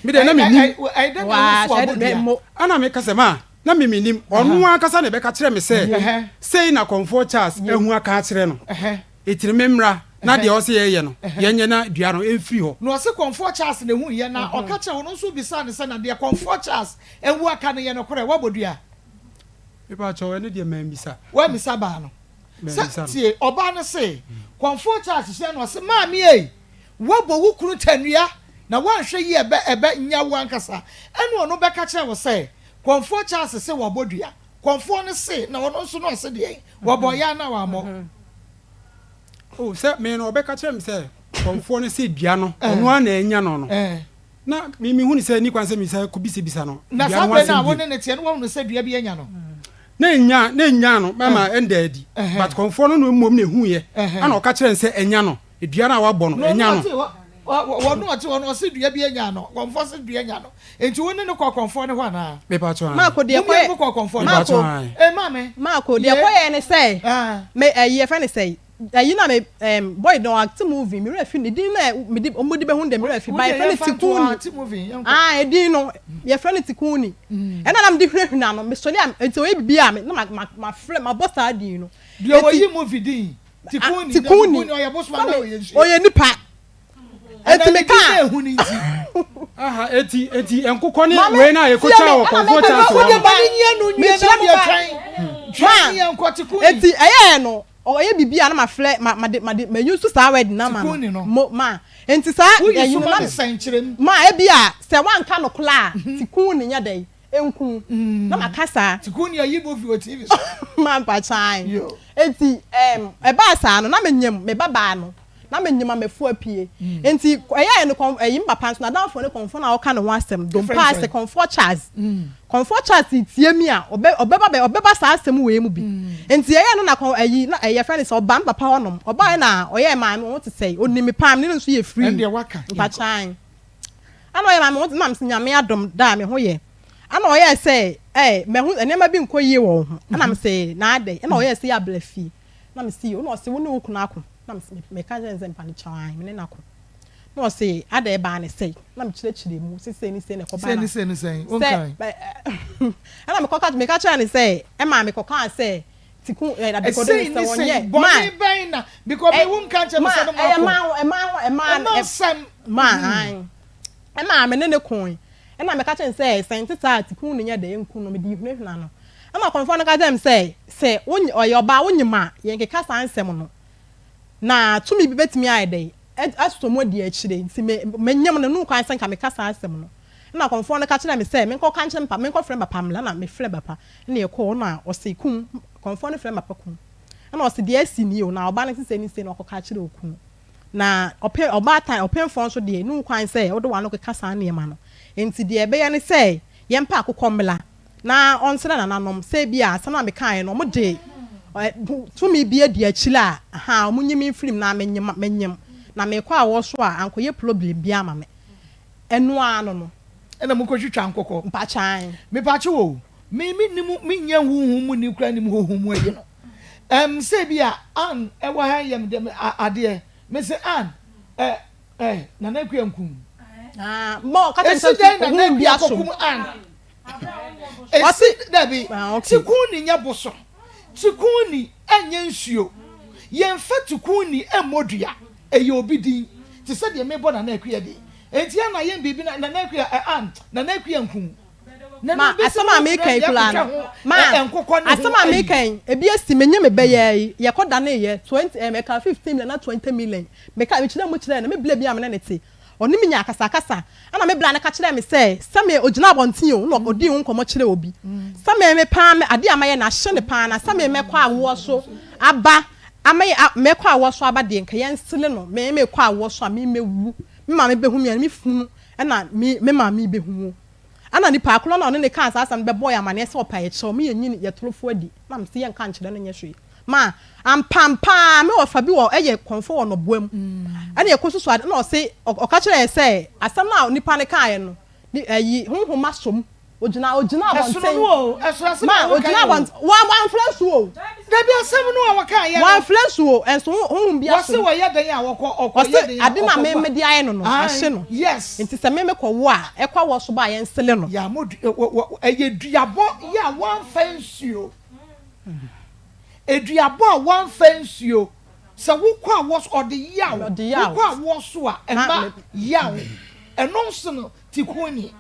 me deɛ na menim ɛna meka sɛ ma na me menim ɔno ankasa na ɛbɛka kyerɛ me sɛ sei na kɔmfoɔ Charles ahu aka akyerɛ no ɛtiri me mmra na deɛ ɔse yɛyɛ no yɛnyɛ na dua no ɛmfiri hɔ. Na ɔse kɔmfoɔ Charles na ɛhu yɛ na ɔka kyerɛ ɔno nso bisaa no sɛ na deɛ kɔmfoɔ Charles ahu aka no yɛ nokorɛ wabɔ dua? Mepa kyɛw ɛno deɛ mammisa. Wammisa baa no? Sɛ, tie, ɔbaa no se, Kɔmfoɔ Charles hyia no, ɔse, Maame ei, woabɔ wo kunu tannua, na woanhwɛ yie a ɛbɛ, ɛbɛ nya wo ankasa. Ɛna ɔno bɛka kyerɛɛ wo sɛ, Kɔmfoɔ Charles se wabɔ dua. Kɔmfoɔ no se, na ɔno nso no ɔse deɛn? Wɔbɔ yɛ anaa wammɔ? Oh, sɛ me no, ɔbɛka kyerɛ me sɛ, Kɔmfoɔ no se dua no, ɔno ara na anya no no. Na me mehu no sɛ ɛnni kwan sɛ mesan kɔbisabisa no Na dua saa no ho berɛ no a asɛm wo bio. ne no teɛ no woahunu sɛ dua bi anya no? Na ɛnnya, na ɛnnyaa no ma ɛnda adi. But kɔmfoɔ no na mmom na ɛhuiɛ, ɛna ɔka kyerɛɛ no sɛ ɛnya no, dua no a wabɔ no, Na ɔno ɛnya no. ɔte hɔ, ɔno ɔte hɔ no, ɔse dua bi anya no, kɔmfoɔ se dua anya no. Enti wo ne no kɔɔ kɔmfoɔ no hɔ anaa? Mepakyɛw ae. Marko deɛ Mo mmienu kɔyɛ mo kɔɔ kɔmfoɔ no hɔ? Marko Mepakyɛw ae. Ee maame, Marko deɛ ye. kɔyɛ ne sɛ Ah. me ɛyi yɛfrɛ ne sɛ ɛyi na me ɛɛm boy no ɔacte movie me werɛ fi ne din na me de ɔmo de bɛhu deɛ me werɛ fi Wo but deɛ yɛfrɛ no yɛmfa nto hɔ Tikuni ate movie yɛnkɔ. ah edin no yɛfrɛ no Tikuni ɛna na me de hunahuna no me sɔre a nti ɔyɛ bibi a me na ma ma ma frɛ ma bɔ saa din no Deɛ eti ɔyi movie din ah Tikuni na Tikuni Tikuni ɔyɛ bosom sɛ anaa me ɔyɛ nsuo? ɔyɛ nipa Ɛna eti ne me din kaa na ehu ne nti. Aha eti eti nkokɔ ne Maame wei na tie yɛkɔtwa me wɔ ɛna kɔmfoɔ meka Charles sɛ hɔ Wode no. ma ne nyɛ no nwie na mekyerɛ mo deɛ ba twɛn twɛn ma ne yɛnkɔ Tikuni. eti ɛyɛɛ no Ɔyɛ biribi a na ma frɛ ma ma de ma de ma use saa word no ama Tikuni no no. mo ma nti saa Wo use ɛyi no ma na ne sɛn kyerɛ mu. ma ebi a sɛ wanka no koraa a tikuni nyɛ dɛn nku na ma ka saa. Tikuni ayi movie wɔ TV so. Ma mpakyɛw Yo. eti ɛɛm ɛbaa saa no na me nyem me ba baa no Na menyim a m'efuw epue. Ntsi ɛyɛe no kɔn ɛyi me papa nso n'adamfo ne kɔmfoɔ no a ɔka ne ho asɛm, Dompa ase, Kɔmfoɔ Charles. Kɔmfoɔ Charles retsie me a, ɔbɛ ɔbɛba bɛ ɔbɛba saa asɛm wei mu bi. Ntsi ɛyɛe no na kɔn ɛyi na ɛyi yɛfrɛ no sɛ ɔba me papa hɔnom. Ɔbae na ɔyɛɛ maame wo ho tse sɛn? Onim me paa, me ne no nso yɛ free. Ɛndeɛ waka, yɛnkɔ. Mpakyae. Ana ɔyɛ maame wo ho tse na mese Nyame adom daa me ho yɛ. Ana ɔyɛɛ sɛ ɛɛ mahu nneɛma bi nkɔ yie wɔ wo ho. Ɛna mese na adɛn? Ɛna ɔyɛɛ sɛ yɛ abla fie. Na mese o, na ɔse wo ne wo kunu ako? Na mese meka kyerɛɛ no sɛ mpa no kyɛw ae, me ne no ako. Na ɔse adɛn ɛbaa ne sɛn? Na mekyerɛkyerɛɛ mu sɛ sei ne sei na ɛkɔbae Sei na ne sei ne sɛn? sɛ Wonkae? ɛna mekɔka meka kyerɛɛ no sɛ ɛma mekɔkaa sɛ tiku ɛ adekode Sei no ne sɛ sei, wɔnyɛ bɔne ma bɛn na because me ɛ wonka nkyerɛ me ma sɛ ne mo ɛyɛ ako. maa ho ɛmaa ho ɛmaa Ɛma ɛ nsɛm. ma ae ɛma me ne no koe. Ɛnna meka kyerɛɛ no sɛ, Sɛ ɛnte saa a, tikun no nyɛ dɛ, nku no, mede rehunahuna no. Ɛnna ɔkɔmfoɔ no ka kyerɛɛ me sɛ, Sɛ wony ɔyɛ ɔbaa a, wonyem a, yɛnkeka saa nsɛm no, na tumi bi bɛtumi ayɛ dɛn asɔ mu adi akyire. Nti me menyem no, ɛnnu kwan sɛ nka meka saa asɛm no. Ɛnna ɔkɔmfoɔ no ka kyerɛɛ me sɛ menkɔka nkyerɛ me papa, menkɔfrɛ me papa mmra. Ɛnna mefrɛɛ me papa, ɛnna yɛkɔɔ hɔ, ɛnna ɔse, Kum, ɔkɔmfoɔ no frɛɛ me papa kum. Ɛnna ɔse, Deɛ asi nie o, na ɔbaa no se sei ne sei na wakɔka akyerɛ okunu. Na ɔpɛ, ɔbaatan, ɔpemfoɔ nso deɛ, ɛnni wo kwan sɛ wode w'ano keka saa nneɛma no. Enti deɛ ɛbɛyɛ ne sɛ, yɛmpɛ akokɔ mmla, na ɔnsrɛ nananom, sɛ ebia asɛm a mekaeɛ no, wɔde ɛ, tumi bi adi akyire a, ahaa, wɔnyi me mfiri mu na menyem, menyem. Na mekɔ awoɔ so a ankɔyɛ problem biara ama me. Ɛno ara no no. Ɛna mo kɔtwitwa nkokɔ. Mpakyɛw. Mepakyɛw o, me me nim me nyɛ huhum mu ni koraa nim huhum mu ayi no. Ɛm sɛ bi a Ann ɛwɔ ha yɛ me dɛ adeɛ me se Ann ɛ ɛ Nana Akua nkum. Ah, ma ɔka kyerɛ Esi sɛ dɛn Nana ohun bi Akua asom. kɔkum Ann? Esi dabi Ah, okay. Tikun ni nyɛ bosom. Tikun ni ɛnyɛ nsuo. Yɛnfa tikun ni ɛmmɔ dua. Ɛyɛ obi din. Te sɛ deɛ mebɔ Nana Akua din. Enti Ann ayɛ biribi na Nana Akua ɛ Ann Nana Akua nkum. Ma asɛm a meka yi koraa no, ma asɛm a meka yi, ebi asi me nye me bɛ yɛ yi, yɛkɔ danee yɛ twenty ɛm ɛka fifteen million na twenty million, meka mekyerɛ mu kyerɛɛ no, me bla bi a me ne no te, ɔne me nya akasakasa, ɛna me bla no ka kyerɛɛ me sɛ, sɛ me ogyina abɔnten o, na ɔdii ho nkɔmmɔ kyerɛɛ obi, sɛ me me paa me adeɛ a mayɛ no ahye no paa na sɛ me mɛkɔ awoɔ so aba ama yɛ mɛkɔ awoɔ so aba deɛ nka yɛnsele no, me mekɔ awoɔ so a me mɛwu, me maame bɛhu me a me funu ɛna me me maame bɛhu wo. Ɛna nipa korɔ no a ɔne no kaa saa asɛm no bɛbɔɔ yɛn amaneɛ sɛ ɔpa yɛn kyɛw, me yɛnyi no yɛ torofo adi. Na mese yɛnka nkyerɛ no nyɛ hwee. Ma ampa ampa ara me wɔfa bi wɔ ɛyɛ kɔmfo wɔ nɔboa mu. Ɛna yɛkɔ susu ade ɛna ɔse ɔka kyerɛɛ yɛn sɛ asɛm no a nipa no kaeɛ no ne ɛyi honhom asɔ mu. Ogyina ogyina Ɛsono abɔnten. no o, ɛsono asɛm Ma a wɔka ogyina yɛ o. abɔnten wa wamfrɛ nsuo o. Dabi asɛm no a wɔka yɛ no. Wamfrɛ nsuo ɛnso honhom bi Wɔse asɔ mu. wɔyɛ dɛn a wɔkɔ ɔkɔ Ɔse yɛ dɛn a ade no a ɔkɔ me wo a. mede ayɛ no no Ae ahye no. yes. Nti sɛ me mekɔ wo a ɛkɔ awɔ so ba a yɛnsele no. Yɛ a mo wɔ wɔ ɛyɛ duabɔ yɛ a wɔamfa nsuo. Eduabɔ a wɔamfa nsuo. Sɛ wokɔ awɔ so ɔde yaw. Ɔde yaw. Wokɔ awɔ so a Na ɛma me. yaw. Ɛno nso no tikuni.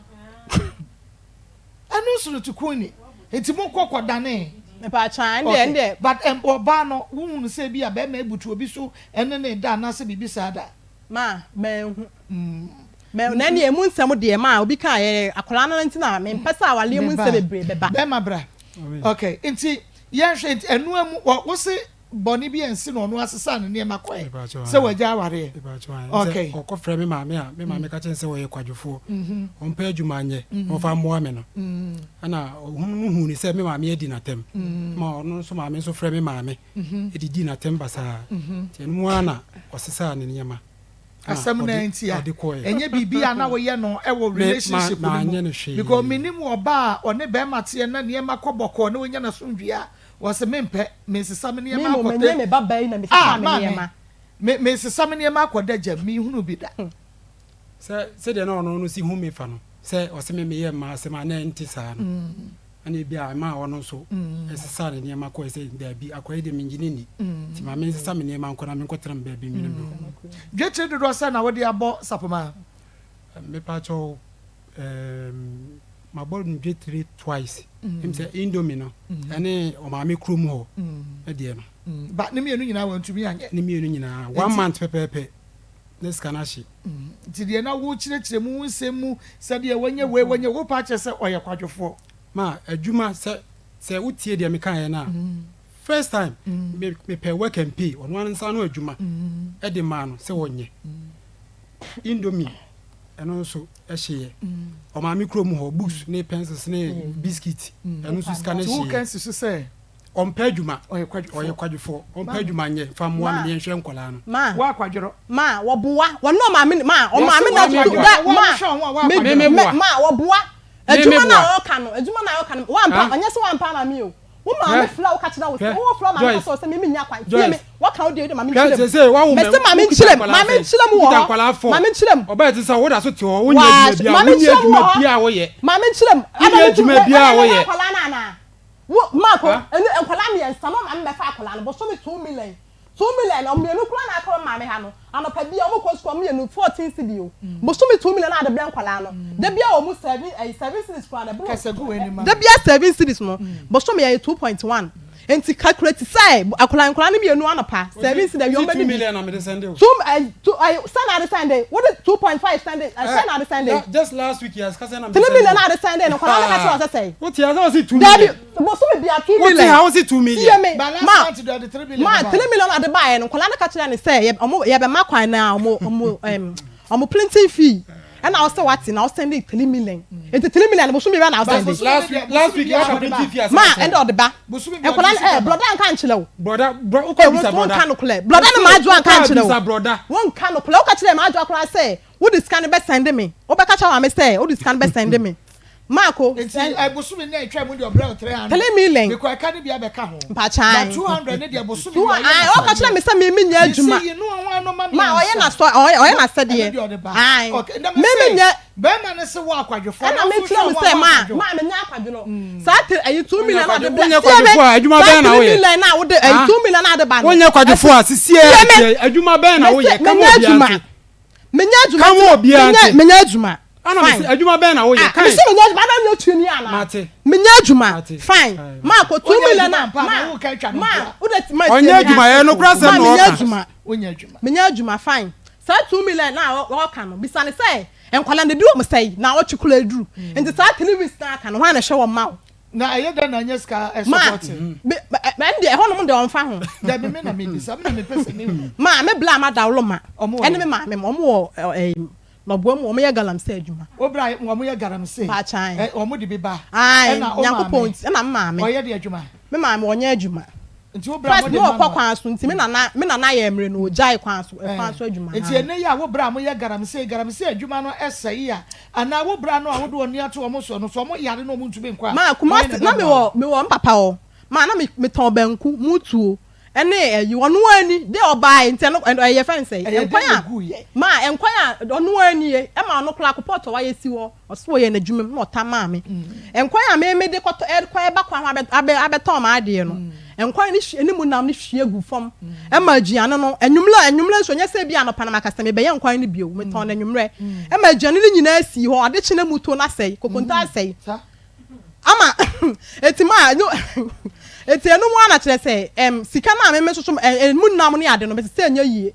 Ɛno nso no tikuni. Nti mokɔ kɔdanee. Mepaakyɛw ɛndeɛ Okay ɛndeɛ. but ɛm ɔbaa no wohunu sɛ ebi a bɛrima ebutu obi so ɛne ne da anaasɛ biribi saa da? Ma manhu. Ma na ɛndeɛ emu nsɛm deɛ ma obi kaa yɛ akwadaa no nti na mempɛ sɛ awareɛ mu Meba nsɛm bebree bɛba. bɛrima bra okay nti yɛnhwɛ nti ɛnoa mu wɔ wose bɔne bi ansi na ɔno asesaa ne nneɛma kɔɛ sɛ wagya awareɛ. Okay. Ɔkɔ frɛ me maame a me maame ka kyerɛ sɛ ɔyɛ kwadwofoɔ mm-hmm. ɔmpɛ adwuma nyɛ mm-hmm. ɔmfa mmoa me no mm-hmm. ɛna ɔhunu no hu ne sɛ me maame adi n'atɛm ma ɔno nso maame nso frɛ me maame ɛde di n'atɛm basaa nti ɛno mu ara na ɔsesaa ne nneɛma Asɛm no ara nti a ɛnyɛ biribi a na woyɛ no wɔ relationship no mu because menim ɔbaa a ɔne bɛrima teɛ na nneɛma kɔ bɔkɔɔ na ɔnya n'asomdwie a ɔse mempɛ mesesa me Me nneɛma mmom akɔ ɛnyɛ me babaa yi na mesesa ah me maame nneɛma. me mesesa me nneɛma akɔ da gyam menhunu bi da. Sɛ sɛdeɛ na ɔno no si hu me fa no sɛ ɔse me meyɛ mmaa asɛm a na ɛnte saa no ɛna ebi a ɛmaa ɔno nso ɛsesaa ne nneɛma kɔɛ sɛ daabi akɔyɛ deɛ mengye ne nni nti ma mensesa me nneɛma nkɔ na menkɔtena me baabi nwene me ho. Dwetire dodoɔ sɛn na wode abɔ Sapoma? Mepakyɛw ɛɛm mabɔ no dwetire twice ɛm sɛ indomie no ɛne ɔmaame kurom hɔ ɛdeɛ no. Ba ne mmienu nyinaa wantumi anyɛ? Ne mmienu nyinaa one month pɛpɛɛpɛ. ne sika no ahye. Nti deɛ na wokyerɛkyerɛ mu wo nsɛm mu sɛdeɛ wanya wei wanya wei wopɛ akyerɛ sɛ ɔyɛ kwadwofoɔ. Ma adwuma sɛ sɛ wotie deɛ mekaeɛ no a first time me mepɛ work and pay ɔno ara nsa ano adwuma de maa no sɛ ɔnyɛ indomie ɛno nso ɛhyeeɛ ɔmaame kurom hɔ books ne pencils ne biscuit ɛno nso sika no Nti woka hyeeɛ si so sɛ Ɔmpɛ adwuma. Ɔyɛ kwadwofoɔ. Ɔyɛ kwadwofoɔ. Ɔmpɛ adwuma nyɛ. Fa mmoa no na yɛnhwɛ nkwadaa no. Ma. Wo akwadworɔ. Ma wɔboa. Wɔne ɔmaame no. Ma ɔmaame Wɔse na wo tutu akwadworɔ. da. Wo a Ma wohwɛ wo ho a wo me akwadworɔ. Me me meboa. ma wɔboa. Me Adwuma no meboa. a ɔreka no. Adwuma no a ɔreka no. Wampa Ah. ɔnyɛ sɛ wampa ama me o. Wo maame Hwɛ. frɛ wo ka kyerɛ wo sɛ Hwɛ. wo frɛ wo maame ka Joyce. kyerɛ wo sɛ me mennya kwan. Tie Joyce. me. Wɔka wo deɛ wode ma Hwɛ menkyerɛ mu. seesei woawo Mese mɛ ma wokita menkyerɛ mu. nkwadaa Ma sɛn? menkyerɛ mu wɔ Wokita hɔ. nkwadaa Ma fɔ. menkyerɛ mu. Ɔbaa ti sɛ woda so te hɔ wonyɛ Waa adwuma biara ma wonni menkyerɛ mu adwuma wɔ hɔ. biara woyɛ. Ma menkyerɛ mu. Wonni Ada adwuma mentumi biara ɛna mehwɛ woyɛ. akwadaa no anaa? Wo Marco, Ha? ɛne nkwadaa mmiɛnsa na ɔmaame bɛfa akwadaa no bosome 2 million. 2 million mmienu koraa na aka wɔ maame ha no. Anɔpa bia ɔmo kɔ sukuu ɔmo mmienu 14 cedi o. Bosome 2 million na ade brɛ nkwadaa no. Da bia ɔmo seven ɛyi 7 cedis koraa na ɛboro. Kasa gu w'anim ma Da me. bia 7 cedis no bosome ɛyɛ 2.1. Nti calculate sɛ akwadaa nkwadaa no mmienu anɔpa 7 cedi awia Wosi ɔmo two bɛdidi. million na mede sɛnde o. Two ɛyi two ɛyi sɛ na ade sɛnde wode 2.5 sɛnde ɛyi sɛ na ade sɛnde. Just last week yɛ sika sɛ na mede Three sɛnde million o. na ade sɛnde no nkwadaa no ka kyerɛ wo sɛ sɛn. Wote ase wosi two Dabi million. bosome bia two Wote million. ha wosi 2 million. Tie me But last ma month deɛ ɔde 3 million ma baeɛ. 3 million ade baeɛ no nkwadaa no ka kyerɛ ne sɛ yɛ ɔmo yɛbɛma kwan na ɔmo ɔmo ɛm ɔmo printing fee. Ɛna ɔsɛ wate na ɔsɛnde 3 million. Nti 3 million no bosome wia na ɔsɛnde. Last week last week ɔka printing fee asɛm Ma ɛnde ɔde ba. Nkwadaa no ɛɛ brɔda nka nkyerɛ wo. Brɔda brɔ wokɔ bisa brɔda. Wonka nokorɛ. Brɔda ne Maadwoa nka nkyerɛ wo. Wokɔ bisa brɔda. Wonka nokorɛ. Woka kyerɛɛ Maadwoa koraa sɛ wode sika no bɛsɛnde me. Wobɛka kyerɛ maame sɛ wode sika no bɛsɛnde me. Marko. Nti bosome no a ɛtwa mu deɛ ɔbrɛ wo 300. 3 million. Mekɔ ɛka no bi abɛka ho. Mpakyɛw. But 200 no deɛ bosome deɛ ɔyɛ n'asɛdeɛ. Ɔka kyerɛ me sɛ me menyɛ adwuma. Mesi yi no ho ano ma me Ma ɔyɛ n'asɔ ɔyɛ n'asɛdeɛ. Ɛno deɛ ɔde ba. Ae. Okay. Na Me menyɛ. Bɛrima no se wo akwadwofoɔ. Ɛna me kyerɛ mu sɛ ma ma menyɛ akwadwo no. Saa te ɛyi 2 million na ɔde brɛ. Wonyɛ kwadwofoɔ a adwuma bɛn na woyɛ? Saa 3 million na wode ɛyi 2 million na ɔde ba no. Wonyɛ kwadwofoɔ a sisi ɛ adwuma bɛn na woyɛ? Kama obiara nte. Menyɛ adwuma. Kama obiara nte. Menyɛ adwuma. Ana mese adwuma bɛn na woyɛ? Kan. Mese menyɛ adwuma ana nyɛ tuani ana? Mate. Menyɛ adwuma. Fine. Ma ko 2 million na ma ma wode ma Ɔnyɛ adwuma yɛ no kora sɛm na ɔka. Menyɛ adwuma. Menyɛ adwuma fine. Saa 2 million na ɔka no bisa ne sɛ nkwadaa no di wɔn sɛe na ɔtwe kora aduru. Nti saa 3 weeks na aka no hwan na ɛhwɛ wɔn ma wo? Na ɛyɛ dɛn na anya sika Ma, ɛsɔpɔte? me, ɛn deɛ ɛhɔnom deɛ ɔmfa ho. Dabi me na mebisa, me na mepɛ sɛ mehu. Ma, me bla ma dawolo ma, Ɔmo wɔ ɛne he? me maame mo, ɔmo wɔ ɛ, ɛyi, nɔboa mu, ɔmo yɛ galamsey adwuma. Wo bra ɔmo yɛ galamsey? Mpaakyan. Ɛ, ɔmo de bi ba? Ae, Ɛna wo Nyankopɔn maame? nti, ɛna me maame. Ɔyɛ deɛ adwuma? Me maame ɔnyɛ adwuma. Nti wo bra First mo de na ma ɔkɔ no a? kwan so nti me nana, me nana yɛ mmerɛ no ɔgyae kwan so, ɛkwan so adwuma no. Nti ɛnɛ yi a wo bra mo yɛ galamsey, galamsey adwuma no ɛsɛe a, anaa wo bra no a wode wɔn ani ato wɔn soɔ no, sɛ wɔn yare na wɔn ntumi nkɔ a, Ma hwan Kumasi na na ɛbɛboa me wo? wɔ me wɔ me papa hɔ ma na me me tɔn banku mutuo ɛne ɛyi ɔno ani de ɔbaa nti ɛno ɛno ɛyɛ fɛn sɛ Ɛyɛ nkwan dɛn na a egu yɛ? ma nkwan a ɔno ani yɛ ɛma ɔno koraa ko pɔtɔ wayɛ si hɔ ɔso ɔyɛ n'adwuma mu na ɔta maa me nkwan a me me de kɔtɔ ɛkɔ ɛba kwan ho abɛ abɛ abɛtɔn m'adeɛ no nkwan no hwie ne mu nam no hwie gu fam Ɛma aduane no, anwummerɛ, anwummerɛ nso, ɛnyɛ sɛ ebia anɔpa na maka sɛ mebɛyɛ nkwan no bio, metɔn no anwummerɛ. Ɛma aduane no nyinaa sii hɔ, ade kye na mutuo no asɛe, kokonte asɛe. Ama, eti ma, ɛno, eti ɛno mu ara na kyerɛ sɛ, ɛm, sika no a me me soso, ɛ, emu nam ne ade no, mese sɛ ɛnyɛ yie,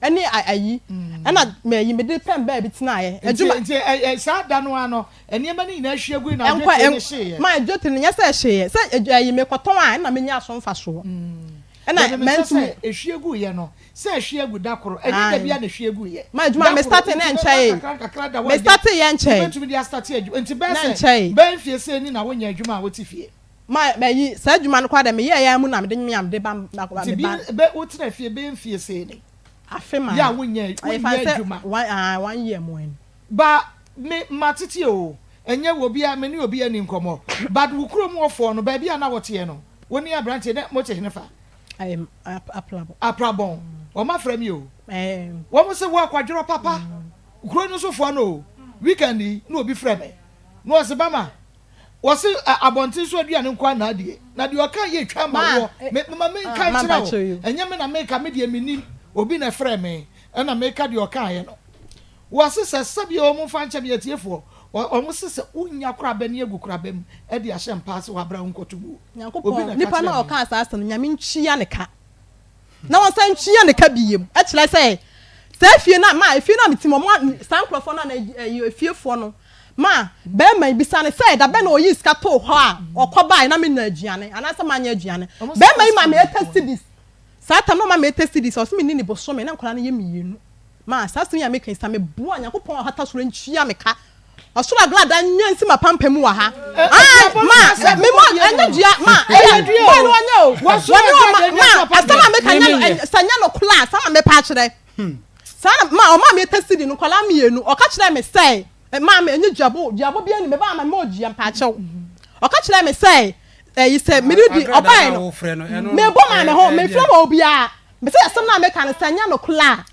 ɛne ayi, ɛna mɛyi, mede pɛn baabi tenaeɛ. Adwuma. Nti, nti, ɛ, ɛ, saa da no ara no, nneɛma no nyinaa hwie gui na Nkwa, dwetire no ɛn, hyeeɛ. ma dwetire no, nyɛ sɛ ɛhyeeɛ, sɛ, ɛyi, mekɔtɔn a, ɛna menya so mfasoɔ. Ɛna Yɛde me nsa mantumi. sɛ ehwie guiɛ no, sɛ ehwie agu da koro, ɛnyɛ da biara na ehwie guiɛ. Ma adwuma Da me koro, starte na nti bɛba ɛnkyɛe. kakra nkakra da hɔ Me agya, starte yɛ nkyɛe. wobɛtumi de astarte adwuma. Nti bɛyɛ Na sɛ nkyɛe. bɛyɛ mfie sei ni na wonyɛ adwuma a wote fie. Ma mayi saa adwuma no koraa deɛ meyɛɛ ara mu na mede nwea mede ba me Nti ba. bi bɛ wotena fie bɛyɛ mfie sei ni. Afe ma. Yɛ a wonyɛ Ɛyɛ fa wonyɛ sɛ adwuma. one ah one year mu ɛni. Ba me matete o, ɛnyɛ wɔ bia me ne obi anni nkɔmmɔ but wo kurom hɔ foɔ no baabi a na woteɛ no wo ne abranteɛ na mote henefa? Ɛyɛ Aprabɔn. Aprabɔn, wɔn afrɛ me o, wɔn se wo akwadworɔ papa, kuro no so foɔ no o, weekend yi na obi frɛ me na ɔse Bama wɔse abɔnten so aduane nkoa na adie na deɛ ɔka yɛ twa ma woɔ, me ma menka nkyerɛ wo, ɛnyɛ me na meka me deɛ mennim, obi na ɛfrɛ me ɛna meka deɛ ɔkaeɛ no. Wɔse sɛ sɛdeɛ wɔn mfa nkyɛ me atiefoɔ, wɔn se sɛ wonya korabɛ ne agu korabɛ mu de ahyɛ mpa ase wɔ aberɛ a wonkɔto mu. Obi Nyankopɔn, na ɛka nipa no kyerɛɛ a me. ɔkaa saa asɛm no, Nyame ntua ne ka, na ɔnsan ntua ne ka biem. Ɛkyerɛ sɛ, saa efie no a, ma efie no a mete mu, wɔn a, saa nkorɔfoɔ no a na ɛyɛ efiefoɔ no, ma barima yi, bisa no sɛ, da bɛn na ɔyii sika too hɔ a ɔkɔ baeɛ na mennya aduane, anaasɛ manyɛ aduane. Wɔn se Barima yi maa me fast 80 food nkoa. cedis. Saa tam no ɔma me 80 cedis, ɔse menni ne bosome, na nkwadaa no yɛ mmienu. Ma saa asɛm yi a meka yi, sɛ meboa Nyankopɔn a ɔhata soro ntua me ka. Ɔsoro agradaa nya nsi m'apampam wɔ ha. Ae, ma, me mo, ɛnyɛ dua, ma, ɛyɛ, boy no ɔnyɛ o. Wɔne ɔma, ma, asɛm a meka nyɛ no, sɛ nyɛ no kola a, saa na mepa akyerɛ. Saa na, ma, ɔma me tasidi no, nkwadaa mmienu, ɔka kyerɛɛ me sɛ, ma, me, ɛnyɛ duabo, duabo biara ni, me ba ma me ɔdua, mpaakyɛw. Ɔka kyerɛɛ me sɛ, ɛyi sɛ, mede di, ɔbae no, mebɔ maa me ho, memfrɛ ma obiara. Mese asɛm no a meka no sɛ ɛnyɛ nokorɛ a,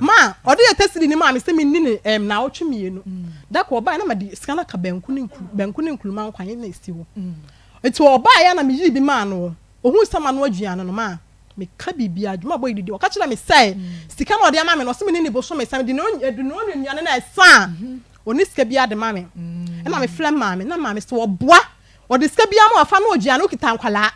ma ɔde yɛ tasiri no maa me sɛ menni no ɛɛm naawɔtwe mmienu. Da koro ɔbaeɛ na mede sika no aka banku ne nkru banku ne nkruma nkwan na ɛsi hɔ. Nti ɔbaeɛ a na meyii bi maa no. Ɔhuu sɛ manoa aduane no ma meka biribiara, adwuma a bɔ yɛ didi. Ɔka kyerɛɛ me sɛ sika no a ɔde ama me no ɔse menni no bosome sɛ mede noa nnuane no a ɛsa a ɔnni sika biara de ma me. Ɛna mefrɛ maame na maame sɛ ɔboa Ɔde sika biara ma wafa na ɔgye ano kita nkwadaa.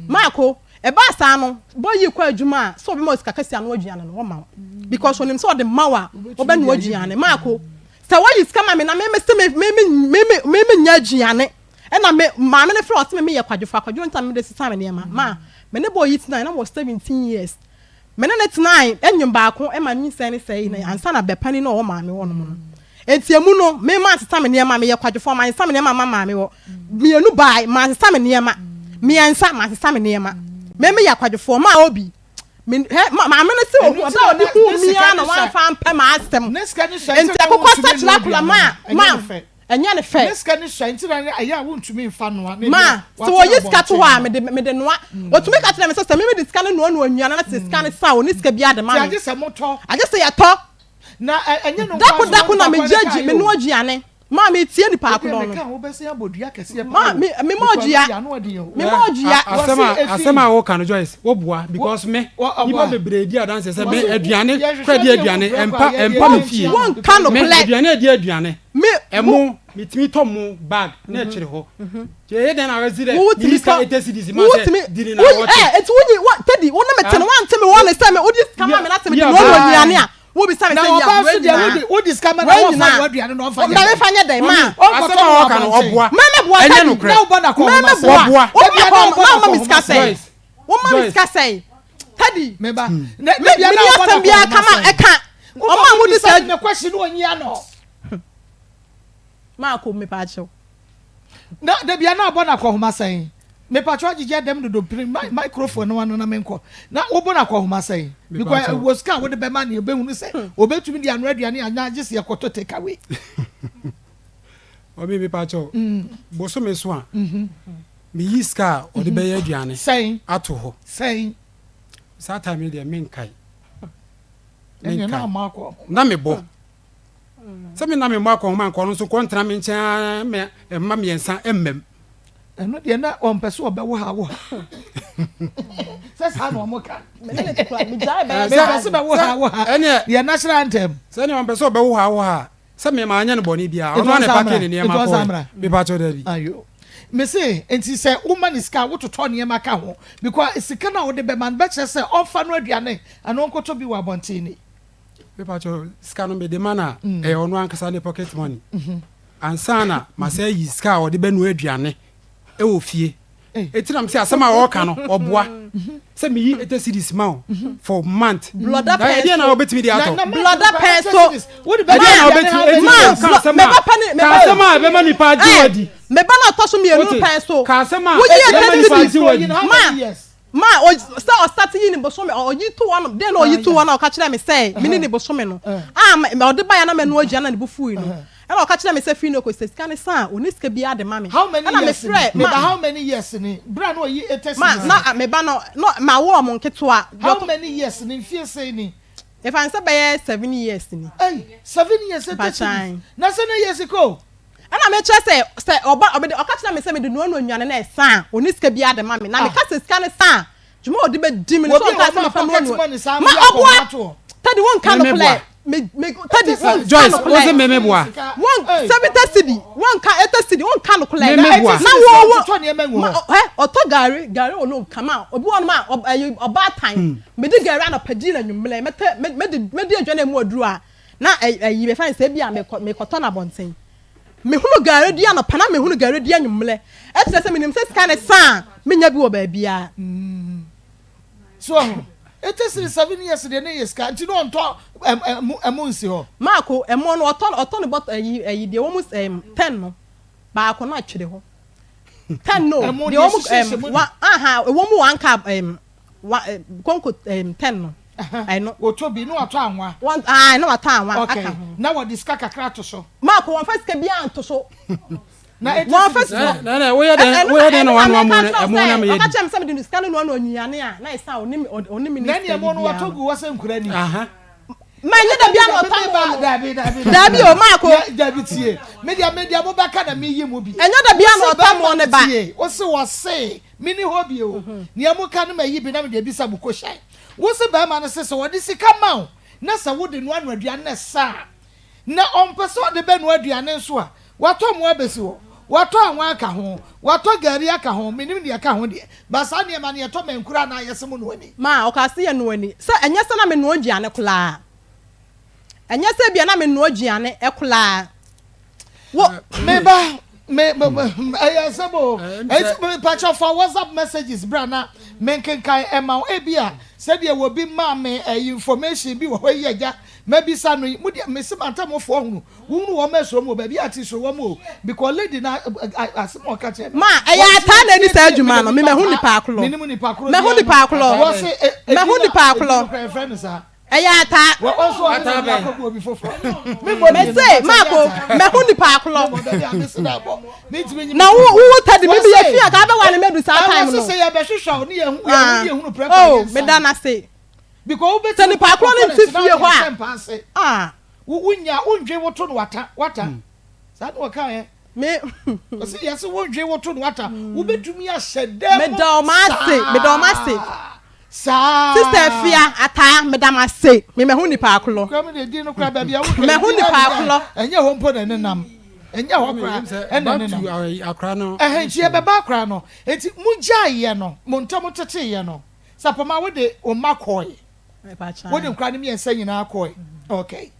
Maako, ɛbaa saa no, boy yi kɔ adwuma a, sɛ ɔbɛma wo sika kɛseɛ ano aduane no, ɔmma wo. Because ɔnim sɛ ɔde ma wo a, wobɛnoa aduane. Maako, sɛ woayi sika ma me na me mese me me me me me mennya aduane, ɛna me maame no frɛ ɔse me meyɛ kwadwofo, akwadwo nti na mede sesa me nneɛma. Ma, me ne boy yi tenae na mewɔ 17 years. Me ne no tenae nnwom baako ma nyinsɛn no sɛee na ansa na bɛ panin no a ɔwɔ maame hɔ nom no. Enti emu no, me mansesa me nneɛma, meyɛ kwadwofoɔ, mansesa me nneɛma amma maame hɔ. Mmienu bae, mansesa me nneɛma. Mmiɛnsa, mansesa me nneɛma. Me meyɛ akwadwofoɔ, maa obi. Me, hɛ, ma, maame no se ohu, ɔbɛ a ɔde huu me ara na wamfa ampɛ m'asɛm. Enti akokɔ sakyera akora ma, ma, ɛnyɛ ne fɛ. Ne sika ne sua nti na ɛyɛ a wontumi nfa noa. Ma, sɛ wɔyi sika to hɔ a, mede, mede noa. Wɔtumi ka kyerɛ me sɛ, sɛ me mede sika no noanoa nnuane na sɛ sika no sa a, ɔnni sika biara de ma me. Nti agye sɛ motɔ. Agye sɛ yɛtɔ. Na ɛnyɛ no Dako dako na megye gye me noa aduane. Ma me tie nipa akorɔ no. Ma me me ma odua. Me ma odua. Asɛm a asɛm a woka no Joyce wo boa because me nipa bebree di adanse sɛ me aduane kura di aduane ɛmpa ɛmpa me fie. Wonka no Me korɛ. aduane adi aduane. Me Ɛmo metumi tɔ mo bag na ɛkyere hɔ. Nti ɛyɛ dɛn na wasi dɛ Wo tumi meyi sika tɔ 80 cedis ma wo sɛ tumi di ne na wo wɔtwe. ɛ eti wonyi wo Teddy wo ne me te no wante me wɔ ne sɛ me wodi sika ma me na sɛ me de Yeah, noa bye. aduane a wo bisa me Na sɛ ɔbaa yia nso wei deɛ nyinaa wode wode sika ma na wei wɔfa nyinaa no aduane na ɔmfa nyɛ na dɛn mefa nyɛ dɛn ma ɔnkɔtɔ Asɛm no a wɔ ɔka no abɔnten ɔboa. mɛmɛ boa Ɛnyɛ Teddy nokorɛ. na wobɔ no akɔnhoma mɛmɛ sɛn boa Wɔboa. wo Da bia ma na kɔn wobɔ no na woma me akɔnhoma sika sɛn sɛn Joyce woma me Joyce. sika sɛn Teddy meba na me da bia me na ni wobɔ no asɛm biara akɔnhoma ka ma sɛn ɛka woma ɔmo a me mudi bisa saa ne question no ɔnyi ano maako mepaakyɛw. Na da bia na abɔ no akɔhoma sɛn? Mepakyɛw agyegye ɛdɛm dodo pere microphone no ano na menkɔ. Na wobɔ no akɔhoma sɛn? Because wɔ sika a wode bɛma no yɛbɛhunu sɛ obɛtumi de anoa aduane anaa gye sɛ yɛkɔtɔ take away. Ɔbi mepakyɛw bosome so a meyi sika a ɔde bɛyɛ aduane Sɛn? ato hɔ. Sɛn? Saa time no deɛ menkae. Ɛneɛ na Menkae. ama akɔhoma. Na mebɔ. Sɛ me na memmɔ akɔnhoma anka ɔno nso nkɔntena me nkyɛn ara ma mma mmiɛnsa mmam. Ɛno deɛ na ɔmpɛ sɛ ɔbɛwo ha wo ha. Sɛ saa na wɔn ka. Mepɛ sɛ bɛwo ha wo ha. Yɛ national anthem. Sɛnea ɔmpɛ sɛ ɔbɛwo ha wo ha. Sɛ me maa nyɛ no bɔne biara. Ɔno ara na ɛpake ne nneɛma kɔɛ. Mepa kyɛw dabi. Ayo. Mese nti sɛ woma ne sika a wototɔ nneɛma ka ho because sika no a wode bɛma no bɛkyerɛ sɛ ɔmfa no aduane anaa ɔnkɔtɔ bi wɔ abɔnten ni. Mepakyɛw, sika no mede ma no a, ɛyɛ ɔno ankasa ne pocket money. Ansa na masan ayi sika a ɔde bɛnoa aduane wɔ fie. Eti na mese asɛm a ɔreka no, ɔboa. Sɛ meyi 80 cedis ma wo for month. Blɔda Na pɛn ɛdeɛn na so. wobɛtumi de atɔ? Blɔda pɛn so. Ɛdeɛn na wobɛtumi, eti Ma, ka asɛm me a, ba pɛ ne, me ka ba. asɛm a ɛbɛma nipa agye wo Eh, adi. me ba na ɔtɔ so mmienu Wote? pɛn so. Ka asɛm a Woyi ɛbɛma 80 nipa cedis. agye wo adi. Ma, Ma o sɛ ɔsate yi ne bosome ɔ ɔyi to hɔ nom dɛn na ɔyi to hɔ na ɔka kyerɛɛ me sɛ mene ne bosome no a me ɔde baeɛ na manoa aduane na ne bo fuui no ɛna ɔka kyerɛɛ me sɛ firi no kɔ sɛ sika no sa a ɔnni sika biara de ma me How many ɛna years ni? mefrɛɛ Me ba ma how many years ni? Bere a na ɔyi eighty ma cedis na no. me ba no na mawo wɔn nketewa deɛ How ɔtɔ many years ni? Mfie sɛn ni? Mefa no sɛ bɛyɛ seven years ni. Ei, seven years eighty cedis. Mpakyɛw. Na sɛ na ɛyɛ sika o. Ɛna mekyerɛ sɛ, sɛ ɔba, ɔbɛde, ɔka kyerɛ me sɛ mede noanoa nnuane na ɛsa a, ɔnni sika biara de ma me. Na meka sɛ sika no sa a, dwuma a ɔde bɛdi me no, sɛ Obi a ɔnkaa sɛ ɔma mefa pocket noanoa. money saa Ma mede akɔ ɔboa! ɔma toɔ. Teddy, wonka Me nokorɛ. meboa. Me, me, Teddy, wonka Joyce, wo nokorɛ. se me meboa. Won, 70 cedi, wonka 80 cedi, wonka nokorɛ. Me meboa. Na wo, wo, Ɔtotɔ nneɛma ngu ma, hɔ. ɔ, hɛ, ɔtɔ gari, gari wɔ no kama. Obi wɔ hɔnom a, ɔ, ɛyi, ɔbaatan. Mede gari anɔpa di no anwummerɛ. Mɛtɛ, mɛ, mɛdi, mɛdi aduane a emu aduru a, Na ayi bɛfa no sɛ ebia mekɔ mekɔtɔ no abɔnten. Mehunu gari di anɔpa na mehunu gari di anwummerɛ. Ɛkyerɛ sɛ menim sɛ sika no sa a, menya bi wɔ baabiara. So ɔho? Ete sene seven years deɛ ne yɛ sika nti na ɔntɔ ɛmo ɛmo nsi hɔ. Maako, ɛmo no ɔtɔ ɔtɔ no bɔtɔ ayi ayi deɛ wɔn mu ɛm ten no baako no atwere hɔ. Ten no Ɛmo deɛ deɛ wɔn mu ɛhyehyɛ ɛm mu wa aha ɛwɔ mu one cup ɛm wa eh, konko eh, ten no ɛno. Wɔtɔ bi na wɔatɔ anwa. Wɔn ae na wɔatɔ anwa okay. aka ho. Na wɔde sika kakra ato so. Maako wɔn fa sika biara nto so. Na eti wɔn fa sika. Na na woyɛ dɛn woyɛ dɛn na wɔn anoa mu no ɛmo na meyɛ di. Ɔka kyerɛ mi sɛ mede sika no noa no nnuane a na ɛsa ɔne ɔne mi ne Na ɛne ɛmo no wɔtɔ gu hɔ sɛ nkura ni. Ma ɛnyɛ da biara na ɔtɔ mo no. Dabi dabi. Dabi o Maako. Dabi tie. Me deɛ me deɛ mo bɛka na meyi mu bi. Ɛnyɛ da biara na ɔtɔ mo ne ba. Tie ose wɔse. Menni hɔ bio. Nea moka no mayi bi na mede abisa mo kohyɛn. Wo se barima no se sɛ ɔde sika ma wo na sɛ wode noanoa aduane na ɛsa a, na ɔmpɛ sɛ ɔde bɛnoa aduane nso a, watɔ mmoa abɛsi hɔ, watɔ anwa aka ho, watɔ gari aka ho, mennim deɛ ɛka ho deɛ, but saa nneɛma no yɛtɔ mankura anaa yɛse mo noa ni. Ma ɔkaa se yɛnoa ni. Sɛ ɛnyɛ sɛ na menoa aduane koraa. Ɛnyɛ sɛ ebia na menoa aduane koraa. Wo. Me ba, me, me, ɛyɛ asɛm o. Ɛnti, mepakyɛ fa WhatsApp messages bra na Menkenkan ɛma wo. Ebia sɛdeɛ obi maa me ɛyi information bi wɔ hɔ yi agya mabisa no yi, mo deɛ mese mantamofoɔ hunu, wohunu wɔn a suro wɔn o, baabi a te suro wɔn o, because lady no asɛm a ɔka kyerɛ me. Ma ɛyɛ ataa na ɛni saa adwuma no, me mahu nipa korɔ. Menim nipa korɔ Mahu biara nipa no. korɔ. Wɔse e, edin Mahu a, nipa edin korɔ. no koraa yɛfrɛ no saa. Ɛyɛ ataa. Ataa bɛn? Mese Marko, mahu nipa akorɔ. Na wo wo tadi mi mi yɛ fi a ka bɛ wale me du saa time no. Ah, oh, me da na se. Sɛ nipa akorɔ no nti fie hɔ a. Ah. Wunya wondwe woto no wata wata. Saa na wɔka yɛ. Me. Ɔsi yɛsi wondwe woto no wata. Wobɛtumi ahyɛ dɛm. Meda ɔmo ase, meda ɔmo ase. Saa. Sister Afia Ataa meda mo ase me mahu nipa korɔ. Kura mi de din no kura baabi a wokɛ. Mahu nipa korɔ. Ɛnyɛ hɔ mpo na ne nam. Ɛnyɛ hɔ kora ɛna ne nam. Ɛhɛn nti yɛbɛba akora no. Nti mo gyae yɛ no mo ntam tete yɛ no. Sapɔma wo de wo mma kɔe. Wo de nkora no mmiɛnsa nyinaa kɔe. Okay.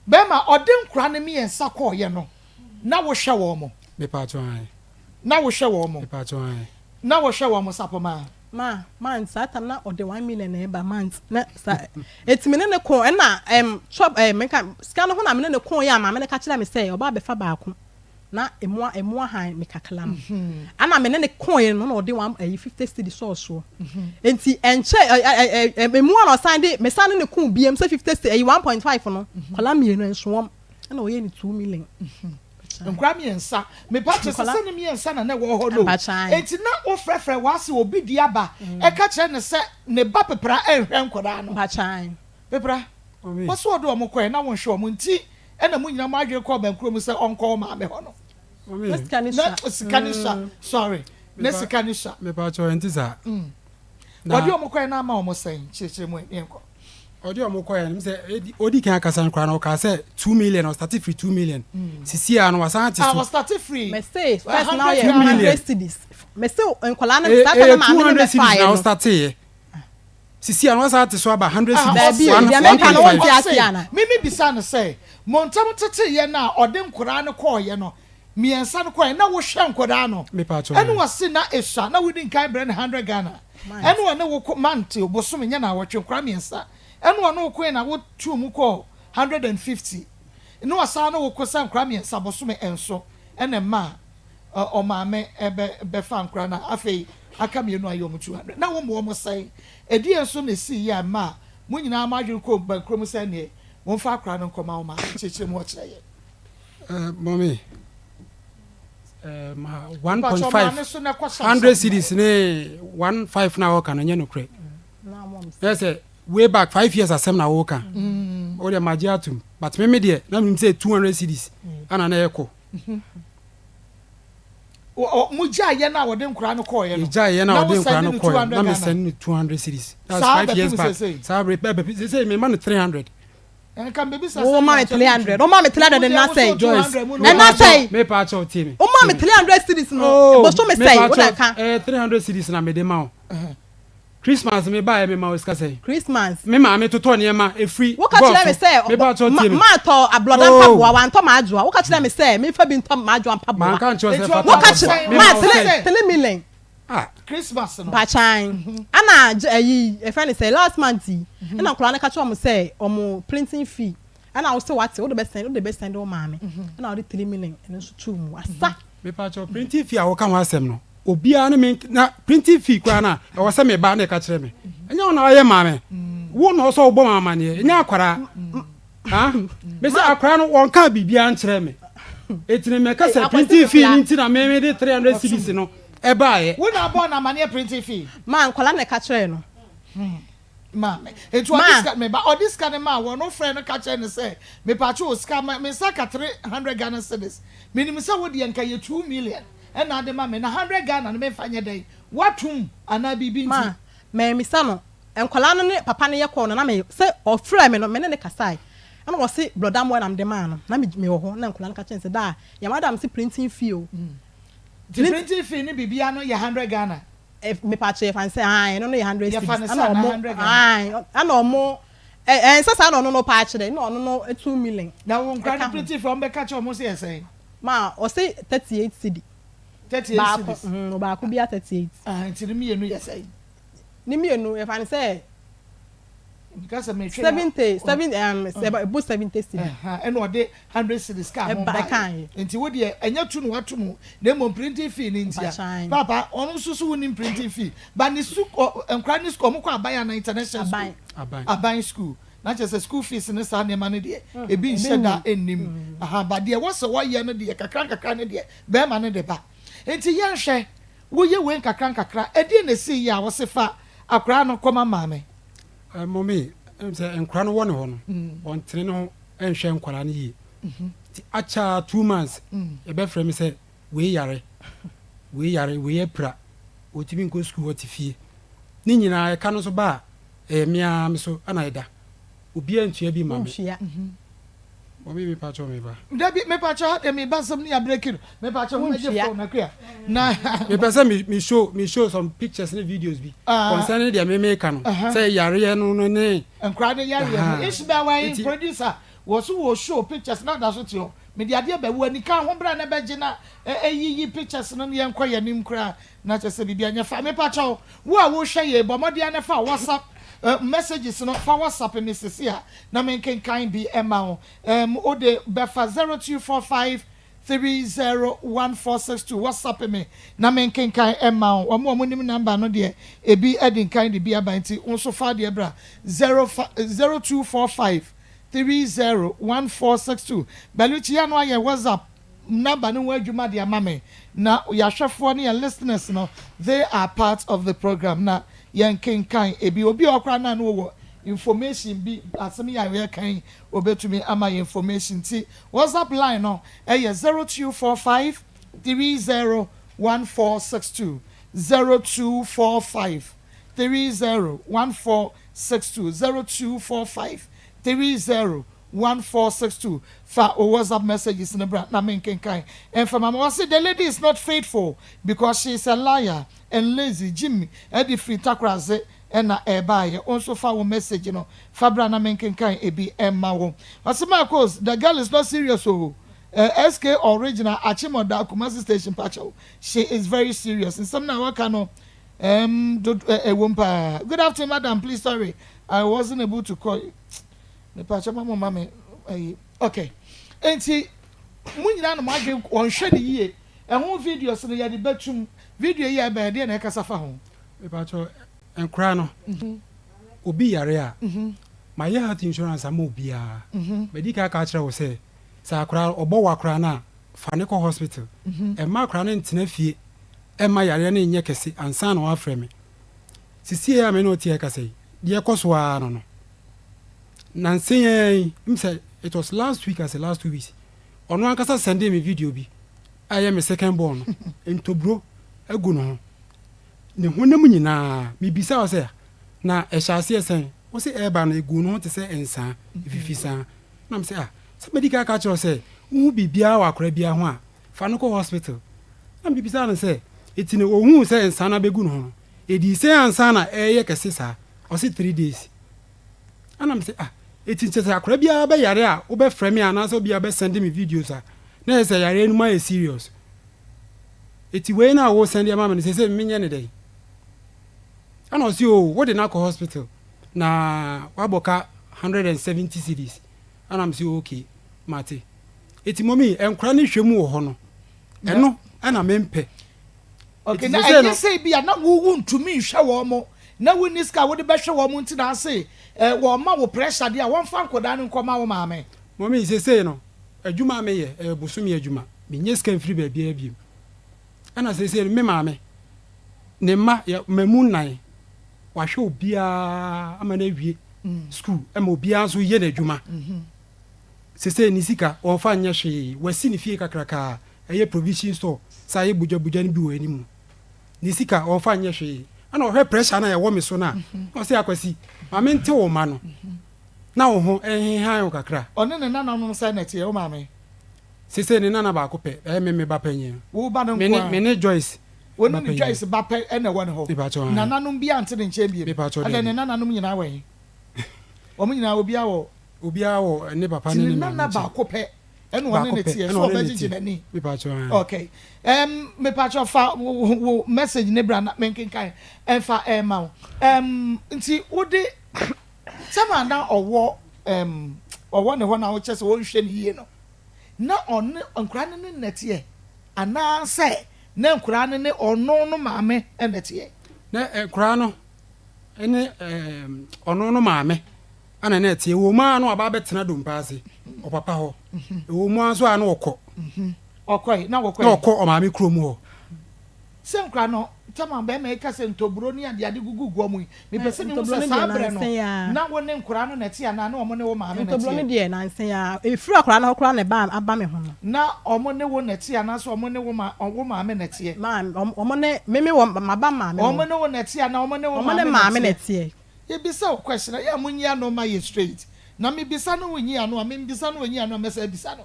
Bɛrima ɔde nkora no mmiɛnsa kɔɔyɛ no na wohwɛ wɔn mo. Na wohwɛ wɔn mo. Na wohwɛ wɔn mo Sapɔma. Ma month saa tam na ɔde 1 million na ɛba month na sa eti me ne ne ko ɛna ɛm chop ɛm menka sika no ho na me ne ne ko yɛ a maame no ka kyerɛ me sɛ ɔba abɛfa baako na emu emu ahan me kakra no ɛna me ne ne ko yɛ no na ɔde one ɛyi 50 cedi sɔɔ soɔ enti ɛnkyɛ ɛ ɛ ɛ emu a na ɔsan de me san ne ne ko biem sɛ 50 cedi ɛyi 1.5 no kɔla mmienu ɛnso wɔm ɛna ɔyɛ ne 2 million. Nkwadaa mmiɛnsa. Mepa kyɛ sɛ sɛ ne mmiɛnsa na na ɛwɔ hɔ no. Enti na wofrɛfrɛ w'ase obi di aba ɛka kyerɛ no sɛ ne ba Pepra ɛnhwɛ nkwadaa no. Pepra, wɔse ɔde wɔn kɔɛ na wonhwɛ wɔn nti ɛna mo nyinaa mo adwene kɔɔ bɛnkoro mu sɛ ɔnkɔ wo maame hɔ no. Na sika ne sua. Na sika ne sua. Sorry. Na sika ne sua. Mepa kyɛ ɛnti saa. Wɔde wɔn kɔɛ na ama wɔn sɛn? Kyerɛkyerɛ mu ɛ, yɛnkɔ. Ɔde ɔmo kɔɛ no sɛ odi kan akasa no koraa no ɔkaa sɛ 2 million, ɔstarte firi 2 million, sisi a no wasan ate so. Ah, ɔstarte firi. Mese first na ɔyɛ 100 cedis. Mese nkwadaa no saa ta na maame no bɛ fa yɛ no. Ɔstarte yɛ sisi a no wasan ate so aba 100 cedis. Daabi, deɛ meka no wonte ase ana? Mimi bisa no sɛ mo ntam tete yɛ no a ɔde nkwadaa no kɔɔyɛ no mmiɛnsa no kɔɛ na wohwɛ nkwadaa no ɛna ɔse na esua na wodi nkan brɛ no 100 Ghana ɛna ɔne wo ko mante bosome nyɛ naawɔtwe nkwadaa mmiɛnsa ɛna ɔne wo koe na wotuu mu kɔɔ 150 na ɔsan ne wo ko sɛ nkwadaa mmiɛnsa bosome nso ɛna ɛmaa ɔmaame ɛbɛ bɛfa nkwadaa na afei aka mmienu ayɛ wɔn 200 na wɔn wɔn sɛn ɛdeɛ nso na esi yɛ ɛmaa mo nyinaa mo adwene kɔ bankurom sɛ neɛ wɔmfa akwadaa no nkɔma wɔn maame kyerɛkyerɛ mu ɔkyerɛ yɛ. Mɔmi, 1.5 100 cedis ne 1.5 na wɔka no nyɛ nokorɛ. Ɛ sɛ way back 5 years asɛm na wɔka o deɛ magye atom, but me me deɛ na menim sɛ 200 cedis ana na ɛkɔ. Mo gya yɛ na wɔde nkora no kɔɔyɛ no. Gya yɛ na wɔde nkora no kɔɔyɛ na me send no 200 cedis. That's 5 years back. Saa bere bɛɛ bɛ sɛ me ma no 300. Wo ma me 300, wo ma me 300 na sɛn? Ɛna sɛn? Me pa kyɛw, tie me. Wo ma me 300 cedis no boso me sɛn? Wo na ka. 300 cedis na me de ma wo. Christmas me ba yɛ me ma wo sika sɛn? Christmas. Me maame totɔ nneɛma efiri. Wo ka kyerɛ me sɛ me pa kyɛw, tie me. Maa tɔ ablɔda mpaboa, wantɔ maa adwoa. Wo ka kyerɛ me sɛ me fa bi ntɔ maa adwoa mpaboa. Maa nka nkyɛn sɛ fa Wo ka kyerɛ maa 3 3 million. Ah. Christmas no. Mpakyan. Ana ɛyi ɛfɛ ne sɛ last month yi ɛna nkɔla no ka kyerɛ ɔmo sɛ ɔmo printing fee ɛna wosɛ wate wode bɛ send wode bɛ send wo maame ɛna wode 3 million ɛno nso tuu mu asa. Mepa kyɛw, printing fee a wɔka ho asɛm no, obiara ne me na printing fee koraa na ɛwɔ sɛ meba na ɛka kyerɛ me. Ɛnyɛ wo na ɔyɛ maame, wo na ɔsɛ wobɔ ma amanneɛ, ɛnyɛ akwaraa. Ah, me sɛ akwaraa no wɔnka biribiara nkyerɛ me. Eti ne mɛka sɛ printing fee ni nti na me de 300 cedis no ɛbaeɛ. Wo na abɔ na amanneɛ printing fee? Maa nkɔla na ɛka kyerɛ no. Maame nti ɔde sika me ba ɔde sika no maa wɔn no frɛ no ka kyerɛ no sɛ mepatwe o sika ma me nsa ka 300 Ghana cedis, menim sɛ wo deɛ nka yɛ 2 million ɛna ade ma me na 100 Ghana no memfa nyɛ dɛn watom anaa biribi nti. Ma mɛmisa no, nkɔla no ne papa no yɛ kɔɔ no na me sɛ ɔfrɛ me no me ne ne kasae ɛna wɔse brɔda mmoa na mede maa no na me wɔ hɔ na nkɔla no ka kyerɛ no sɛ daa yɛn madam se printing fee o. Nti printing fee ne biribiara no yɛ 100 Ghana? Mepatwe yɛfa no sɛ ae, ɛno no yɛ 100 Yɛfa cedis no sɛ ɛna anaa ɔmo 100 Ghana? Ae, ɛna ɔmo ɛ ɛnsɛ saa na ɔno no pa akyerɛ na ɔno no 2 million. Na wo nkora ɛka no ho. Printing fee ɔmo bɛka kyerɛ ɔmo sɛ yɛ sɛn? Ma ɔse 38 cedi. 38 Baako cedis. Baako bia 38. Ah, nti ne mmienu yɛ sɛn? Ne mmienu yɛfa no sɛ 70, 70, um, ɛbu 70 cedi. Ɛna ɔde 100 cedis kaa ho baeɛ. Nti wo deɛ ɛnyɛ tu na wato mu na mmom printing fee no ntia. Paapa ɔno nso so wonim printing fee but ne su nkora ne sukuu ɔmo kɔ aban anaa international school? Aban. Aban school. Na kyerɛ sɛ school fees ne saa nneɛma no deɛ ebi nhyɛ da nnim. Aha but deɛ ɛwɔ sɛ wɔyɛ no deɛ kakra nkakra no deɛ bɛrima no de ba. Nti yɛnhwɛ woyɛ wei nkakra nkakra ɛdeɛn na ɛsii yɛ a wose fa akwaraa no kɔma maame? Mummy, sɛ nkwadaa no wɔ ne hɔ no, ɔntene ne ho nhwɛ nkwadaa no yie. Nti akyɛ ara 2 months, yɛbɛfrɛ me sɛ wei yare, wei yare, wei apira, ɔntumi nkɔ sukuu, ɔte fie. Ne nyinaa ɛka no nso ba a, ɛyɛ me ara me so na ɛda. Obiara ntua bi mma me. Wontua. Mummy mepakyɛw me ba. Dabi mepakyɛw ha deɛ me ba nsɛm no yɛ abreki no mepakyɛw mo mɛgye phone akua na. Mepɛ sɛ me me show me show some pictures ne videos bi concerning deɛ me meka no sɛ yareɛ no no ne. Nkwadaa no yareɛ no Ishmael wɛn producer wɔ so wɔ show pictures na da so te hɔ mede adeɛ bɛwo anika ho bra na bɛgye na ɛyiyi pictures no ne yɛnkɔ yɛn anim koraa na kyerɛ sɛ biribi anyɛ fa mepakyɛw wo a wohwɛ yei bɔ mmɔden ara na fa WhatsApp messages no fa WhatsApp me sisi a na menkenkan bi mma wo. Erm wode bɛfa 0245 301462 WhatsApp me na menkenkan mma wo. Wɔn a wɔnim number no deɛ ebi adi nkan de bi aba nti wo nso fa deɛ bra 0245 301462. Baluchi ano ayɛ WhatsApp number no ho adwuma de ama me na yɛahwɛfoɔ ne yɛn listeners no they are part of the program na yɛnkenkan ebi. Obi wɔ hɔ koraa no a na ɔwɔ information bi asɛm yi a yɛreka yi obetumi ama yɛn information nti WhatsApp line no ɛyɛ 0245 301462 0245 301462 0245 301462 Fa wo WhatsApp messages no bra na menkenkan mfa ma me. Ɔse the lady is not faithful because she is a liar and lazy Jimmy de firi Takoradze na ɛbaeɛ. Wo nso fa wo message no fa bra na menkenkan ebi mma wo. Ɔse Marcos the girl is not serious oo SK original Achimota Kumasi station pakyɛw she is very serious nsɛm no a waka no ɛɛm dodo ɛwom paa. Good afternoon madam please sorry I wasn't able to call you. Mepakyɛ ma mo ma me ayi okay enti mo nyinaa na mo adwen wɔnhwɛ no yie ɛho videos no yɛde bɛtum video yi a ɛbɛn ɛdeɛ na ɛkasa fa ho. Mepakyɛ nkora no obi yare a mayɛ health insurance ama obiara madi kan aka akyerɛ wo sɛ sɛ akora ɔbɔ wa koraa no a fa no kɔ hospital ɛmma akora no ntena fie ɛmma yareɛ no nyɛ kɛse ansa na wafrɛ me sisiei a me ne wo te ɛkasa yi deɛ ɛkɔ so ara no no Nansa yi ara yi, m sɛ it was last week ase last 2 weeks, ɔno ankasa sɛndee me video bi a ɛyɛ me second born no, ntoburo agu ne ho, ne honam nyinaa. Mebisaa wo sɛ, na ɛhyɛ aseɛ sɛn? Wo se ɛreba no, ɛguu ne ho te sɛ nsaa, ɛfifi saa. Na me sɛ, ah, sɛ madi kan aka akyerɛ wo sɛ, wohu biribiara wɔ akwadaa biara ho a, fa no kɔ hospital. Na mebisaa no sɛ, eti no ɔhuu sɛ nsaa no abɛgu ne ho no, ɛdii sɛn ansa na ɛreyɛ kɛse saa? Ɔse 3 days. Ɛna mese ah eti kyerɛ sɛ akwadaa biara bɛyare a wobɛfrɛ me anaasɛ obiara bɛsɛnde me videos a na ɛyɛ sɛ yareɛ no mu ayɛ serious. Eti wei no a wosɛnde ama me no seesei menyɛ ne dɛn? Ɛna ɔse oo wode no akɔ hospital na wabɔ ka 170 cedis. Ɛna mese okay mate. Eti mɔmi nkwadaa no hwɛ mu wɔ hɔ no ɛno ɛna mempɛ. Okay, na ɛnyɛ sɛ ebia na wo wuntumi nhwɛ wɔn, na wunni sika a wode bɛhwɛ wɔn nti na ase eh, wɔma wo pressure deɛ a, wɔmfa nkwadaa no nkɔma wo maame. Mummy, seesei no, adwuma a meyɛ, ɛyɛ bosome adwuma. Mennya sika mfiri baabiara bio. Ɛna seesei no, me maame, ne mma, yɛ mma mu nnan, wahwɛ obiara ama no awie sukuu, ɛma obiara nso yɛ n'adwuma. Seesei ne sika, ɔmfa nyɛ hwee. Wasi ne fie kakraka a ɛyɛ provision store, saa ayɛ bugyabugya no bi wɔ anim. Ne sika, ɔmfa nyɛ hwee. Ɛna ɔhwɛ pressure no a ɛwɔ me so no a, na ɔse Akwasi, ma mente wo mma no, na wo ho nhehan wo kakra. Ɔne ne nananom sɛn na ɛteɛ, wo maame? Seesei ne nana baako pɛ, ɛyɛ me me ba panyin no. Wo ba no Me nko ne, ara? me ne Joyce Wo ba ne ne panyin. Joyce ba pɛ na ɛwɔ ne hɔ? Mepakyɛw, aane. Nananom biara nte ne nkyɛn bio? Mepakyɛw, Adɛn, ne daabi. nananom nyinaa wɔ he? Wɔn nyinaa, obiara wɔ. Obiara wɔ ne papa Nti ne ne ne maame nana nkyɛn. baako pɛ. Ɛna ɔne ne teɛ so ɔbɛgyegye n'ani. Okay. Um, mepakyɛ fa wo wo message ne bra na menkenkan ɛmfa ɛma wo. Um, nti wode sɛma na ɔwɔ um, ɔwɔ ne hɔ na wokyɛ sɛ wɔnhwɛ ne yie no na ɔne nkora no ne nnɛteɛ anaasɛ na nkora no ne ɔno no maame nnɛteɛ? Na nkora no ne ɔno no maame Ana na ɛteɛ. Ɛwɔ mu ara na waba abɛtena dompe ase, ɔpapa hɔ. Ɛwɔ mu ara nso a na ɔkɔ. Ɔkɔe, na wɔkɔe. Na ɔkɔ ɔmaame kurom hɔ. Sɛ nkora no, tam a bɛrima yi ka sɛ ntoburo ne adeade gugu guɔ mu yi, mepɛ sɛ mehu sɛ saa berɛ no, na wo ne nkora no na ɛte anaa na wɔn ne wo maame na ɛteɛ? Ntoburo no deɛ, nansa yi ara, ɛfiri akwadaa no hɔ koraa na ɛbaa aba me ho no. Na wɔn ne wo na ɛte anaasɛ wɔn ne wo ma, wo maame na ɛteɛ? Maa, wɔn ne, me me wɔ, maba maame hɔ. Wɔn ne wo na ɛte anaa wɔn ne wo maame na ɛteɛ? Wɔn ne maame na ɛteɛ. Yɛbisa wo question a, yɛ a monyi ano ma yɛ straight. Na mebisa no wonyi ano a, membisa no onyi ano a, mɛsan abisa no.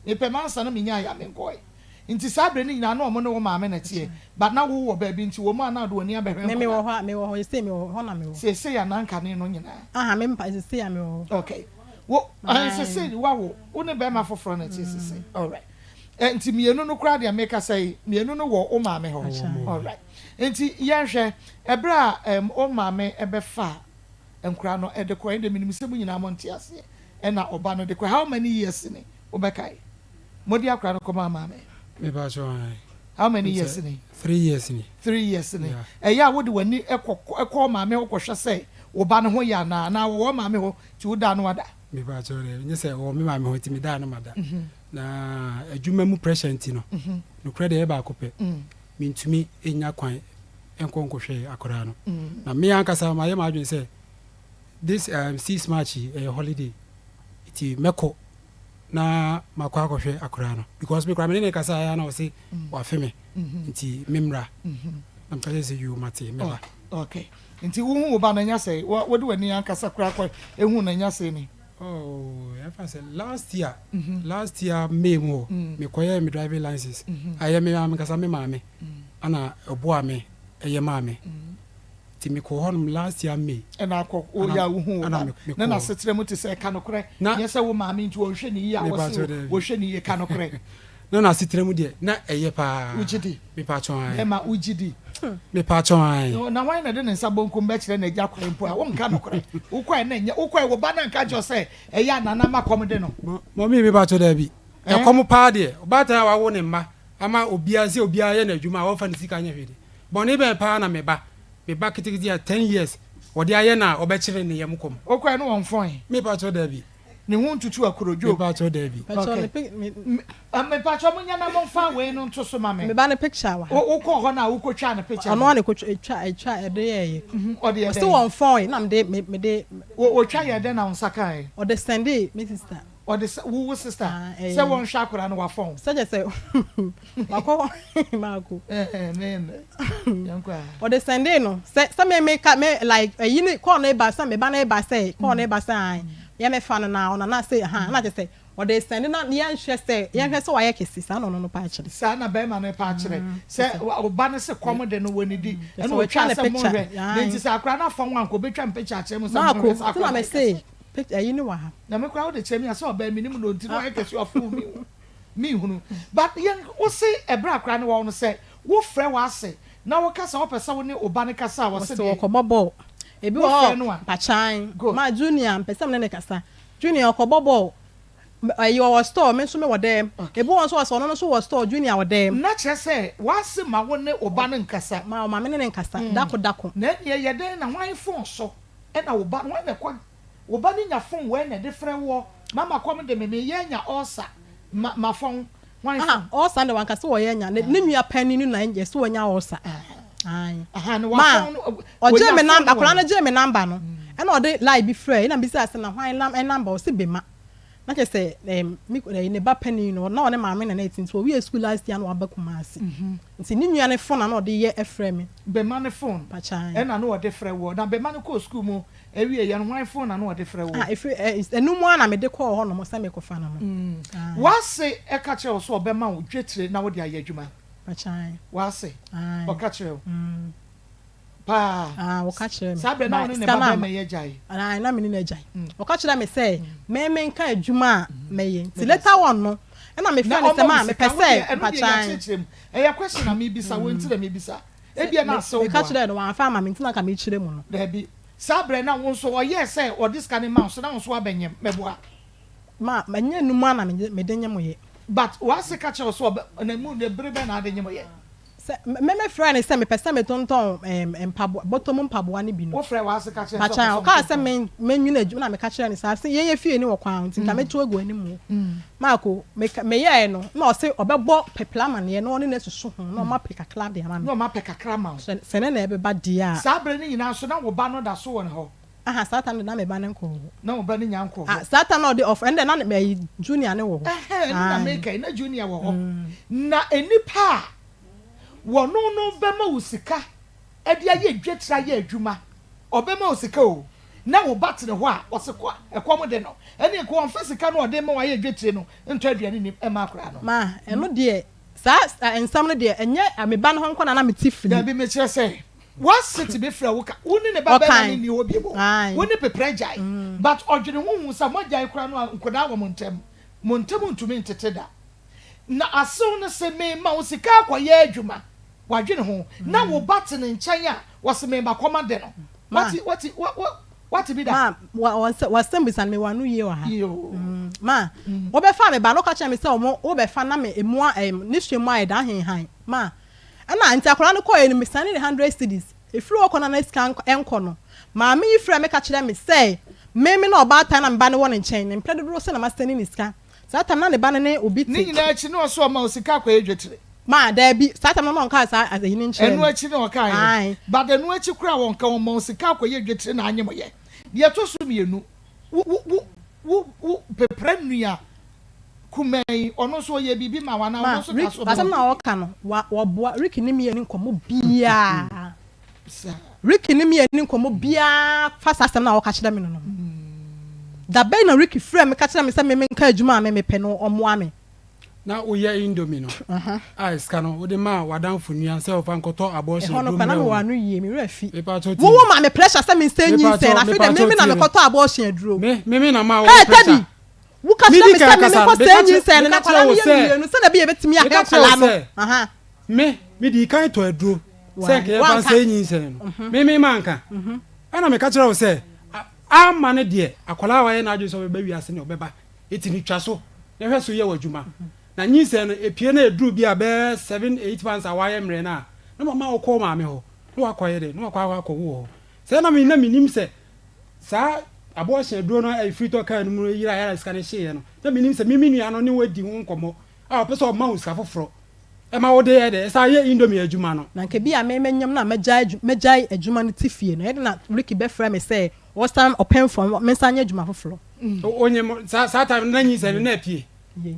Mepɛ m'ansa na menyaeɛ a menkɔɔe. Nti saa berɛ no nyinaa na ɔmo ne wo maame na ɛteɛ, but na wo wɔ baabi nti wɔn a na wode w'ani abɛhwɛ Me mewɔ hɔ a, mewɔ hɔ, seesei mewɔ hɔ, hɔ na mewɔ. Seesei anaa nkane no nyinaa? Aha, me mpa, seesei a mewɔ hɔ. Okay. Wo, ɛn seesei woawo, wo ne bɛɛma foforɔ na ɛteɛ seesei? Alright. Nti mmienu no koraa deɛ mekasa yi, mmienu no wɔ wo maame hɔ? Alright. Enti yɛnhwɛ, ɛberɛ a ɛɛm wo maame bɛfaa nkwadaa no de kɔeɛ, ɛnde menim sɛ mo nyinaa monte aseɛ, ɛna ɔba no de kɔeɛ, how many years ni? Wobɛkae? Mode akwadaa no kɔmaa maame? Me pa kyɛw ae. How many years ni? Three years ni. Three years ni. Yeah. Ɛyɛ a wode w'ani kɔ kɔ wo maame hɔ kɔhwɛ sɛ wo ba no ho yɛ anaa? Anaa wɔwɔ wo maame hɔ nti woda ano ada? Me pa kyɛw dɛ, nyɛ sɛ ɔwɔ me maame hɔ nti meda ano mada. Na adwuma mu pressure nti no, nokorɛ deɛ ɛyɛ baako pɛ. Mentumi nnya kwan nkɔ nkɔhwɛ akwadaa no. Na me ankasa mayɛ m'adwene sɛ this um, 6 March yi ɛyɛ holiday nti mɛkɔ na makɔ akɔhwɛ akwadaa no because me koraa me ne ne kasa ya na ɔse wafe me nti me mmra na meka kyerɛ sɛ yoo mate mɛba. Okay. Nti wohu wo ba no anya sɛ wode w'ani ankasa koraa kɔ ehu no anya sɛ ni? Oh, ɛfa sɛ last year, mm-hmm. last year May mu hɔ, mm. mekɔyɛɛ me driving license. Mm-hmm. Ayɛ me ankasa me maame, mm. ana ɛboa me, ɛyɛ maa me. Mm. Nti mekɔɔ hɔnom last year May. Ɛna akɔ woyɛ a wohu wo ba na n'asetra mu te sɛ ka nokorɛ nyɛ sɛ wo maame nti wɔnhwɛ ne yie a wɔse wɔhwɛ ne yie ka nokorɛ. Na n'asetra mu deɛ na ɛyɛ paa. Wogye di? Mepatwɔ ae. Bɛma wogye di? Mepatwɔ ae. Na hwan na ɛde ne nsa bonkum bɛkyerɛ n'agya kwan mpo a wonka nokorɛ? Wokɔɛ na ɛnyɛ wokɔɛ wo ba no anka nkyerɛ wo sɛ ɛyɛ a nana ma kɔm de no? Mɔmi mepatwɔ daabi. Ɛkɔm paa deɛ ɔbaatan a wawo ne mma ama obiara sɛ obiara yɛ n'adwuma a ɔmfa ne sika nyɛ hwee de bɔne bɛn paa na me ba me ba ketekete a ten years wɔde ayɛ no a ɔbɛkyere ne yam kɔm. Wokɔɛ no wɔnfɔe? Mepatwɔ daabi. Ne ho ntutu akurodwo. Mepakyɛw dabi. Okay. Mepakyɛw mo nya na mo nfa wei no nto so ma me. Me ba ne picture wɔ ha. Wo kɔɔ hɔ na wo kɔ twa ne picture. Ɔno ara na etwa etwa ɛde yɛ yɛ. Ɔde yɛ dɛn? Ɔsi wɔn fɔn yi na me de me de. Wo otwa yɛ dɛn na wo nsa kan yɛ? Ɔde sɛnde me sister. Ɔde sɛ wo wo sister sɛ wɔn hwɛ akwadaa no wafɔn. Sɛ kyɛ sɛ wakɔ maako. Ɛɛ me me yɛn kɔ a. Ɔde sɛnde no sɛ sɛ me me ka me like ɛyi ne kɔɔ no ba sɛ me ba no ba sɛ kɔɔ no ba sɛ an yɛ me fa no na ɔna na sɛ ha na kyɛ sɛ ɔde sɛnde na yɛn hwɛ sɛ yɛn hwɛ sɛ wayɛ kɛse saa na ɔno no pa akyerɛ. Saa na bɛrima no pa akyerɛ sɛ ɔba no se kɔm de no wɔ ne di ɛna ɔtwa sɛ mo nhwɛ na nti sɛ akwadaa no afɔn a nka ɔbɛtwa mpɛkyɛ akyerɛ mo sɛ mo nhwɛ sɛ akwadaa no ayɛ kɛse. Picture ayi no wɔ ha. Na me koraa wode kyerɛ me a sɛ ɔbaa menim no nti na wayɛ kɛse ɔfoo me o menhunu but yɛn wose ɛberɛ a koraa ne wɔwo no sɛ wo frɛ w'ase na wo kasa wopɛ sɛ wo ne wo ba no kasa a wɔse Wɔse deɛ wɔkɔbɔ bɔɔl ebi wɔ wo frɛ hɔ no a mpakyan good ma junior mpɛ sɛ me ne no kasa junior ɔkɔbɔ bɔɔl ɛyi ɔwɔ store me nso me wɔ dɛm okay ebi wɔ hɔ nso ɔsɛ ɔno no nso wɔ store junior wɔ dɛm. Na kyerɛ sɛ w'ase ma wo ne wo ba no nkasa. Ma ɔma me ne no nkasa dako dako. Na ɛneɛ yɛ dɛn na hwan phone so Ɛna wo ba no hwan na ɛkɔ wo ba no nya phone wɛn na ɛde frɛ woɔ mama kɔm de me me yɛ anya ulcer ma ma fɔn hwan Ah phone. ulcer de wanka sɛ wɔyɛ anya ne ne nua panin no na yɛ sɛ wanya ulcer ae Aha no ma wafɔn no ɔgyee wɔnya me phone number no akwadaa wɛn. no gyee me number no ɛna ɔde line bi frɛɛ ɛna mebisaa sɛ na hwan nam number ɔse Bema na kyerɛ sɛ ɛɛm me ɛyi ne ba panin no na ɔne maame na na ɛte nti ɔwiee school last year na waba Kumasi nti ne nua no phone na na ɔde yɛ frɛ me. Bema no phone Mpakyɛw. ɛna na ɔde frɛ woɔ na Bema no kɔɔ school mu ɛwieɛ no hwan phone na na ɔde frɛ woɔ? Ah ɛfiri ɛ ɛno mu ara na mede kɔɔ hɔ nom sɛ mekɔfa no no. Ae. W'ase ɛka kyerɛ wo sɛ ɔbɛma wo dwetire na wode ayɛ adwuma? Mpakyɛw. W'ase Ae. ɔka kyerɛ wo? Mm. Paa. Ah, wɔka kyerɛɛ me. Saa berɛ na wo ne ne Sika ba no amma. bɛrima yi agyae? Ah, na me ne no agyae. Ɔka kyerɛɛ me sɛ me menka adwuma a mɛyɛ. Nti later on no, ɛna mefrɛɛ Na no sɛ ɔma wo maa sika? mepɛ Wo deɛ, sɛ ɛno deɛ mpakyan. yɛakyerɛkyerɛ mu. Ɛyɛ question a mebisa wo nti na mebisa. Ebia na asɛ wo Meka boa. kyerɛɛ no, wamfa amma me nti na anka mekyerɛ mu no. Daabi. Saa berɛ na wo nso ɔyɛɛ sɛ ɔde sika no ma wo so na wo nso woabɛnyem. Mɛboa? Ma, ɛnyɛ nnum ara na mede nyemoeɛ. But w'ase ka kyerɛ wo sɛ ɔbɛ, na mu, bere bɛn na ade nyemoeɛ? Sɛ, me me frɛɛ no sɛ mepɛ sɛ metontɔn ɛɛm mpaboa, bɔtɔ mu mpaboa no bi no. Wo frɛɛ w'ase ka kyerɛɛ no sɛ ɔpɛ Mpakyɛw, sɛ ɔkaa sɛ ɔtontɔn? men, menwene adwuma, na meka kyerɛɛ no saa, sɛ yɛn yɛ fie no wɔ kwan ho nti nka mɛtu agu anim hɔ. Marko, meka, meyɛɛe no, na ɔse ɔbɛbɔ Pepla amaneɛ na ɔne no asusu ho, na ɔma pɛ kakra de ama me. Na ɔma pɛ kakra ama wo. Sɛ, sɛ ne na ɛbɛba deɛ a. Saa berɛ no nyinaa nso na wo ba no da so wɔ ne hɔ? Aha, saa time no na me ba no nkɔɔ hɔ. Na wo ba no nya nkɔɔ hɔ. Ah, saa time na ɔde ɔf, ɛno deɛ na ne, ɛyi, Junior no wɔ hɔ. Ɛhɛn, ɛno na Ae. meka yi, na Junior wɔ hɔ. Na nnipa a wɔno no bɛma wo sika de ayɛ dwetire ayɛ adwuma, ɔbɛma wo sika o, na wo ba tene hɔ a, ɔse kɔ, ɛkɔm de no. Ɛnneɛ nka ɔmfa sika no a ɔde rema wo ayɛ dwetire no ntɔ aduane nni mma akwadaa no. Ma, ɛno deɛ, saa nsɛm no deɛ, ɛnyɛ me ba no ho nko na na mete firi. Dabi, mekyerɛ sɛ, W'ase tumi frɛ wo ka, wo ne ne ba bɛrima no Ɔkae. nni hɔ bio o, Ae. wo ne Peprɛ gyae. But ɔdwene ho hu sɛ moagyae koraa no a, nkwadaa wɔ mo ntam, mo ntam ntumi ntete da. Na asew no se mema wo sika akɔyɛ adwuma, wadwene ho, na wo ba te ne nkyɛn a, ɔse meba kɔma de no. Ma. Wate, wate, wa, wa, wate bi da? Ma, wa, wa, w'asɛm bisa no, mewɔ ano yie wɔ ha. Yoo. Ma, wobɛfaa me ba no, woka kyerɛɛ me sɛ wɔn, wobɛfa na me, emu a, ɛm, ne sua mu ayɛ dɛ ahenhan. Ma, ɛna nti akwadaa no kɔeɛ no, mesane ne hundred cedis. Ɛfiri hɔ kɔ no a na sika nkɔ no, maame yi frɛɛ me ka kyerɛɛ me sɛ, me, me ne ɔbaatan na me ba no wɔ ne nkyɛn, ne mprɛ dodoɔ sɛ na masane ne sika. Saa tam no na ne ba no ne obi te. Ne nyinaa akyi no ɔse ɔma wo sika akɔyɛ dwetire. Ma, daabi, saa tam no na ɔnkaa saa ayi no nkyerɛɛ Ɛno me. akyi na ɔkaeɛ. Ae. But ɛno akyi koraa wɔnka ɔma wo sika akɔyɛ dwetire na anyem yɛ. Deɛ ɛtɔ so mienu, wo, wo, wo, wo, wo pepra nua kumaa yi, ɔno nso ɔyɛɛ biribi maa wo anaa Ma, ɔno nso Rick, kaa sɛ ɔbɛma asɛm wo no a biribi? ɔka no, wa, wɔboa, Rick ne me anni nkɔmmɔ biara. Saa. Ricky ne me anni nkɔmmɔ biara fa saa asɛm no a ɔka kyerɛ me no no ho. Da bɛn na Ricky frɛɛ me ka kyerɛɛ me sɛ me menka adwuma a me mepɛ no ɔmmoa me? Na woyɛ indomie no a sika no wode maa w'adamfo nua sɛ ɔmfa nkɔtɔ abortion Ɛhɔ no aduro koraa na mmrɛ mewɔ wo no. ano yie, me werɛ afi. Mepakyɛw tie Wo me. wo maa me pressure sɛ mensɛe Mepakyɛw nyinsɛn na afei deɛ me mepakyɛw me na tie me. mekɔtɔ abortion aduro. Me me me na maa wo Hey pressure. Teddy! Wo ka kyerɛ Medi me kan sɛ me akasa no, menkɔsɛe meka kyerɛ nyinsɛn no na meka kyerɛ akwadaa no wo yɛ sɛ mmienu sɛdeɛ ɛbɛyɛ yɛbɛtumi ahwɛ meka kyerɛ wo akwadaa no. sɛ Aha. me medii kan tɔ aduro sɛ Why? nka yɛmfa Woanka. nsɛe nyinsɛn no. Me me manka. Ɛna meka kyerɛ wo sɛ amma no deɛ akwadaa a wayɛ n'adwene sɛ ɔbɛba wiase no ɔbɛba. Eti no twa so na hwɛ so yɛ w'adwuma. Na nyinsɛn no epue na eduru bi a bɛyɛ seven eight months a wayɛ mmerɛ no a na mama wokɔ wo maame hɔ na wakɔyɛ dɛ na wakɔ akɔ akɔwo wɔ hɔ. Sɛ na me na menim sɛ saa abortion aduro no a ɛfiri tɔ kaa no mu no yeraeɛ a sika no hyeeɛ no na menim sɛ me me nua no ne wo adi ho nkɔmmɔ a ɔpɛ sɛ ɔma wo sika foforɔ ɛma wode yɛ dɛ ɛsan yɛ indomie adwuma no. Na anka ebia me manyam no a mɛgyae adwu mɛgyae adwuma no te fie no, ɛyɛ dɛn na Ricky bɛfrɛ me sɛ ɔsan ɔpɛn fam mensan nyɛ adwuma foforɔ? Onyim saa saa time no na nyinsɛn no na epie.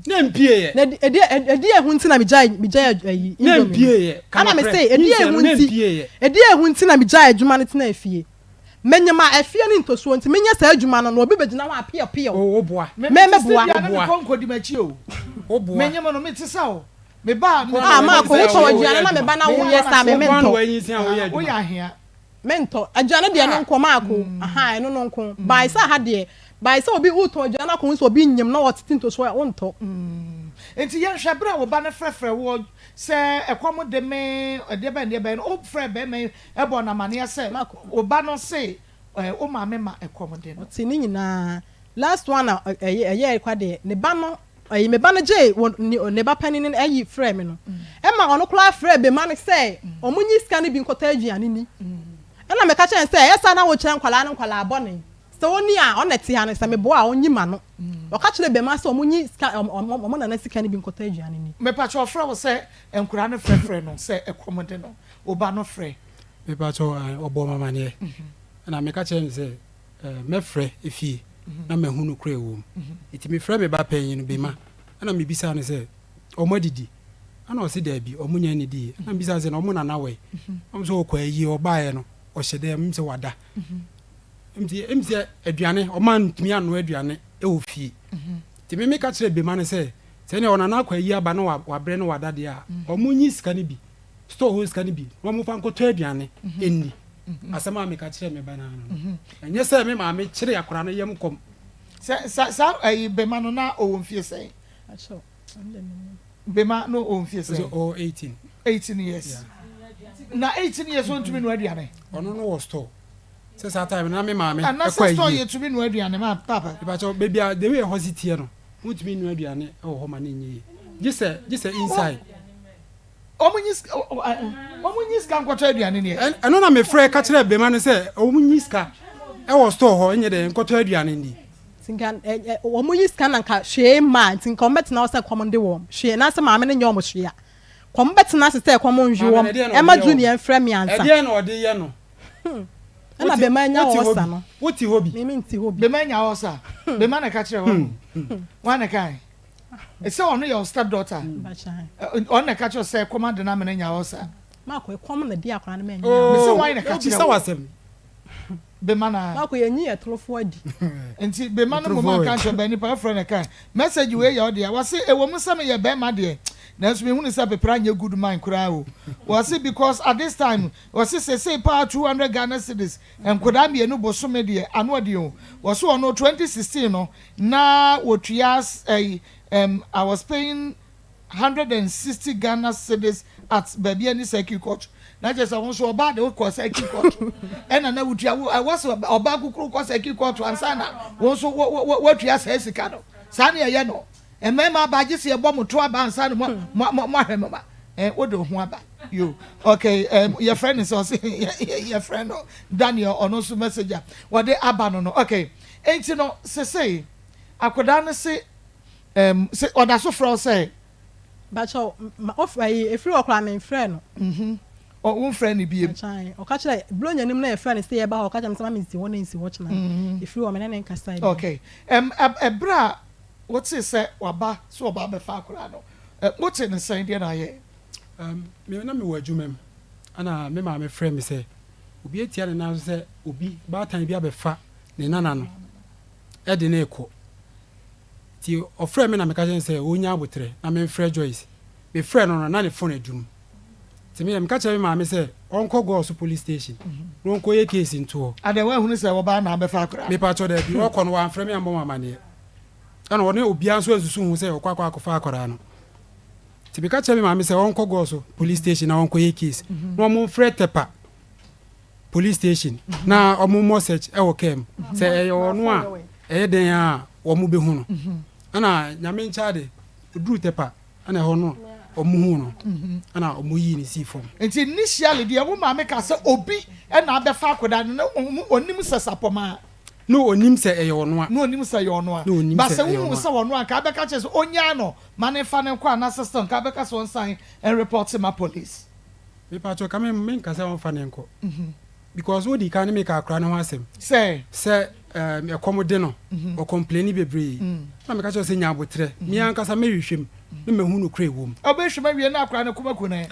Na mpie yɛ. Na ɛdi ɛdi ehu nti na megyae megyae ayi Na indomie no. mpie yɛ. Ka Ɛna me nokorɛ. se ɛdi Nyinsɛn ehu no na nti mpie yɛ. ɛdi ehu nti na megyae adwuma no tenaa fie. Menyim a afie ne ntosuo nti menyɛ saa adwuma no na obi bɛgyina hɔ apeɔpeɔ. O wo boa. Me Me mete me sɛ boa. bia Wo na me boa. kɔ nkɔdi m'akyi o. Wo boa. Menyim no mete sɛ o. Me ba a me Wo Ah na Marco wanyinsɛn a wotɔn woyɛ aduane na me adwuma. ba na meyɛ woyɛ saa me Wo nkoa na mentɔ. wanyinsɛn a woyɛ Ah woyɛ adwuma. ahea. Mentɔ. Aduane deɛ ɛno Ah. nko Marco. Ahaa ɛno no nko. By sɛ ha deɛ by sɛ obi wotɔn aduane na akɔhu sɛ obi nyem na ɔtete ntosuo a wontɔ. Nti yɛnhwɛ berɛ a wo ba no frɛfrɛ woɔ sɛ ɛkɔm de me ɛdeɛ bɛn deɛ bɛn no wofrɛɛ bɛrima yi bɔɔ no amaneɛ sɛ Marco. wo ba no se wo maame ma ɛkɔm de no. Ɔte ne nyinaa. Last one a ɛyɛ ɛyɛɛ kwa deɛ ne ba no ɛyi me ba no gyee wɔ ne ne ba panin no ɛyi frɛɛ me no ɛma ɔno koraa frɛɛ bema no sɛ ɔmo nyi sika no bi nkɔtɔ aduane ni ɛna meka kyerɛ no sɛ ɛyɛ saa na wokyerɛ nkwadaa no nkwadaa bɔne sɛ ɔni a ɔna ɛte ha no sɛ meboa a ɔnyi ma no ɔka kyerɛ bema sɛ ɔmo nyi sika ɔmo ɔmo nana sika no bi nkɔtɔ aduane ni. Mepakyɛ ɔfrɛ wo sɛ nkwadaa no frɛfrɛ no sɛ ɛkɔm de no wo ba no frɛ. Mepakyɛ ɔbɔɔ me amaneɛ ɛna meka kyerɛ no sɛ mɛfrɛ efie na mahu nokorɛ a ɛwɔ mu. Nti mefrɛɛ me ba panyin no, Bema, ɛna mebisaa no sɛ, Wɔn adidi? Ɛna ɔse daabi, wɔn nnya nnidiiɛ. Ɛna mebisaa no sɛ, na wɔn nana wɔ he? Ɛna ɔse ɔkɔ ayie, ɔbaeɛ no, ɔhyɛ dɛm, menim sɛ wada. Nti ɛm sɛ aduane, wɔn antumi annoa aduane wɔ fie. Nti me meka kyerɛɛ Bema no sɛ, sɛ ɛneɛ ɔnana akɔ ayie aba na wabrɛ na wada deɛ a, wɔn nyi sika no bi, store hɔ sika no bi, na wɔmfa nkɔtɔ aduane nni. Asɛm a meka kyerɛɛ me ba no ara no. Ɛnyɛ sɛ me maame kyeree akwadaa no yam kɔm. Sɛ sa saa ɛyi bema no na ɔwɔ mfie sɛn? Bema no ɔwɔ mfie sɛn? Ɔwɔ 18. 18 years. Yeah. Na 18 years ɔntumi nua aduane? Ɔno no wɔ store. Sɛ saa time no na me maame ɛkɔ ayie. Ana store yɛtumi nua aduane ma papa? Mepakyɛw baabi a the way ɛhɔ si teɛ no wontumi nua aduane wɔ hɔ ma no nyɛ yie. Gye sɛ gye sɛ inside. Wɔn nyi sika wɔn nyi sika nkɔtɔ aduane ni ɛ. Ɛno na me frɛ ka kyerɛ bɛma no sɛ wɔn nyi sika ɛwɔ store hɔ nyɛ dɛ nkɔtɔ aduane ndi. Nti nka wɔn yi sika na nka hwee mma nti nka wɔn bɛtena hɔ sɛ kɔm de wɔn hwee na sɛ maame no nyɛ wɔn hwee a kɔm bɛtena ase sɛ kɔm nhwe wɔn ɛma junior mfrɛ me ansa. Ɛdeɛn na ɔde yɛ no? Ɛna bɛma anya ɔsa no. Wote hɔ bi? Me mente hɔ bi. Bɛma anya ɔsa. Bɛma na ɛka kyerɛ wɔn. Wɔn na ɛka. Sɛ ɔno yɛ wo step daughter. Ɔno na ɛka kyerɛ sɛ kɔm ade no amena nya ɔsa. Maako ɛkɔm na di akwadaa no ma nya. Mese wɔn na ɛka kyerɛ wo. Bema na. Maako yɛ nyi ɛtorofoɔ adi. Nti bema no mmom anka nkyerɛ bɛn nipa ɛfrɛ no ɛka message wei yɛ ɔdeɛ wɔse ɛwɔ mu sɛ meyɛ bɛrima deɛ nanso mehunu sɛ pepra nyɛ good man koraa o wɔse because at this time wɔse sesei paa 200 Ghana cedis nkodaa mmienu bosome deɛ ano ɔden o wɔse ɔno 2016 no Na wɔtua ɛyi ɛm I was paying 160 Ghana cedis at baabi ɛne circuit court na kyerɛ sɛ wo nso ɔbaa de wokɔ circuit court ɛna na wotua wo ɛwɔ sɛ ɔbaa kukuru kɔ circuit court ansa na wo nso woatua saa sika no saa ne ɛyɛ no mmarima aba agye sɛ yɛbɔ mo to aba ansa na mo mo mo ahwɛ mo ma ɛ wode wo ho aba yo okay um, yɛfrɛ no sɛ ɔse yɛfrɛ no Daniel ɔno nso message a wɔde aba no no okay Enti no sesei akwadaa no se ɛɛm se ɔda so frɛ wo sɛ. Mpakyɛw ma of ɛyi efiri hɔ koraa menfrɛɛ no. Mhm ɔ wo nfrɛ no biem. Mpakyɛw ɔka kyerɛ Buronya nim na yɛfrɛ no se yɛba hɔ ɔka kyerɛ me sɛ ma mensi hɔ na nsi hɔ kyena efiri hɔ me ne no nkasae bio. Okay ɛm ɛ ɛberɛ a wotee sɛ waba sɛ ɔba abɛfa akwadaa no ɛ wotee no sɛn deɛ na ayɛ? Ɛm me na mewɔ adwuma mu ɛna me maame frɛɛ me sɛ obi atia ne nan so sɛ obi baatan bi abɛfa ne nana no de no rekɔ. Nti ɔfrɛɛ me na meka kyerɛɛ no sɛ ɔnnya aboterɛ na memfrɛ Joyce. Mefrɛɛ no no, na ne phone adum. Nti me deɛ meka kyerɛɛ me maame sɛ ɔnkɔ Gɔɔso police station na ɔnkɔyɛ case nto hɔ. Adɛn, woanhunu sɛ ɔbaa na abɛfa akwadaa no? Mepakyɛw daabi, ɔkɔ no wamfrɛ me ammɔ me amaneɛ. Ɛna ɔne obiara nso ansusu ho sɛ ɔkɔ akɔ akɔfa akwadaa no. Nti meka kyerɛɛ me maame sɛ ɔnkɔ Gɔɔso police station na ɔnkɔyɛ case na wɔmfrɛ Tɛpa police station na wɔn mmɔ search ɛwɔ kaa mu sɛ ɛyɛ ɔno a ɛyɛ dɛn a wɔn bɛhu no ɛna nyame nkyɛn de duru tɛpa ɛna ɛhɔ no wɔn hu no ɛna wɔn yii ne sii fam. Nti initially deɛ wo maame ka sɛ obi ɛna abɛfa akwadaa no na onim sɛ sapɔmaa. Na onim sɛ ɛyɛ ɔno a. Na onim sɛ ɛyɛ ɔno a. Na onim Ba sɛ sɛ ɛyɛ wohu ɔno a. sɛ ɔno a nka abɛka kyerɛ sɛ onyaa no ma ne nfa no nkɔ anaasɛ still nka abɛka sɛ ɔnsan nrepɔte ma police. Mepakyɛw ka me menka sɛ ɔmfa no nkɔ because wodi kan ne me ka akora no ho asɛm Sɛ. sɛ ɛɛm ɛkɔm de no ɔ complaini bebree na meka kyerɛ wo sɛ nya aboterɛ me ankasa mɛhwehwɛ mu na mahu nokorɛ ɛwɔ mu. Ɔbɛhwɛ mu awie na akora no kɔm aku no ɛ.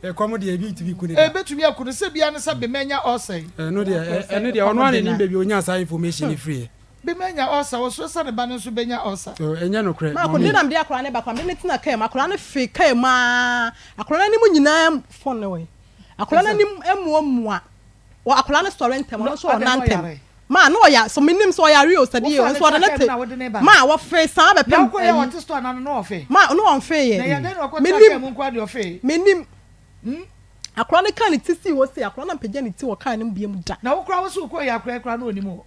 Ɛkɔm deɛ ebi ntumi nku no da. Ɛbɛtumi aku no sɛ bia ne sɛ bemanya ulcer yi. Ɛno deɛ ɛno deɛ ɔno ara na nim baabi a ɔnyaa saa information no firiiɛ. Bemanya ulcer, ɔsuro sɛ ne ba no nso bɛnya ulcer. So ɛnyɛ nokorɛ Maako, mummy. de na mede akwadaa no ba koraa, mede no tena kaa mu, akwadaa no fee kaa mu aa, akwadaa no anim nyinaa fɔnee, akwadaa no anim amuamua, wɔ akwadaa no sɔre ntɛm, ɔno nso ɔna ntɛm, maa na ɔya, so menim sɛ ɔyare o sɛ deɛ o, nso ɔde no te, maa wɔfee saa bɛpem ayi, maa na ɔnfee yɛ, menim, menim, akwadaa no kaa ne ti sii hɔ sei, akwadaa no ampagya ne ti wɔ kaa no mu biom da. Na wo koraa wo se wokɔɔ yɛ akwadaa yi koraa na ɔnim wo.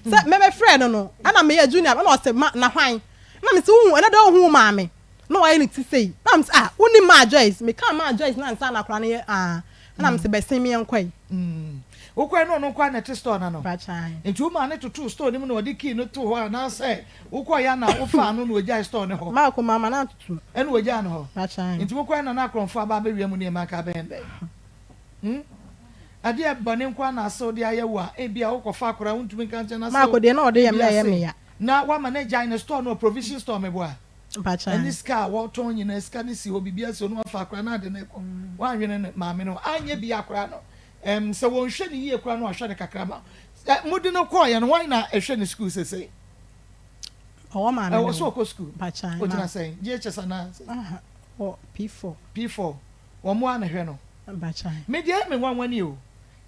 Sɛ mebɛfrɛɛ no no, ɛna meyɛ junior, ɛna ɔse ma na hwan? Ɛna mese wohu, ɛnɛ deɛ wohu wo maame? Na wayɛ ne ti sei. Na mese ah, wonim maa Joyce? Mekaa maa Joyce no ansa na akwadaa no yɛ ah. Ɛna mese bɛsen me yɛnkɔ yi. Wokɔɛ no ɔno nko ara na ɛte store no ano? Mpakyɛ. Nti wo maa no totoo store no mu na ɔde key no too hɔ anaasɛ wokɔeɛ a na wofaa no na ogyae store no hɔ? Maako mama no antoto. Ɛna ogyaa no hɔ? Mpakyɛ. Nti wokɔeɛ na na akorɔmfoɔ aba abɛwia mu nneɛma anka abɛyɛ dɛn? Hmm? Adeɛ bɔne nko ara na asew de ayɛ wo a, ebia wokɔfa akwadaa a wontumi nka nkyerɛ no asew Maako deɛ na ɔde yɛ me biribi na ɛyɛ ase me ya. na woama no agyae ne store no, provision store meboa? Mpakyɛ Ɛne ae. sika a wɔtɔn nyinaa, sika no si hɔ, biribi asi hɔ na wafa akwadaa no ade no rekɔ. Woanwene ne maame no ho, anyɛ bi akwadaa no, ɛm, sɛ wɔnhwɛ no yie koraa na wahwɛ no kakra ma wo. Ɛ, mode no kɔeɛ no, hwan na ɛhwɛ ne sukuu seesei? Ɔwɔ maame Ɛwɔ no sɛ hɔ. ɔkɔ sukuu? Mpakyɛ ae, Ɔgyina ma. sɛn? JHS anaa sɛn? Aha, wɔ P4. P4. Wɔn ara na ɛhwɛ no. Mpakyɛ. Me deɛ ɛyɛ me nwanwa ni o.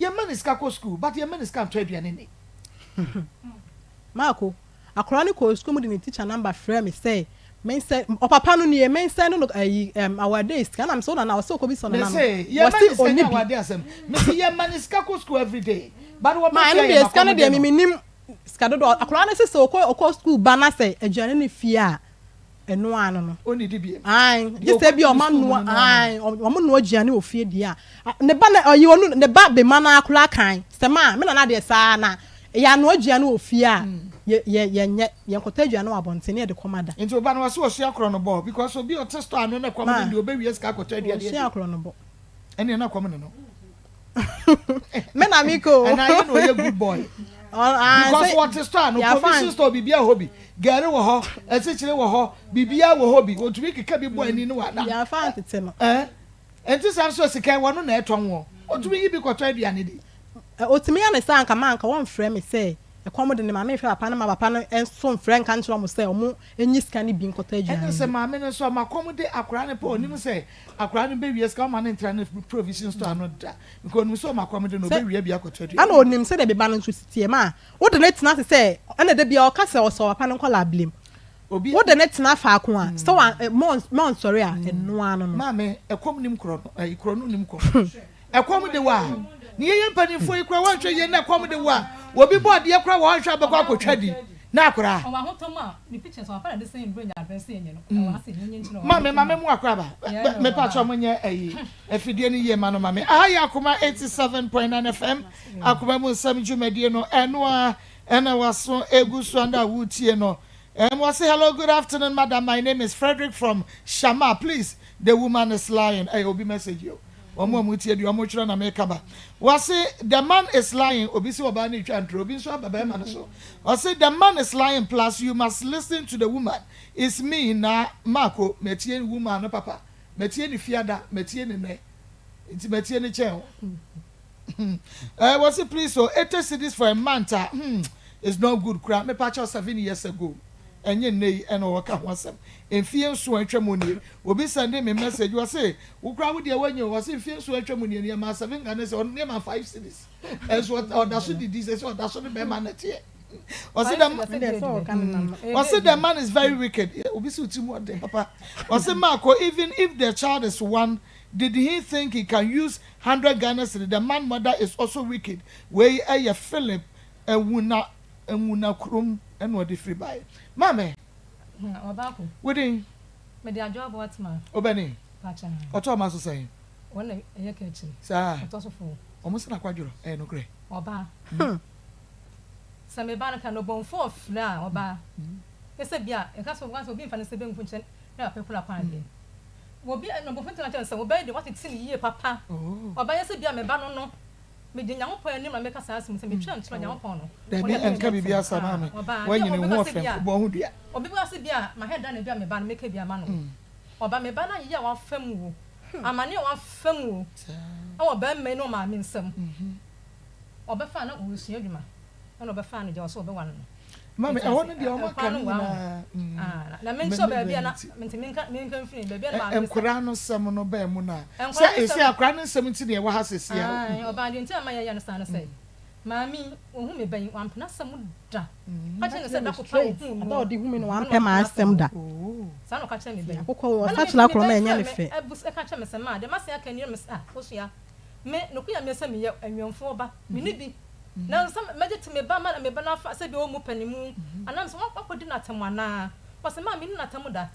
Yɛmma no sika kɔ sukuu but yɛmma no sika ntɔ aduane nni. Marco, akwadaa no kɔɔ sukuu mu de ne teacher number frɛɛ me sɛ mensɛ, ɔpapa no nie, mensɛnde no ayi ɛm awadeɛ sika, ɛna mesɛ wo nana, ɔsɛ ɔkɔbisa ɔnana no, Mese yɛmma wɔse no sika ɔnni nyɛ bi. awadeɛ asɛm. Mese yɛmma no sika kɔ sukuu everyday but wɔba Ma fie ɛno a deɛ yɛma sika no kɔm deɛ de me no. mennim sika dodoɔ, akwadaa no se sɛ ɔkɔ ɔkɔ sukuu ba na sɛ aduane no fie a, ɛno ara no no. Ɔnnidi bio. Ae, Deɛ gye sɛ ɔkɔdi ebia ne ɔma sukuu mu noa, no no ara ae, no. wɔn noa aduane wɔ fie deɛ a, ne ba na, ɔyi ɔno, ne ba bema no ara koraa kan sɛ ma, me nana deɛ saa na, yɛanoa aduane wɔ fie a, yɛ, yɛ, yɛnyɛ, yɛnkɔtɔ aduane wɔ abɔnten na yɛde kɔma da. Nti ɔba no ɔse ɔsua korɔnobɔ because obi a ɔte store ano na kɔm Ma, de no deɛ ɔbɛwia sika akɔtɔ aduane adi. ɔsua korɔnobɔ. Ɛneɛ na kɔm ne no. Me na me ko. Ɛna ayɛ na ɔyɛ good boy. Because wɔte store ano, provision store biribiara wɔ hɔ bi. Gari wɔ hɔ, asikyire wɔ hɔ, biribiara wɔ hɔ bi. Wɔtumi keka bi bɔ ani ne wada. Yɛafa antete no. Eh, ɛnti saa nso sika wɔ no na ɛtɔn wɔ. Ɔtumi yi bi kɔtɔ aduane di. Ɔtumi yɛ ne saa anka ma anka wɔmfrɛ me sɛ ɛkɔm de ne maame mfrɛ papa no ma papa no nso mfrɛ nka nkyerɛ wɔn sɛ wɔn nyi sika no bi nkɔtɔ aduane Ɛna sɛ ndi. maame no nso ɔma kɔm de akwadaa no pɛ ɔnim sɛ akwadaa no bɛwia sika ɔma no ntra ne provision store ano da because ɔnim sɛ ɔma kɔm de no Sɛ ɔbɛwia bi akɔtɔ aduane ɛna adi. ɔnim sɛdeɛ me ba no nso si teɛ ma wode no tena ase sɛ ɛna da biara ɔka sɛ ɔsɔ papa no nkwadaa blame Obi wode no tena faako a sɛ wa ma ɔnsɔre a ɛno ara no no. Maame ɛkɔm nim korɔ no ɛyi korɔ no nim kɔm. Ɛkɔm de wo a, ne yɛyɛ mpanimfoɔ yi koraa woanhwɛ yie na ɛkɔm de wo a, obi bɔ adeɛ koraa wɔanhwɛ a bɛkɔ akɔtwa di na akoraa. Maame maame mu akora ba mepa kyɛ mo nyɛ ayi afidie no yie ma no maame aha yɛ akoma 87.9 FM akoma mu nsɛm dwumadie no ɛno a ɛna waso egu so anda a wotie no ɛm wɔse hello good afternoon madam my name is Frederick from Shama please the woman is lying ɛyɛ obi message yo Wɔn a wɔtie deɛ wɔtwerɛ na meka ba. Wɔse the man is lying, obi se ɔbaa no retwa ntorɔ, obi nso aba barima no so. Ɔse the man is lying plus you must listen to the woman, it's me na Marco, matie woman no papa, matie no fiada, matie no nnɛ, nti matie no kyɛn wo. Eh, wɔse please o, 80 cedis for a month a, hmm, it's not good koraa, mepakyɛw 7 years ago. Ɛnyɛ nnɛ yi na wɔka ho asɛm. Mfeɛ nson a atwa mu nie. Obi sɛnde me message, ɔse, wo koraa wo deɛ woanya o, ɔse mfeɛ nson a atwa mu nie no yɛmaa seven Ghana cedis, ɔno yɛmaa five cedis. Ɛnso ɔda so didi, sɛ sɛ ɔda so ne bɛrima na ɛteɛ. Ɔse the, ɔse the man is very wicked. Obi se wo ti mu ɔden papa. Ɔse Marco, even if the child is one, did he think he can use hundred Ghana cedis? The man mother is also wicked. Wei ɛyɛ Philip Awuna. Nwuna kurom na ɔde firi baeɛ. Maame, Ɔbaako. wo din? Mede Adwoa Boatema. Wobɛne? Pakyɛ. Ɔtɔ ɔma so sɛn? Wɔn na ɛyɛ ka akyire. Saa? Ɔtɔ so fo. Wɔn se na kwadworɔ, ɛyɛ nokorɛ? Ɔbaa. Sɛ me ba no ka no ɔbɔnfo ɔfrɛ a ɔbaa. Ne sɛ bia yɛka sɛ wɔka sɛ obi nfa ne nsa benkum nkyerɛ ne papa kura kwan deɛ. Obi ɔbɔnfo ntumi nka kyerɛ no sɛ wo ba yi deɛ watete no yie papa. Ɔbaa yɛ sɛ bia me ba no no. Mede Nyankopɔn anim na meka saa asɛm yi, sɛ metwa ntorɔ a, Nyankopɔn no, Dabi, ɔne me ɛnka biribi bɛtena. asa maame. Ɔbaa, Woanyini, obi wo ho bɛka sɛ ɔfɛ, bi a, bɔ ho dua. obi bɛka sɛ bi a, mahwɛ da na bi a me ba no, meka bi ama no. Ɔba, me ba no ayeyɛ a wafa mu o, amane a wafa mu o, ɛwɔ barima yi ne ɔmaame nsam. Ɔbɛfaa no na ɔresua adwuma, ɛna ɔbɛfaa no gya, ɔsɛ ɔbɛware no. Maame, ɛhɔ no deɛ wɔn aka no nyinaa. Na me nso baabi a na nti menka menka mfiri baabi a na maame Nkwadaa no nsɛm no bɛn mu na sɛ esi akwadaa no nsɛm nti na ɛwɔ ha sisi a. Ɔbaa deɛ nti a ma yɛyɛ no saa no sɛ maame yi ohun me bɛn wampena asɛm da. Ka kyerɛ no sɛ da kopa ohun no. Ada ɔde hu me no wampɛ m'asɛm da. Saa na ɔka kyerɛ me bɛn. Akokɔ wɔ ɔsakyera korɔ ma ɛnyɛ ne fɛ. Ɛka kyerɛ me sɛ maa deɛ masen aka ni na me sɛ ah osua me nokoya me sɛ meyɛ awɛmfoɔ ba me ni bi. Nanso sɛ mɛgye to me ba ma me ba no afa sɛ bi ɔwɔ mu pɛ ne mu, anaa mesɛ woakɔdi no atɛm anaa? Ɔse, Maa menni no atɛm da.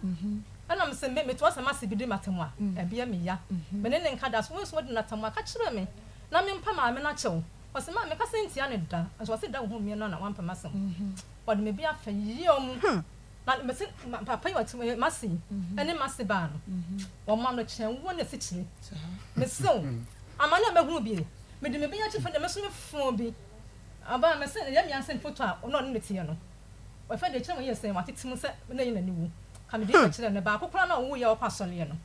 Ɛna mese, Me, metoa sɛ m'ase bi di me atɛm a, ɛbea me ya. Me ne no nka da. So wo nso woadi no atɛm a, ka kyerɛ me, na mempa maame no akyɛw. Ɔse, Maa mekasa ntia no da. Nso ɔse da wohuu me no na wampɛ m'asɛm. Ɔde me bea fa yaw mu. Na mese, Papa yi ɔte hɔ, m'ase yi, ne m'ase baa no, wɔma no kyɛnwoɔ ne asikyire. Mese wo, amane a mɛhunu bi ni. Mede me bɛyɛ kyefɛ deɛ me nso me fon bi aba a mese ɛyɛ me asɛm foto a ɔno ɔne ne teɛ no ɔfɛ deɛ kyerɛ mu yɛ sɛ watete mu sɛ na ɛyɛ n'ani wu ka mede yɛ kyerɛ no baako koraa na ɔwo yɛ ɔkɔ asɔreɛ no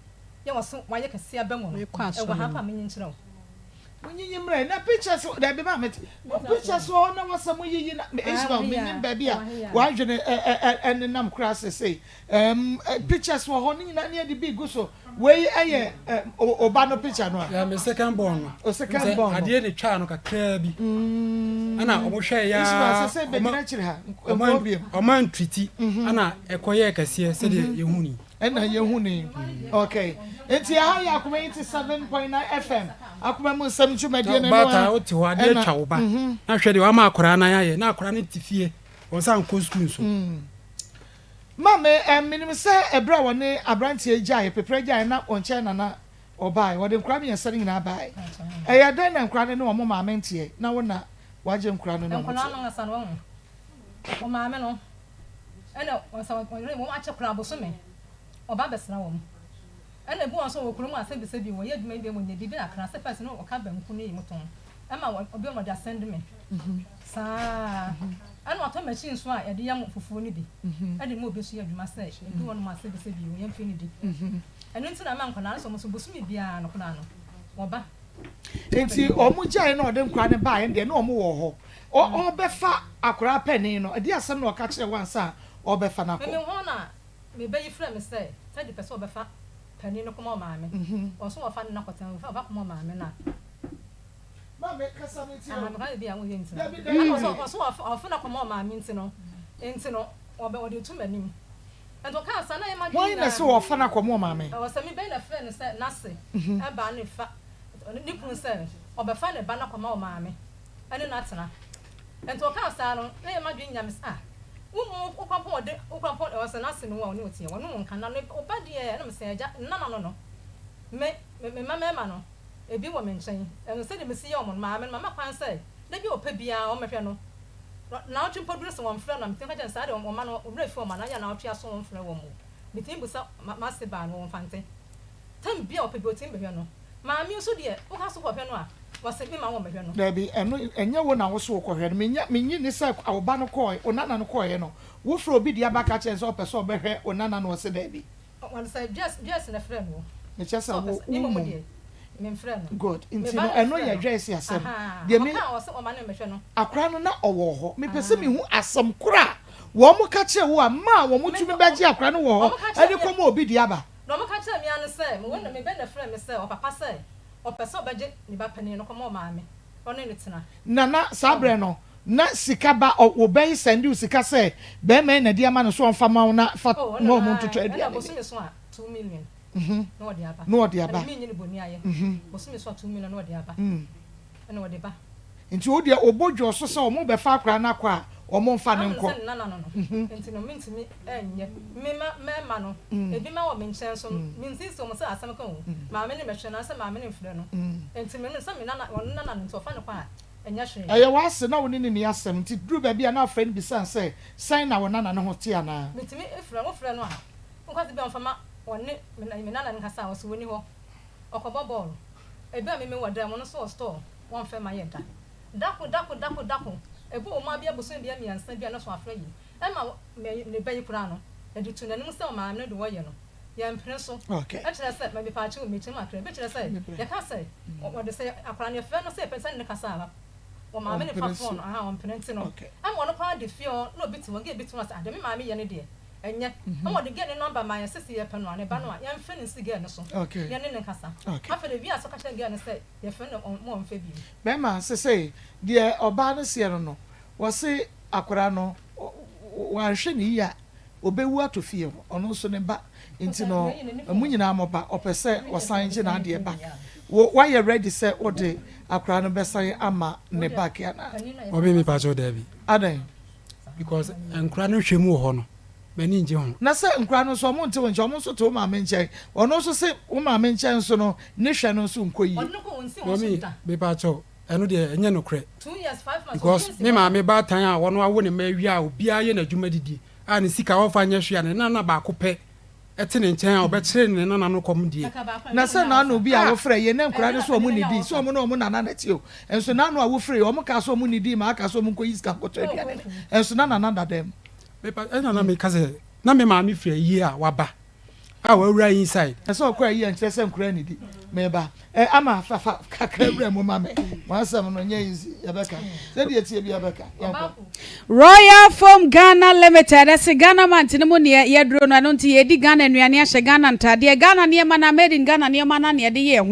yɛ wɔ so wayɛ kɛseɛ aba mu no ɛwɔ ha pa menyi nkyerɛ wo. Monyiyi mmerɛ na pictures dabi ma mete mo pictures wɔ hɔ na wɔsɛ mo yiyi na Ishmael menim baabi a w'adwene ɛnenam koraa sesei ɛm pictures wɔ hɔ ne nyinaa ne yɛde bi gu so wei ɛyɛ ɔba no picture no a. Yeah, me second born no. O second born no. Adeɛ ne twaa no kakraa bi. Ɛna ɔmo hwɛ ya. Ishmael sesei bɛgyina akyiri ha nkɔ biem. Ɔmo antriti ɛna ɛkɔyɛɛ kɛseɛ sɛdeɛ yɛhu ni. Ɛna yɛhu ni. Okay. Nti ɛha yɛ Akoma 87.9 FM Akoma mu nsɛm dwumadie no ɛno ara. Baatan wote hɔ adeɛ atwa wo ba na hwɛ deɛ wama akwadaa nan ayɛ na akwadaa no te fie wɔn nsa nkɔ sukuu nso. Maame, menim sɛ ɛberɛ a wɔne aberanteɛ yi gyaeɛ, Peprɛ gyaeɛ na wɔn nkyɛn na na ɔbaeɛ. Wɔde nkwadaa mmiɛnsa no nyinaa baeɛ. Ɛyɛ dɛn na nkwadaa no ne wɔn maame nteɛ na wo na woagye nkwadaa no ne wɔn teɛ? Nkwadaa no ankasa no, wahu, wɔn maame no, ɛna wɔn sɛ wɔn akyɛ koraa bosome, ɔba bɛsra wɔn. Ɛna ebi wɔ hɔ nso wɔ kurom a sɛbisɛbi wɔyɛ adwuma yi bi a wɔnya biribi kakra sɛ first no wɔka banku ne yi mo tɔn ɛma obi a wɔde asɛnd me saa ɛna wɔatɔ machine nso a yɛde yam fufuo no bi ɛde ma obi nso yɛ adwuma sɛ ebi wɔ nom a sɛbisɛbi wɔyɛ mfe no di ɛno nti na ɛma nkwadaa no sɛ wɔn nso bosome biara no koraa no wɔba. Nti wɔn gyae na ɔde nkwadaa no baeɛ no deɛ na wɔn wɔ hɔ ɔrebɛfa akwadaa panin no ɛdeɛ asɛm na ɔka kyerɛɛ wo ansa a ɔrebɛfa no akɔ. Meme hɔ na Me ba yi frɛ me sɛ Teddy pɛ sɛ ɔbɛfa panin no kɔma ɔmaame. Wɔn nso wɔfa no no akɔtena hɔ, ɔfa kɔma ɔmaame no a. Maame kasa me tie o. Aha, meka biribi a woyɛ nti no. Dabi dabi. Ɛna ɔsɛ ɔsɛ ɔfa ɔfa no akɔma ɔmaame nti no, nti no ɔbɛ ɔde reto m'anim. Nti ɔkaa saa na ɛyɛ m'adwene Hwan na nyinaa. ɛsɛ wɔfa no akɔma ɔmaame? Ɛwɔ sɛ me ba yi na frɛ no sɛ n'ase ɛbaa ne fa ne kunu sɛ ɔbɛfa ne ba no akɔma ɔmaame ɛne no atena. Nti ɔkaa saa no, na ɛyɛ m'adwene nyinaa me sɛ ah, wo mmom wo kora mpo wɔde wo kora mpo ɛwɔ sɛ n'ase no wo a ɔne wo teɛ, wɔne wo nka na ne wo ba deɛ ɛna me sɛ agya nna no no me me me mma mmarima no ebi wɔ me nkyɛn ɛno sɛdeɛ mesi yɛ wɔn no maame no mama kwan sɛ da bi a ɔpɛ biara wɔmmɛhwɛ no naawɔtwe mpo duru sɛ wɔmfrɛ no a metumi ka kyerɛ no saa deɛ wɔn mma no wɔn werɛ fi wɔn anaa yɛ a naawɔtwe aso wɔmfrɛ wɔn o metumi bisa m'ase baa no wɔn mfante Tam bi a ɔpɛ bi ɔtumi bɛhwɛ no. Maame nso deɛ woka so kɔhwɛ no a, ɔse me ma wo mmɛhwɛ no. Dabi, ɛno ɛnyɛ wo na wo so wokɔhwɛ no. Menya, mennye nni sɛ wo ba no kɔɔe, wo nana no kɔɔeɛ no, wofrɛ obi de aba ka kyerɛ no sɛ ɔpɛ sɛ ɔbɛhwɛ wo nana no, ɔse dabi. Ɔno sɛ Joyce, Joyce na ɛfrɛɛ no o. Mekyerɛ Sɛ sɛ ɔpɛ wo, sɛ, me wo mmom mmom. deɛ, memfrɛɛ no. Good, Me nti ba no na ɛno ɛfrɛɛ yɛ no. Joyce asɛm. Ahaa, Deɛ me. ɔkaa ɔse ɔma no mmɛhwɛ no. Akwadaa no na ɔwɔ hɔ. Mepɛ sɛ mehu asɛm korɔ a wɔka kyerɛɛ wo a maa Me, wɔtumi bɛgye akwadaa no wɔ wɔka hɔ kyerɛɛ de me. kɔma obi de aba. Na wɔka kyerɛɛ me ara ne sɛ, mewɔ na me bɛ na frɛɛ me sɛ ɔpapa sɛ ɔpɛ sɛ ɔbɛgye ne ba panin no kɔma ɔmaame na ɔne no tena. Na na saa berɛ no na sika ba ɔ wo bɛ yi sɛnde wo sika sɛ bɛɛma yi na de ama no sɛ ɔmfa ma wo na fa Oh, ma ɛna ɔmo na ntotɔ ɛna aduane di. bosome so a 2 million na ɔde aba. Na ɔde aba. Ɛna menyi no boni ayɛ. Bosome so a 2 million na ɔde aba. Ɛna ɔde ba. Nti wo deɛ ɔbɔ dwa so sɛ ɔmo bɛfa akwadaa no akɔ a ɔmo nfa no Ama no nkɔ. sɛ ne nana no no nti no mentumi nyɛ. Me mma mmarima no ebi mma wɔ me nkyɛn nso mensiisi wɔn sɛ asɛm ka o maame no mmɛhwɛ no anaasɛ maame no mfrɛ no nti me no sɛ me nana ɔno nana no nti ɔfa no kɔ a ɛnyɛ hwee. Ɛyɛ w'ase na wo ne no nni asɛm nti duru baabi a na afrɛ no bisa no sɛ sɛn na wo nana no ho te anaa. Metumi frɛ no wofrɛ no a woka sɛ bi a ɔmfa ma ɔne me nana no nkasa a ɔse ɔnni hɔ ɔkɔbɔ bɔɔl ebi a me mewɔ dan mu ɔno nso wɔ store. Wɔmfrɛ ma yɛ da. Dako dako dako dako ebi wɔ mu a bia bosome bia miɛnsa bi a na so afrɛ yi ɛma me ne ba yi koraa no yɛde to nanim sɛ ɔmaame no de wɔyɛ no yɛmpene so ɛkyerɛ sɛ ma mepaakyɛw mekyerɛ mu akra ebi kyerɛ sɛ yɛka sɛ wɔde sɛ akwadaa no yɛfrɛ no sɛ yɛpɛ sɛ ne ne kasa a wɔ maame ne fa phone aha ɔmpene nti no ɛma ɔno koraa de fie hɔ na obi te hɔ gɛ bi te hɔ sɛ adeɛ me maame yɛ no deɛ ɛnyɛ ɛma ɔde gɛ ne number ma yɛn sɛ sɛ yɛpɛ no a ne ba no a yɛmfrɛ no nsi gɛ no so yɛne ne nkasa afei de wiase ɔka kyerɛ gɛ no sɛ Yɛfrɛ no ɔmo ɔmfɛ bio. Bɛɛma, sesei deɛ ɔbaa no seɛ no no, wɔse akwadaa no wanhwɛ no yie a ɔbɛwu atɔ fie hɔ, ɔno nso ne ba nti no mo nyinaa mo ba, ɔpɛ sɛ ɔsan gye n'adeɛ back. Wo woayɛ ready sɛ wode akwadaa no bɛsan ama ne back anaa? Ɔbe me pakyɛw daabi. Adɛn? Because nkwadaa no hwɛ mu wɔ hɔ no. m'ani ngye ho. Na sɛ nkwadaa no nso ɔmo nte wo nkyɛn, ɔmo nso te wo maame nkyɛn, ɔno nso se wo maame nkyɛn nso no ne hwɛ no nso nkɔ yie. Mummy mepakyɛw ɛno deɛ ɛnyɛ nokorɛ because me maame baatan a ɔno awo ne mma awie a obiara yɛ n'adwuma didi a ne sika ɔmfa nyɛ hwee a ne nana baako pɛ ɛte ne nkyɛn a ɔbɛkyere ne nana no kɔm deɛ. Na sɛ naano bi a wofrɛ yei na nkwadaa no sɛ ɔmo nnidi sɛ ɔmo ne ɔmo nana na ɛte o nso naano a wofrɛ yi ɔmo kaa sɛ ɔmo nnidi ma aka sɛ ɔmo nkɔyi sika nkɔtɔ aduane no nso na nana da dɛm. Mepa ɛna na meka sɛ na me maame firi ayie a waba. A wawura inside. Ɛsɛ ɔkɔ ayi ɛnkyerɛ sɛ nkura nidi. Meba. Eh ama fa fa kakra wura mu ma me. Mo asɛm no nyɛ easy. Yɛbɛka. Sɛdeɛ ɛteɛ biara bɛka. Yɛnkɔ. Royal Foam Ghana Limited ɛse Ghana mant no mu neɛ yɛduro no ɛno nti yɛdi Ghana nnuane ahyɛ Ghana ntaadeɛ Ghana nneɛma no a made in Ghana nneɛma no a na yɛde yɛ ho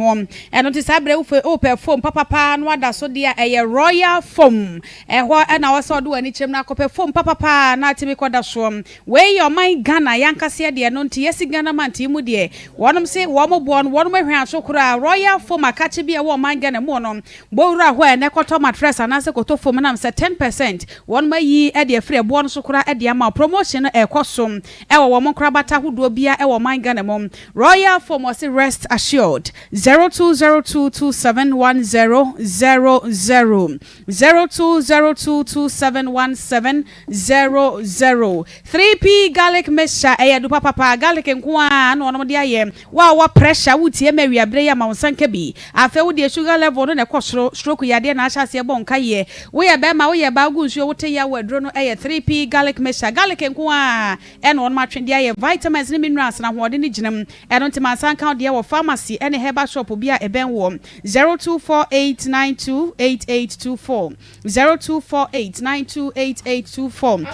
ɛno nti saa berɛ wopɛ foam papapaa na wada so deɛ a ɛyɛ Royal Foam ɛhɔ ɛna wɔ sɛ ɔde w'ani kyerɛm na akɔpɛ foam papapaa na atumi kɔda soɔ Wei yɛ ɔman Ghana yankaseɛ deɛ ɛno nti yɛsi Ghana mant yi mu deɛ wɔnom se wɔn boɔ no wɔnom ahwɛ aso koraa Royal foam akakye bi a ɛwɔ ɔman Ghana mu no bɔ wura hɔ a ɛnɛ kɔtɔ matress anaasɛ kɔtɔ foam nam sɛ 10% wɔnom ayi de afiri ɛboɔ no so koraa de ama wo promotion no ɛkɔ so ɛwɔ wɔn nkorabata ahodoɔ biara ɛwɔ ɔman Ghana mu Royal foam wɔse rest assured 0202271000 02022717 0 0 3P garlic mixture ɛyɛ adu papapa garlic nko ara na wɔnom de ayɛ wo a wowɔ pressure wotie me awia berɛ yi a ma wo nsa nka bi afei wo deɛ sugar level no na ɛkɔ soro stroke yadeɛ na ahyɛ aseɛ bɔ nkaeɛ woyɛ bɛrima woyɛ baa wogu nsuo wote yaw wɔ aduro no ɛyɛ 3P garlic mixture garlic nko ara na wɔnom atwe de ayɛ vitamins ne minerals na ahoɔden no gyina mu ɛno nti ma nsa nka wo deɛ wɔ pharmacy ɛne herbal shop bi a ɛbɛn woɔ 0248928824. 0248 928824.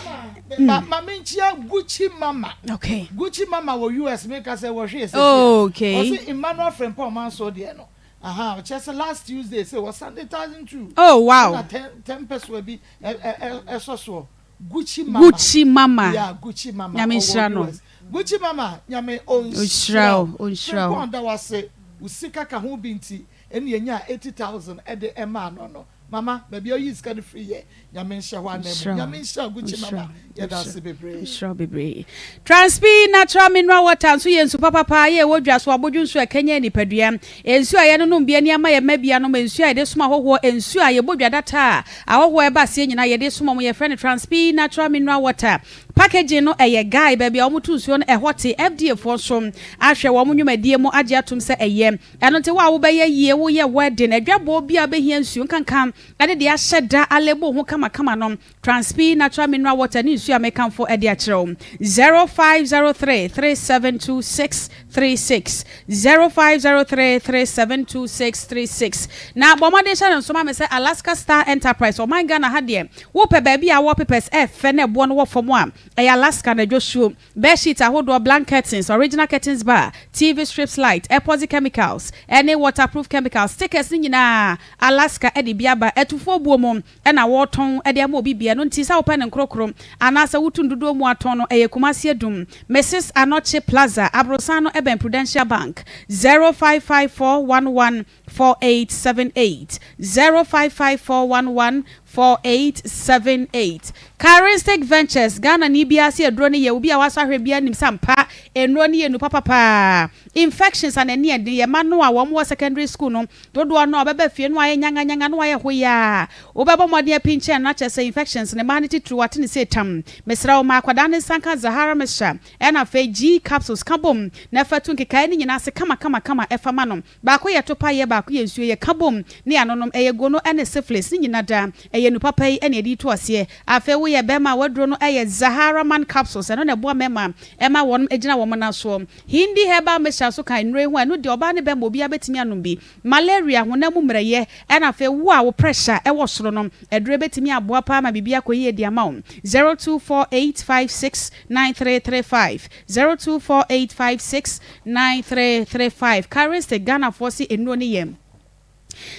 Ma ma me nkyia Gucci mama. Okay. Gucci mama wɔ US me ka sɛ wɔhwe esese. Oh, okay. Ɔsi Emmanuel Frimpong Manso deɛ no. Aha, ɔkyerɛ sɛ last Tuesday sɛ wɔ Sunday 1002. Oh, wow. Ɛna 10 10 pɛsoa bi ɛsɔ soɔ. Gucci mama. Gucci mama. Yeah, Gucci mama. Nyame nhyira no. Gucci mama, nyame ɔnhyira wo. Ɔnhyira wo. Frimpong da wase. Wo sika ka ho bi nti ɛna yɛnyaa 80,000 ɛde ɛmaa no no. Mama baabi a woyii sika no firi yɛ Nyame nhyɛ hɔ ananmu Nyame nhyira wo Gucci mama yɛda ase bebree. Nhyira wo bebree. Transpi natural mineral water nso yɛ nsu papa paa yɛ ɛwɔ dwa so abodwo nsu a ɛkanyan nipadua nsuo a yɛnonom bi ani ama yɛn mma bi anom nsuo a yɛde som ahɔhoɔ nsuo a yɛbɔ dwa data a ahɔhoɔ ɛba aseɛ nyinaa yɛde som wɔn yɛfrɛ no Transpi natural mineral water packaging no ɛyɛ guy baabi a wɔto nsuo no ɛhɔ te FDA foɔ nso ahwɛ wɔn nnwumadie mu agye atom sɛ ɛyɛ Ɛno nti wo a wobɛyɛ yie, woyɛ wedding, adwabɔ bi a wobɛhia nsuo nkanka ne deɛ ahyɛ da alebo ho kamakama no, Transpi Natural Mineral Water ne nsuo a mekamfo de akyerɛ wo. 0503 372 636, 0503 372 636. Na bɔ mmɔden hyɛ no nso ma me sɛ Alaska Star Enterprise, ɔman Ghana ha deɛ, wopɛ baabi a wallpapers ɛfɛ na ɛboɔ no wɔ fam a, ɛyɛ Alaska na dwosuo. Bedsheet ahodoɔ, blank curtains, original curtains bar, TV strips light, epoxy chemicals, ɛne waterproof chemicals, stickers no nyinaa Alaska de bi aba. Atufoɔ buo mu na wɔretɔn de ama obi biara. Ɛno nti sɛ wopɛ no nkorokoro anaasɛ wotu no dodoɔ mu atɔn no, ɛyɛ Kumasi Adum, Mrs Anokye Plaza, aborosan no bɛn Prudential Bank, 055411 4878, 055411 4878. Charistic Ventures, Ghana ni biara se aduro no yɛ, obi a wasɔ ahwɛ biara nim sɛ ampa nnuro no yɛ nnu papa paa. Infections a n'ani yɛ den, yɛ mma no a wɔn wɔ secondary school no dodoɔ no a wɔbɛba fie no ayɛ nyanganyanga na wɔayɛ hoyaa. Wobɛbɔ mmɔden apinkyɛn no na kyerɛ sɛ infections no mmaa no titiriw ate ne sɛ tam. Mesrɛ wo ma akwadaa no nsa nka Zahara mixture ɛna afei G capsules ka bom na fa tu nkekaeɛ no nyinaa ase kama kama kama ɛfa ma no. Baako yɛ topaeɛ, baako yɛ nsuo, yɛka bom ne anonom, ɛyɛ gono ne syphilis, ne nyina da, ɛyɛ nu papa yi na yɛde retu aseɛ. Afei woyɛ bɛrima a w'aduro no yɛ Zahara man capsules, ɛno na ɛboa mmarima ma wɔnom gyina wɔn nan soɔ. Hindi herbal mixture nso ka nnuro yi ho a ɛno deɛ ɔbaa ne bɛrima obiara bɛtumi anom bi. Malaria, honam mu mmerɛyɛ, ɛna afei wo a wo pressure wɔ soro no, aduro yi bɛtumi aboa paa ma biribi akɔ yie de ama wo. 0248569335. 0248569335 Charistic Ghanafoɔ se nnuro no yɛ.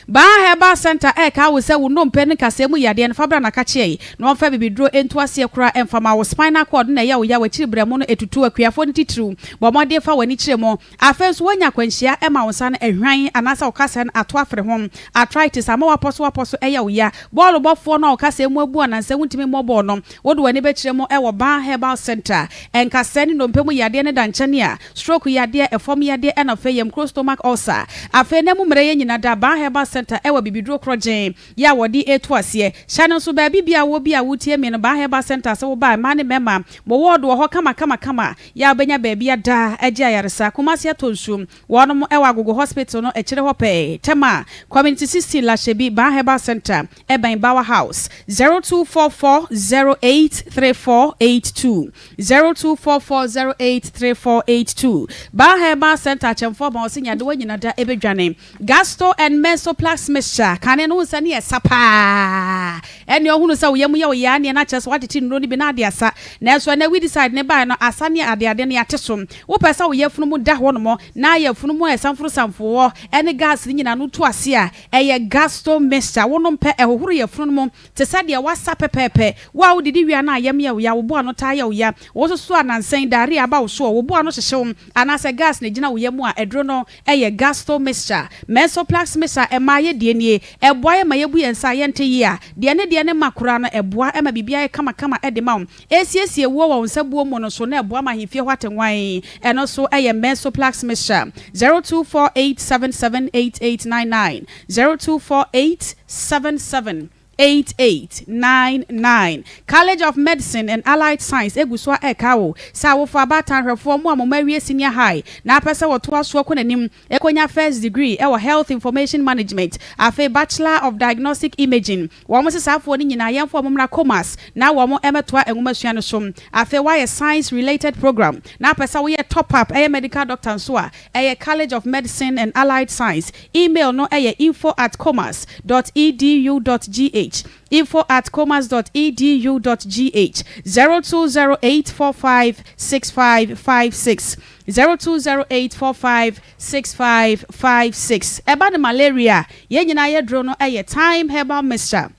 Baa Herbal Centre ɛrekaa wo sɛ wo nnompe ne nkasɛɛ mu yadeɛ no fa bra na ka kyeɛ na wɔmfa abibiduro nto aseɛ koraa ɛmfa ma wo spinal cord no na ɛyɛ wo yaw akyiri berɛmo no ɛtutu akuafoɔ no titiriw bɔ mmɔden fa w'ani kyerɛ mu afei nso woanya akwanhyia ɛma wo nsa no ɛhwan anaasɛ wo kasɛɛ no ato afere ho arthritis ama w'apɔso apɔso ɛyɛ wo ya bɔɔlo bɔfoɔ no a wo kasɛɛ mu abu anansɛ wontumi mmɔ bɔɔl no Wode w'ani bɛkyerɛ mu wɔ Ban Herbal Centre, nkasɛɛ ne nnompe mu yadeɛ no da nkyɛne a, stroke yadeɛ, ɛfam yadeɛ ɛna afei yamkuro stomach ulcer. Afei na mu mmerɛ yɛ nyina da Ban Herbal. Herbal Centre wɔ abibiduro korɔgyenn yɛ a wɔde reto aseɛ. Hyɛ no nso baabi biara a wowɔ bi a woretie me no Ban Herbal Centre sɛ woba a mmaa ne mmarima mo ward wɔ hɔ kama kama kama yɛ a wobɛnya baabi ada agye ayaresa. Kumasi atɔ nsuo wɔnom wɔ Agogo Hospital no akyire hɔ pɛɛ. Tema Community 16 Lahyebi Ban Herbal Centre ɛbɛn Bower House 0244 083482 0244 083482 Ban Herbal Centre Akyɛmfoɔ ma wɔse nyadewa nyina da ɛbɛdwane. Gasto and Mensoplax mixture, kane no wohu sɛ ne yɛ sa paa, ɛnneɛ ɔhunu sɛ wo yam yɛ wo yaa neɛ na kyerɛ sɛ woatete nnuro no bi na ade asa, nanso ɛnɛ weedicide no baeɛ no asa ne adeade no yɛate so. Wopɛ sɛ wo yafunu mu da hɔ nom na yafunu mu a ɛsamforo samforo wɔ ɛne gas no nyinaa no tu ase a, ɛyɛ Gasto mixture, wonom pɛ ɛhohoro yafunu no mu te sɛ deɛ woasa pɛpɛɛpɛ. Wo a wodidi wie a na ayam yɛ wo ya, wo bo ano taa yɛ wo ya, wo nso so a nansa yi diarrhea aba wo soɔ, wo bo ano hyehye wo anaasɛ gas na ɛgyina wo yam a, aduro no Ɛyɛ Gasto mixture. Mensoplax mixture ɛmaa yɛ deɛ nie. Ɛboa yɛ ma yɛbu yɛn nsa a yɛnte yea. Deɛ ne deɛ ne ma koraa no ɛboa ma biribiara yɛ kama kama de ma wo. Ɛsiesie wuo wɔ wo nsa buo mu no so na ɛboa ma ahemfie hɔ ate nwann. Ɛno nso ɛyɛ Mensoplax mixture. 0248778899 024877. 8899 College of Medicine and Allied Science gu so a ɛreka wo sɛ awofo, abaatan hwɛfoɔ, mo a mo mma awie senior high na apɛ sɛ wɔtoa soɔ kɔ n'anim kɔnya first degree wɔ Health Information Management afei Bachelor of Diagnostic Imaging wɔn se saafoɔ no nyinaa yɛmfa wɔn mmra Comas na wɔn mmɛtoa nwomasua no so afei woayɛ Science related program na apɛ sɛ woyɛ top up ɛyɛ medical doctor nso a Ɛyɛ College of Medicine and Allied Science. Email no yɛ info at comas dot edu dot gh, info at comas dot edu dot gh, 0208456556, 0208456556. Ɛba no malaria a, yɛn nyinaa yɛduro no yɛ Thyme Herbal Mixture.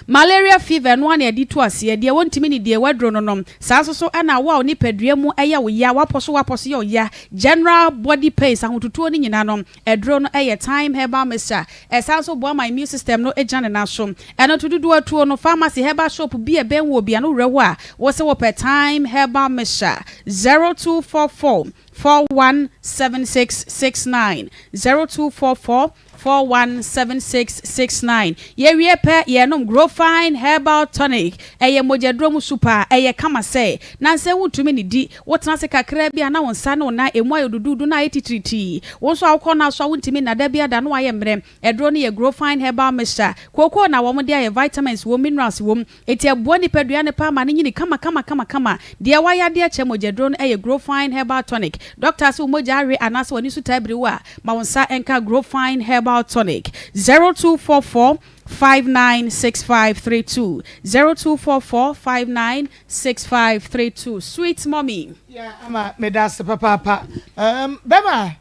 Malaria fever, ɛno ara na yɛde tu aseɛ, deɛ wɔntumi ne deɛ waduro no nom, saa nso so na wo a wo nipadua mu yɛ wo ya, wapɔ so wapɔ so yɛ wo ya, general body pains, ahotutuo no nyinaa no, aduro no yɛ Thyme herbal mixture, ɛsan nso boa ma immune system no gyina ne nan so. Ɛno nti dodoɔ atuo no, pharmacy, herbal shop bi a ɛbɛn woɔ biara no wura hɔ a, wose wopɛ Thyme herbal mixture, 0244 417669, 0244 417669 Yɛwie pɛ, yɛnom Grofine Herbal Tonic. Ɛyɛ mogyaduro mu su paa. Ɛyɛ kama sɛ. Nansɛ wontumi nnidi. Wotena ase kakraa bi a na wo nsa ne wo nan ɛmu ayɛ duduudu na ayɛ titiritii. Wo nso a wokɔ no aso a wontumi nna da biara da na woayɛ mmerɛ. Aduro no yɛ Grofine Herbal Mixture. Kookoo na wɔde ayɛ, vitamins wom, minerals wom. Enti ɛboa nipadua no paa ma no nyini kama kama kama kama. Deɛ wayɛ adeɛ kyɛ mogyaduro no yɛ Grofine Herbal Tonic. Dɔkta se wo mogya awe anaasɛ w'ani so taa biri wo a, ma wo nsa nka Grofine Herbal Tonic. 0244 596532 0244 596532 Sweet mommy. Yeah ama medase papaapa um bɛma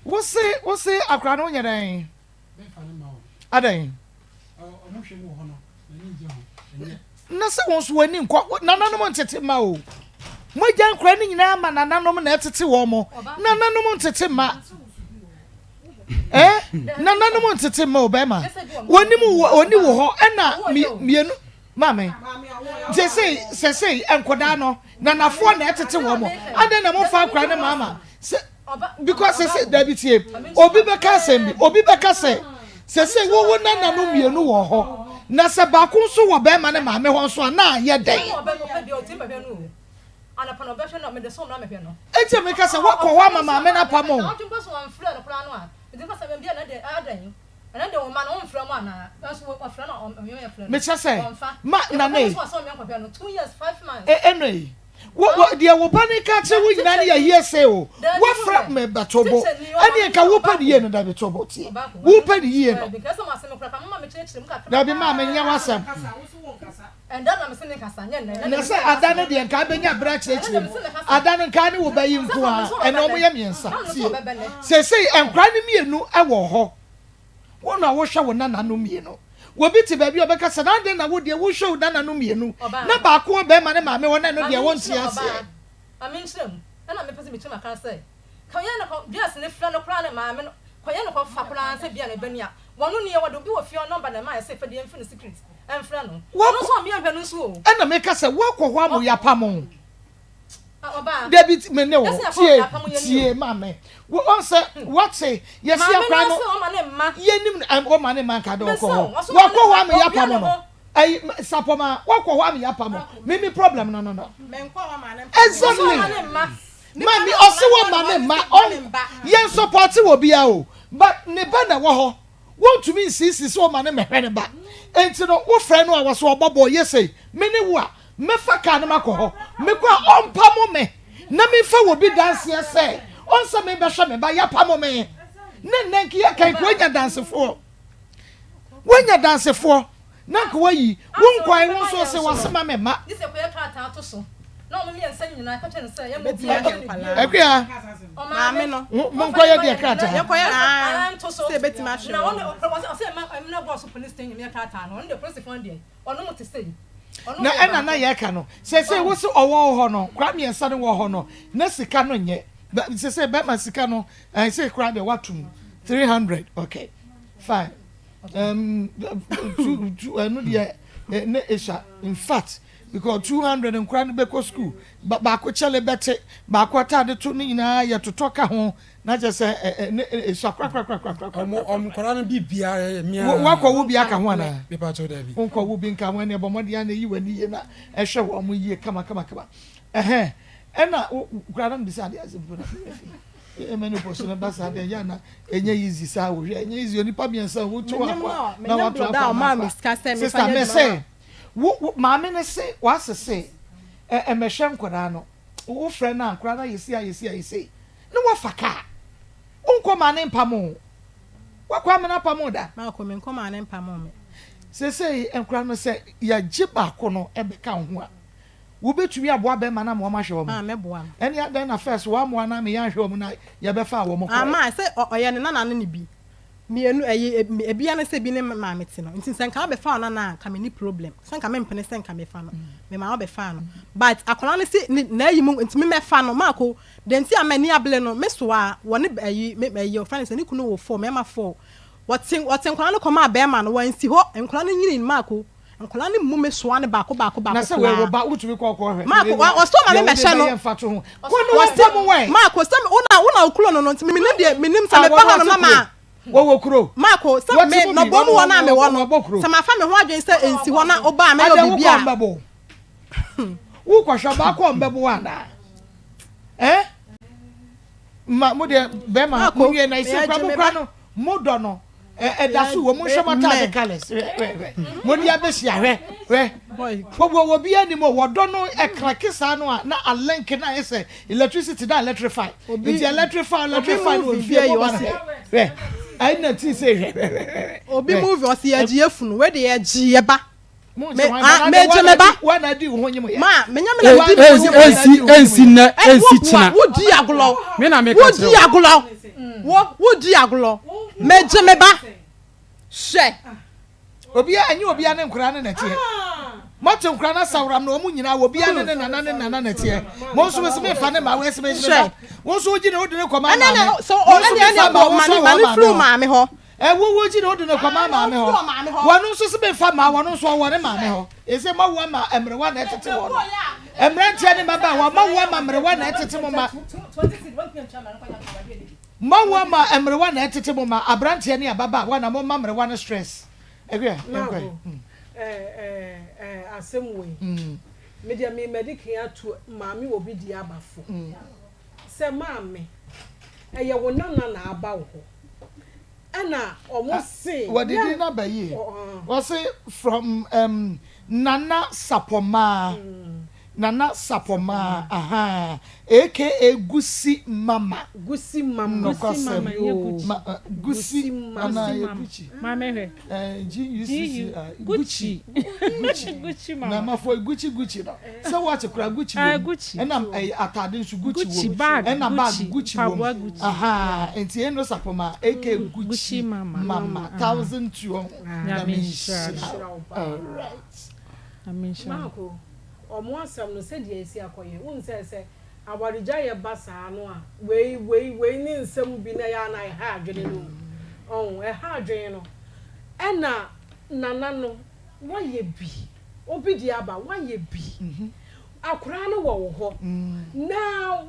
wose wose akora no wonyɛ dɛn adɛn. Na sɛ wɔn nso wɔn ani nkɔ nananom ntete mma o. Mogya nkora no nyinaa ma nananom na ɛtete wɔn mo. Nananom ntete mma. Eh? Nananom ntete mma o bɛrima. Wɔnim wɔni wɔ hɔ ɛna mmienu maame. Sɛsei sɛsei nkɔdaa no nanafoɔ na ɛtete wɔn mo. Adɛn na mofa akora ne maama sɛ because sɛ dabi tie obi bɛka asɛm bi obi bɛka sɛ sɛ sɛ wowo nana no mmienu wɔ hɔ na sɛ baako nso wɔ bɛrima ne maame hɔ nso a na ayɛ dɛn. Eti mi ka sɛ wakɔ hɔ ama maame no apam o. Mekyɛ sɛ ma nana yi ɛnna yi. Wo, wo, deɛ wo ba no ka kyerɛ wo nyinaa no yɛ hearsay o. Woafrɛ me bɛto bo. Ɛneɛ nka wopɛ ne yie no, dabi to bo tie. Wopɛ ne yie no. Dabi maa menyɛ w'asɛm. Na sɛ ada no deɛ nka abɛnya berɛ akyerɛkyerɛ mu. Ada no nka ne wo ba yi nko ara, ɛnna wɔn yɛ mmiɛnsa. Tie. Seesei nkwadaa no mmienu wɔ hɔ. Wo na wohwɛ wo nananom mmienu. Obi te baabi a ɔbɛka sɛ, na adɛn na wo deɛ wohwɛ wo nananom mmienu na baako wɔ barima ne maame hɔ na ɛno deɛ wonte aseɛ. Maame nkyerɛ mu. Ɛna mepɛ sɛ mekyerɛ mu akra sɛ, kɔyɛ no kɔ dress no fira no koraa ne maame no kɔyɛ no kɔ fa koraa sɛ bia ne ba ni a wɔno nie wɔde obi wɔ fie hɔ number na ɛma yɛ sɛ fa deɛ mfiri no secret ɛmfrɛ no ɔno nso ɔmmea nhwɛ no nso o. Ɛna meka sɛ woakɔ hɔ ama yapam wo. Dabi me ne wo tie tie maame. Wo ɔn sɛ wate yɛsi akora no yɛnim ɔma ne mma nka dɛ ɔkɔ hɔ. Wakɔ hɔ ama yɛapam no. Ɛyi sapɔma wakɔ hɔ ama yɛapam no. Me me problem no no no. Exactly. Maame ɔse wɔ ma ne mma ɔn yɛn support wɔ bia o but ne ba na ɛwɔ hɔ. Wontumi nsiisi sɛ ɔma no mmɛhwɛ ne ba. Enti no, wofrɛ no a, ɔse ɔbɔ bɔɔl, yɛ sei. Me ne wo a, mɛfa kaa no makɔ hɔ. Mekɔ a, ɔmpamo me na memfa wɔ bi danseɛ sɛ ɔnsɛ mebɛhwɛ me ba. Yɛapamo me. Ne nnɛ nka yɛka nka woanya dansefoɔ. Woanya dansefoɔ. Na nka wayi wo nkwae wo nso ɔse wase ma me mma. Akua monkɔyɛ deɛ krataa. Na ɛna na yɛka no sese wo se ɔwɔ hɔ no kora mmiɛnsa no wɔ hɔ no na sika no nyɛ sese bɛma sika no ɛsɛ kora deɛ watum 300 okay fine. Um, two, two, ɛno deɛ eh, ne esha in fact because 200 nkora no bɛkɔ school baako kyɛle bɛte baako ataade to ne nyinaa yɛ totɔ ka ho na kyɛ sɛ eh, eh, ne esha korakorakorakora. Ɔmo ɔmo nkora no bi biara yɛ mia. Wakɔ wo bi aka ho anaa? Mepa kyɛw daabi. Nkɔ wo bi nka ho ɛne ɛbɔ mmɔden ana eyi w'ani yie na ɛhwɛ wɔn mo yie kama kama kama ɛhɛn ɛna kura na mbisa adeɛ ase mpo na efi. Menopause no ba saa deɛ ɛyɛ na ɛnyɛ easy saa o hwɛ ɛnyɛ easy onipa mmiɛnsa o woto akɔ na wato akɔ na afa sister mɛ sɛ wo wo maame ne se wasese ɛ ɛmɛhwɛ nkwadaa no wo frɛ no a nkwadaa no ayɛ si ayɛ si ayɛ sei ne wafa kaa wonkɔ maa ne mpam o wakɔ amena apam o da. Maako me nkɔ maa ne mpam me. Sesei nkwadaa no sɛ yɛgye baako no ɛbɛka wo ho a. Wobɛtumi aboa bɛrima no ama wɔahwɛ wɔn? Ah, mɛboa no. Ɛne adɛn na first woammoa no ama yɛanhwɛ wɔn na yɛbɛfaa wɔn kɔeɛ? Ama, sɛ ɔyɛ ne nana no ne bi. Mmienu, ɛyi, ebia ne sɛ ebi ne maame te no. Nti sɛ nka wobɛfa wo nana a, nka menni problem. Sɛ nka mempene sɛ nka mefa no. Mema wobɛfaa no. But akwadaa no se ne, n'ayi mu, nti me mɛfa no. Marco, deɛ nti a m'ani abere no, me soa, wɔne ayi, me, ayi, wɔfrɛ no sɛ, ne kunu wɔ four, mmarima four. Wɔte, wɔte nkwadaa no kɔmaa bɛrima no, wɔansi hɔ. Nkwadaa no nyinii, Marco. Nkwadaa no mmu me soa no baako baako baako koraa. Na sɛ wei wo ba wotumi kɔ kɔ hwɛ. Maako ɔsɔ ma me mɛhyɛ no. Kɔ ne wɔn ntam wɛ. Maako sɛ wo na wo na okuro no no nti menim deɛ menim sɛ meba hɔ no na ma. Wɔwɔ kuro. Maako sɛ me nɔbɔ mu hɔ na mewɔ no sɛ mafa me ho adwene sɛ nsi hɔ na woba a mɛyɛ obibi a. Adɛn wokɔ mbɛbo. Wokɔhwɛ ɔbaa kɔ mbɛbo anaa. Eh? Ma mo deɛ bɛrima mo nwie na ɛsɛ kura mo kura no mo dɔ no. Ɛda so wɔ mo nhwɛ mo ataade colours hwɛ hwɛ hwɛ mo de abɛhyia hwɛ hwɛ wɔ wɔ bi anim o wɔdɔ no ɛkrake saa no a na alɛnke na ayɛ sɛ electricity na electrify nti electrify electrify no wɔ fie mo ba no hwɛ hwɛ ɛna ti sɛ hwɛ hwɛ hwɛ obi movie ɔsi yɛ gye efunu wei de yɛ gye yɛ ba. Megye me ba. Ma menya me na medi me ho nyim. Ensi ensi nnɛ ensi kyena. Wo di agorɔ. Me na meka kyerɛ wo. Wo di agorɔ. Wo wo di agorɔ. Megye me ba. Hwɛ. Obia ɛnyɛ obia ne nkora ne nɛteɛ. Mote nkora no asaworam na wɔn nyinaa wɔ bia ne ne nana ne nana nɛteɛ. Mo nso mese mefa ne ma wo ɛsɛ megye me ba. Wo nso wogye ne wode ne kɔma maame. Wo nso mefa ma wo nso wɔ maame hɔ. Ɛwo wo gyi na wode no kɔma maame hɔ. Wɔno nso se memfa mma wɔno nso ɔwɔ ne maame hɔ. Ese moawo ama mmerewa na ɛtete wɔn no. Mmeranteɛ ne mmabaawa moawo ama mmerewa na ɛtete mo ma. Moawo ama mmerewa na ɛtete mo ma. Aberanteɛ ne ababaawa na momma mmerewa no stress. Ɛhwɛ, yɛnkɔ ɛ. Ɛɛ asɛm wei. Me deɛ me madi kan atu maame obi di aba fo. Sɛ maame, ɛyɛ wo nana na aba wo hɔ. Ɛna ɔmo se. Wɔde din no aba yie. Wɔse from um, Nana Sapɔmaa. Nana Sapɔmaa, ahaa, aka Gusi Mama. Gusi Mama. Nokwasɛm. Yoo. Ma, uh, Gusi, anaa yɛ Gucci. Maame hwɛ. Eh, G U C C I. Gucci. Gucci. Gucci mama. Na mafo Gucci Gucci no. Sɛ watch kura Gucci Ah, wom. Gucci. Ɛna ɛyɛ atade nso Gucci Gucci, wom. bag Ɛna bag Gucci, Gucci wom. mpaboa Gucci. Ahaa, nti Eno Sapoma aka Gucci Gucci mama. mama. Ah. 1002 ɔho. Nyame Nyame nhyira nhyira no. wo. Alright. Nyame nhyira no. Marco, ɔmo asɛm no sɛdeɛ esi akɔyɛ, wohu sɛ sɛ awaregyaeɛ ba saa no a, wei wei wei ne nsɛm bi na ɛyɛ a na ɛha adwene no o. Ɔho, ɛha adwene no. Ɛna Nana no, woayɛ bi. Obi de aba, woayɛ bi. Akwadaa no wɔ wo hɔ na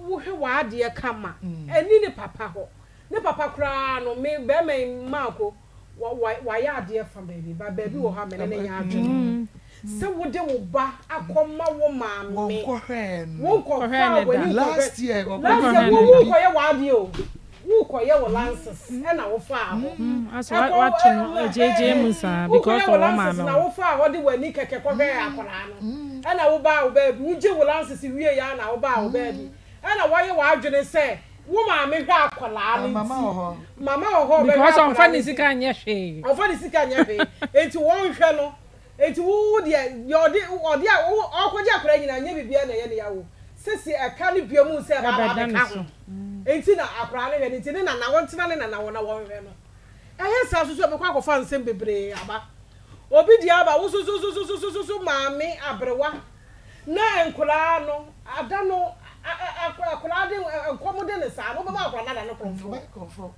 wohwɛ w'adeɛ kama, ɛnni ne papa hɔ. Ne papa koraa no, me barima yi Marko, wayɛ adeɛ fa baabi, but baabi wɔ hɔ a me ne no nyɛ adwene. Sɛ wode wo ba akɔma wo maame, wonkɔfaa w'ani nkɔhwɛ. Last year, worekɔyɛ w'adeɛ o, worekɔyɛ wo lances ɛna wofaa hɔ. Asɛ wato no agyeegyee mu saa because Worekɔyɛ wo ɔwɔ lances maame na hɔ. wofaa hɔ de w'ani kɛkɛ kɔhwɛɛ akwadaa no, ɛna wobaa wo baabi, wogye wo lances wieeɛ ara na wobaa wo baabi, ɛna woayɛ w'adwene sɛ Wo maame hwɛ akwadaa no nti. Mama wɔ hɔ a ɔbɛhwɛ Because akwadaa ɔnfa no ne nti. sika nyɛ hwee. Ɔnfa ne sika nyɛ hwee. Nti wɔnhwɛ no. Nti wo wo deɛ, deɛ ɔde ɔde a wo ɔkɔgye akwadaa nyinaa nyɛ biribiara na ɛyɛ ne ya o. Sisi ɛka no bia mu sɛ ɛba aba Ɛbɛda ne abɛka so. ho. Nti na akwadaa no hwɛ no. Nti ne nana wɔntena ne nana hɔ na wɔnhwɛ no. Ɛyɛ saa nso so ɛbɛkɔ akɔfa nsɛm bebree aba. Obi deɛ aba wo so so so so so so so maame aberewa. Na nkwadaa no, ada no, akwadaa de nkɔm de no saa no, wobɛma akwadaa no ada no korɔmfoɔ.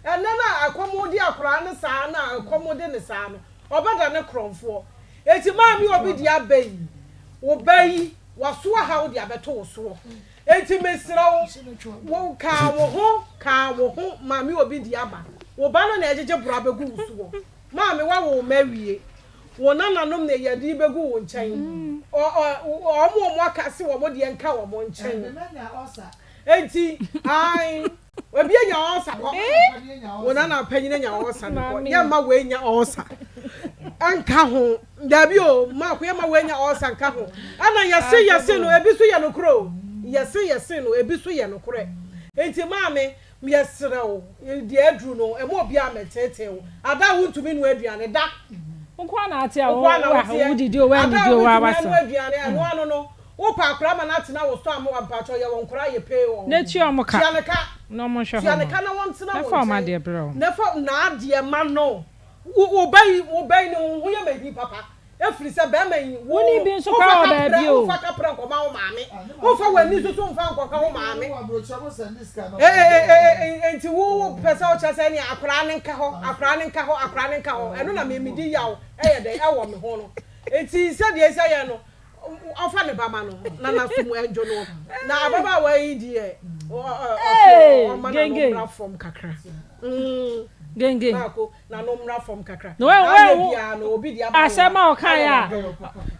Ɛnɛ no a ɛkɔm de akwadaa no saa no a ɛkɔm de no saa no, ɔbɛda no korɔmfoɔ. Eti maame obi de aba yi, wo ba yi, waso ahaw de abɛto wo soɔ. Enti mesrɛ wo, wo kaa wo ho, kaa wo ho, maame obi de aba. Wo ba no na ɛgyegye boro abɛgu wo soɔ. Maame wawo wo mma awie. Wo nananom na yɛde bɛgu wo nkyɛn. Ɔ ɔ wɔn a wɔaka se wɔn deɛ nka wɔn nkyɛn. Enti, ae, obi anya ɔɔsa kɔ. Wo nana panyin anya ɔɔsa no kɔ. Yɛmma wei nya ɔɔsa nka ho. Daabi o, Mark, yɛmma wei nya ɔɔsa nka ho. Ɛna yɛse yɛse no, ebi nso yɛ nokorɛ o. Yɛse yɛse no, ebi nso yɛ nokorɛ. Enti maame, Yɛsrɛ wo, deɛ aduru no, mma obiara mmɛteetee wo. Ada a wontumi nnoa aduane, da. Wo nko ara na ate a Wo nko ara na woteɛ. wodidi o, Ada a woannidi o, wontumi w'asɛm. anoa aduane, ɛno ano no, wopɛ akwadaa ma no atena wo so ama wo a, mpakyɛw, yɛwɔ nkwadaa a yɛpay wɔn. Na tua wɔn ka. Tua no ka. Na wɔnhwɛ hɔ Tua no ma ka wo. na wɔntena Na wo fa wɔn nkyɛn. adeɛ brɛ wɔn. Na fa n'adeɛ ma no. Wo, wo ba yi, wo ba yi ne wo ho yɛ me ahi papa. Ɛfiri sɛ bɛrima yi, wo, Wonni bi nso womfa koraa wɔ kaprɛ, baabi o. womfa kaprɛ nkɔma wo maame. Womfa w'ani nso so mfa nkɔka wo maame. E-e-e-e-e, enti wo, wo pɛ sɛ wokyerɛ sɛ ɛneɛ akwadaa no nka hɔ, akwadaa no nka hɔ, akwadaa no nka hɔ. Ɛno na me, medi yaw ɛyɛ dɛn ɛwɔ me ho no. Enti sɛdeɛ ɛsɛ yɛ no, ɔfa ne ba ma no, na n'aso mu ɛndwo no. Na ababaawa yi deɛ, ɔ, ɔ, ɔse ɔma n'ano mmra fam kakra. Mm. Genge. Baako. Na no mmra fam kakra. Na wɛ wɛ Anyɛ wo biara no obi de aba asɛm a ɔkaeɛ a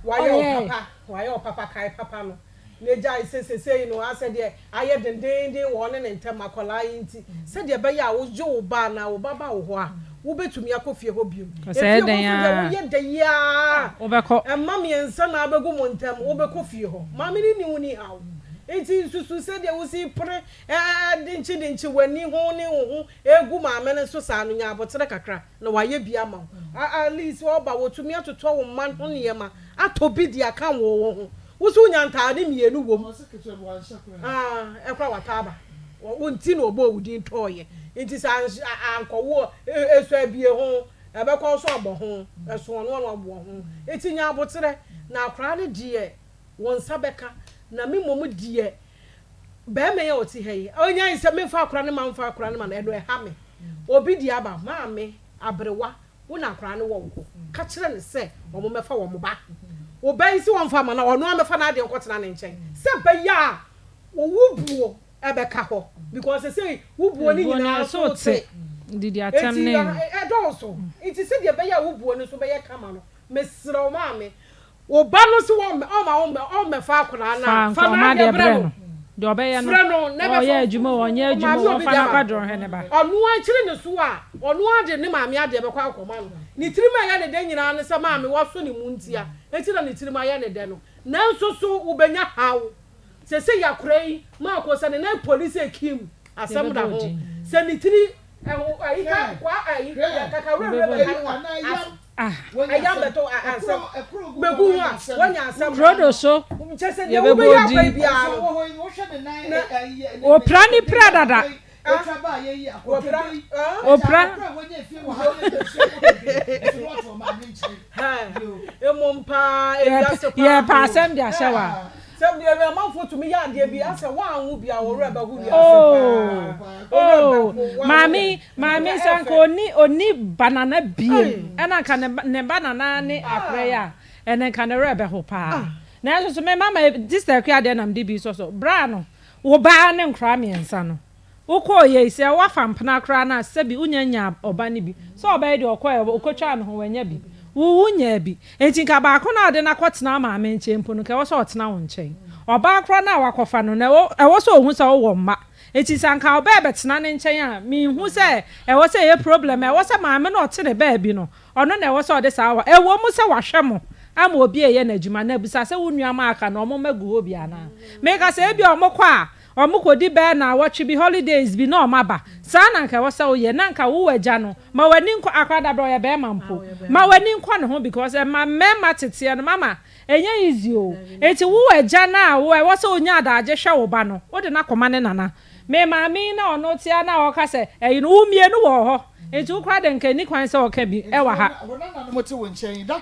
wayɛ wo ɔyɛɛ. papa wayɛ wo papa kae papa no na gyae sɛ sesei no asɛ deɛ ayɛ dendeenden wɔ ɔne ne ntam akwadaa yi nti sɛdeɛ ɛbɛyɛ a wogye wo ba anaa wo ba ba wo hɔ a wobɛtumi akɔ fie hɔ biom Sɛ efie hɔ ɛdɛn nso deɛ ara woyɛ dɛ yi ara wobɛkɔ. mma mmiɛnsa na abɛgu mo ntam wobɛkɔ fie hɔ maame no ni wo ni haw nti nsusu sɛdeɛ wosi pere ɛɛ denkye denkye w'ani ho ne wo ho Egu maame no so saa no, nya aboterɛ kakra na wayɛ bi ama wo. At least ɔba wɔtumi atotɔ wo mma ho nneɛma, atɔ bi de aka wo wo ho. Wo nso wonya ntaade mmienu wom. Ah, ɛkora watɔ aba. Wo nti na ɔbɔɔ wo din tɔɔyɛ. Nti sɛ ankɔwo a, ɛsɔ abie ho, ɛbɛkɔ nso abɔ ho, ɛso ɔno ano aboɔ ho. Nti nya aboterɛ na akwadaa no deɛ wo nsa bɛka, na me mmom deɛ Barima yi a ɔte ha yi, ɔnyae sɛ memfa akora no ma mfa akora no ma no, ɛno ɛha me. Obi de aba, maame, aberewa, wo na akora no wɔ wo hɔ. Ka kyerɛ no sɛ wɔmmɛfa wɔn ba. Wo ba yi sɛ wɔmfa mma no a, ɔno ara mmɛfa n'adeɛ nkɔtena ne nkyɛn. Sɛ ɛbɛyɛ a wo buo ɛbɛka hɔ. Because sesei wo buo no nyinaa nso te. Enti ɛdɔɔso. Nti sɛdeɛ ɛbɛyɛ a wo buo no nso bɛyɛ kama no, mesrɛ wo maame, Wo ba no se wɔmmɛ ɔmma wo mmɛ ɔmmɛfa akwadaa no Fa a, fa nkɔma n'adeɛ adeɛ brɛ brɛ no. no. Deɛ ɔbɛyɛ no, Frɛ no na ɔyɛ bɛfa adwuma o, ɔnyɛ wo adwuma maame o, obi ɔmfa de no ama. akwadworɔ nhwɛ ne ba. Ɔno ara kyere ne so a, ɔno ara de ne maame adeɛ bɛkɔ akɔma no. Ne tirim a ɛyɛ ne dɛ nyinaa ne sɛ maame wasɔ ne mu ntia, enti na ne tirim ayɛ ne dɛ no. Nanso so wobɛnya haw? Seesei akwadaa yi, Marco, sɛ ne nan poli sɛ Kim, asɛm da Yɛbɛbɔ ho. din. Sɛ ne tiri ɛho ayi ka kwa ayi kaka wurawura bɛka as ɛyam bɛtɔ asɛm bɛgu ho a wanya asɛm. Kuro do so Kyɛ sɛ deɛ yɛbɛbɔ wobɛyɛ akwa yi din. biara no na Opira ne pira dada. Wɔpira Opira. Mmom paa ewiase paa. Yɛpɛ asɛm de ahyɛ wo a. Sɛ deɛ amanfoɔ tumi yɛ adeɛ bi asɛ woanwo bi a wo werɛ bɛho wiase paa. Oh oh maame maame sɛ anka ɔni ɔni banana biem ɛna anka ne ne banana ne akorɛ yi a ɛnɛ nka ne werɛ bɛho paa. Nanso so me mama sister Akua deɛ na mede bi sɔ so. Bra no, wo ba ne nkoraa miensa no, wokɔɔ yei, sɛ woafa mpena koraa no a, sɛbi wonya nyaa ɔba no bi. Sɛ ɔba yi deɛ ɔkɔɛ, ɔkɔtwaa ne ho, wanya bi. Wo, wonyaa bi. Enti nka baako no a wode no akɔtena wo maame nkyɛn mpo no, nka ɛwɔ sɛ ɔtena wo nkyɛn. Ɔbaa korɔ no a woakɔfa no no, ɛwɔ, ɛwɔ sɛ ɔhu sɛ wowɔ mma. Enti sɛ anka ɔbaa rebɛtena ne nkyɛn a, menhu sɛ ɛwɔ sɛ ɛyɛ problem. Ɛwɔ sɛ maame no a ɔte ne baabi no, ɔno na ɛwɔ sɛ ɔde saa wa. Ɛwɔ mu sɛ wahwɛ mo ama obi reyɛ n'adwuma, na bisa sɛ wo nua mma aka no, wɔn mma gu hɔ bi anaa? Meka sɛ ebia wɔkɔ a, wɔkɔdi bɛyɛ nnawɔtwe bi, holidays bi, na wɔaba. Saa na anka ɛwɔ sɛ woyɛ. Na anka wo agya no, ma w'ani nkɔ, akwadaa dabrɛ ɔyɛ barima mpo, ma w'ani nkɔ ne ho because ɛma mmarima teteɛ no, mama Ɛnyɛ easy o. Enti wo agya no a wo ɛwɔ sɛ onya adagye hwɛ wo ba no, wode no akɔma ne nana. Me maame yi na ɔno te a na ɔka sɛ ɛyi no, wo mmienu wɔ hɔ. Enti wo koraa deɛ nka ɛnni kwan sɛ ɔka bi ɛwɔ ha.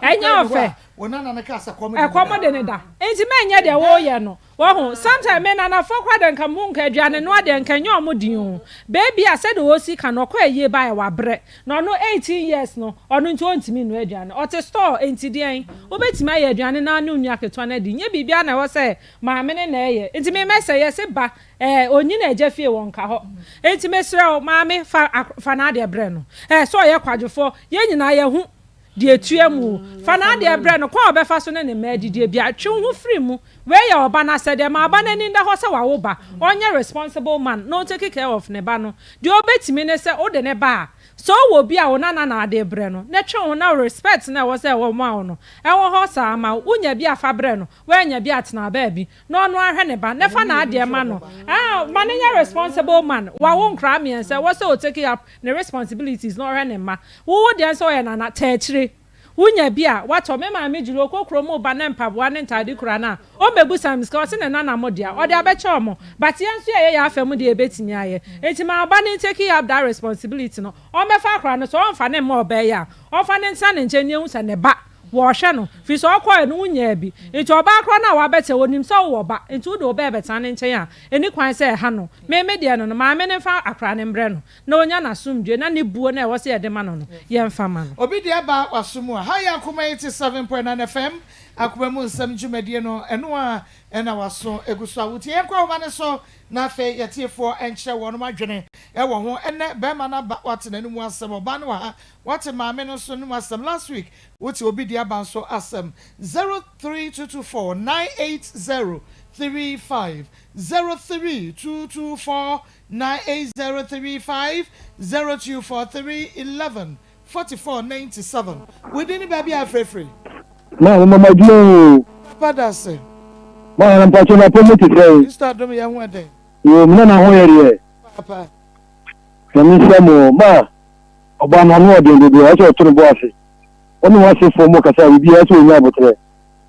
Ɛnyɛ ɔfɛ. Ɛkɔm de no da. Enti mɛnyɛ deɛ woreyɛ no. Wahu? Sometimes me nanafoɔ koraa deɛ nka mo nka aduane noa deɛ nka ɛnyɛ ɔmo den o. Baabi a sɛdeɛ ɔsi ka no ɔkɔ ayie baeɛ wabrɛ. Na ɔno 18 years no ɔno nti ɔntumi nnoa aduane. Ɔte store nti deɛn? Wobɛtumi ayɛ aduane na ne wo nua ketewa no adi. Nyɛ biribiara na ɛwɔ sɛ maame no na ɛyɛ. Nti me mɛsɛ yɛse ba eh ɔnyini agya fie wɔnka hɔ. Nti mesrɛ wo maame fa fa n'adeɛ brɛ no. Eh sɛ ɔyɛ kwadwofoɔ yɛn nyinaa yɛhu. Deɛ ɛtua mu. Fa n'adeɛ brɛ no, kwan a ɔbɛfa so ne ne mma adidie biara, twe wo ho firi mu. Wei yɛ ɔba no asɛdeɛ. Ma ɔba no ani nda hɔ sɛ wawo ba. Ɔnyɛ responsible man na ɔntake care of ne ba no. Deɛ ɔbɛtumi ne sɛ wode no ba a, sɛ ɔwɔ bi a wo nana na ade rebrɛ no, na twe wo ho na respect no a ɛwɔ sɛ ɛwɔ ma wo no, ɛwɔ hɔ saa ma wo. Wonya bi a fa brɛ no, woannya bi a tena baabi na ɔno ara hwɛ ne ba na fa n'adeɛ ma no. Ah, ma no nyɛ responsible man. Wawo nkwadaa mmiɛnsa, ɛwɔ sɛ ɔtake up ne responsibilities na ɔhwɛ ne mma. Wo wo deɛ nso ɔyɛ nana, taa akyire. Wo nya bi a, watɔ. Me maame Julie, ɔkɔ kurom reba na mpaboa ne ntaade kura no a, ɔmmɛbusa me sika, ɔse ne nana mo dea, ɔde abɛkyɛ wɔn. But yɛn nso yɛyɛ yɛn afa mu deɛ yɛbɛtumi ayɛ. Nti ma ɔba no ntake up that responsibility no, ɔmmɛfa akwadaa no, sɛ ɔmfa no mma ɔbaa yi a, ɔmfa no ntena ne nkyɛn na yɛnhu sɛ ne ba, wɔrehwɛ no. Firi sɛ ɔkɔeɛ no, wonyaa bi. Nti ɔbaa korɔ no a wabɛtena, ɔnim sɛ wowɔ ba, nti wode wo ba rebɛtena ne nkyɛn a, ɛnni kwan sɛ ɛha no. Me me deɛ no no, maame no mfa akwadaa no mbrɛ no. Na onya n'asomdwoe, na ne buo no a ɛwɔ sɛ yɛde ma no no, yɛmfa mma no. Obi de aba w'aso mu a. Ha yɛ Akoma 87.9 FM, Akoma mu nsɛm dwumadie no, ɛno ara na w'aso gu so a wotie. Yɛnkɔ ahoma no so na afei yɛtiefoɔ nkyerɛ wɔnom adwene wɔ ho. Ɛnnɛ barima no aba, woate n'anomu asɛm, ɔbaa no wɔ ha, woate maame no nso anomu asɛm. Last week wote obi de aba nso asɛm. 03224 98035, 03224 98035 0243 11 44 97 Wo din ne baabi a afrɛfiri? Ma mo mama adwuma oo. Papa dase. Ma na mpakyɛ na apɔm mu te sɛn? Kristo adom yɛ ho ɛdɛn? Yoo me nana ho yɛ deɛ. Papa. Nyame nhyira mo oo. Ma ɔbaa no ano ɔden dodo ɛsɛ ɔto ne bo ase ɔne w'asefoɔ mo kasa biribiara ɛsɛ ɔnya aboterɛ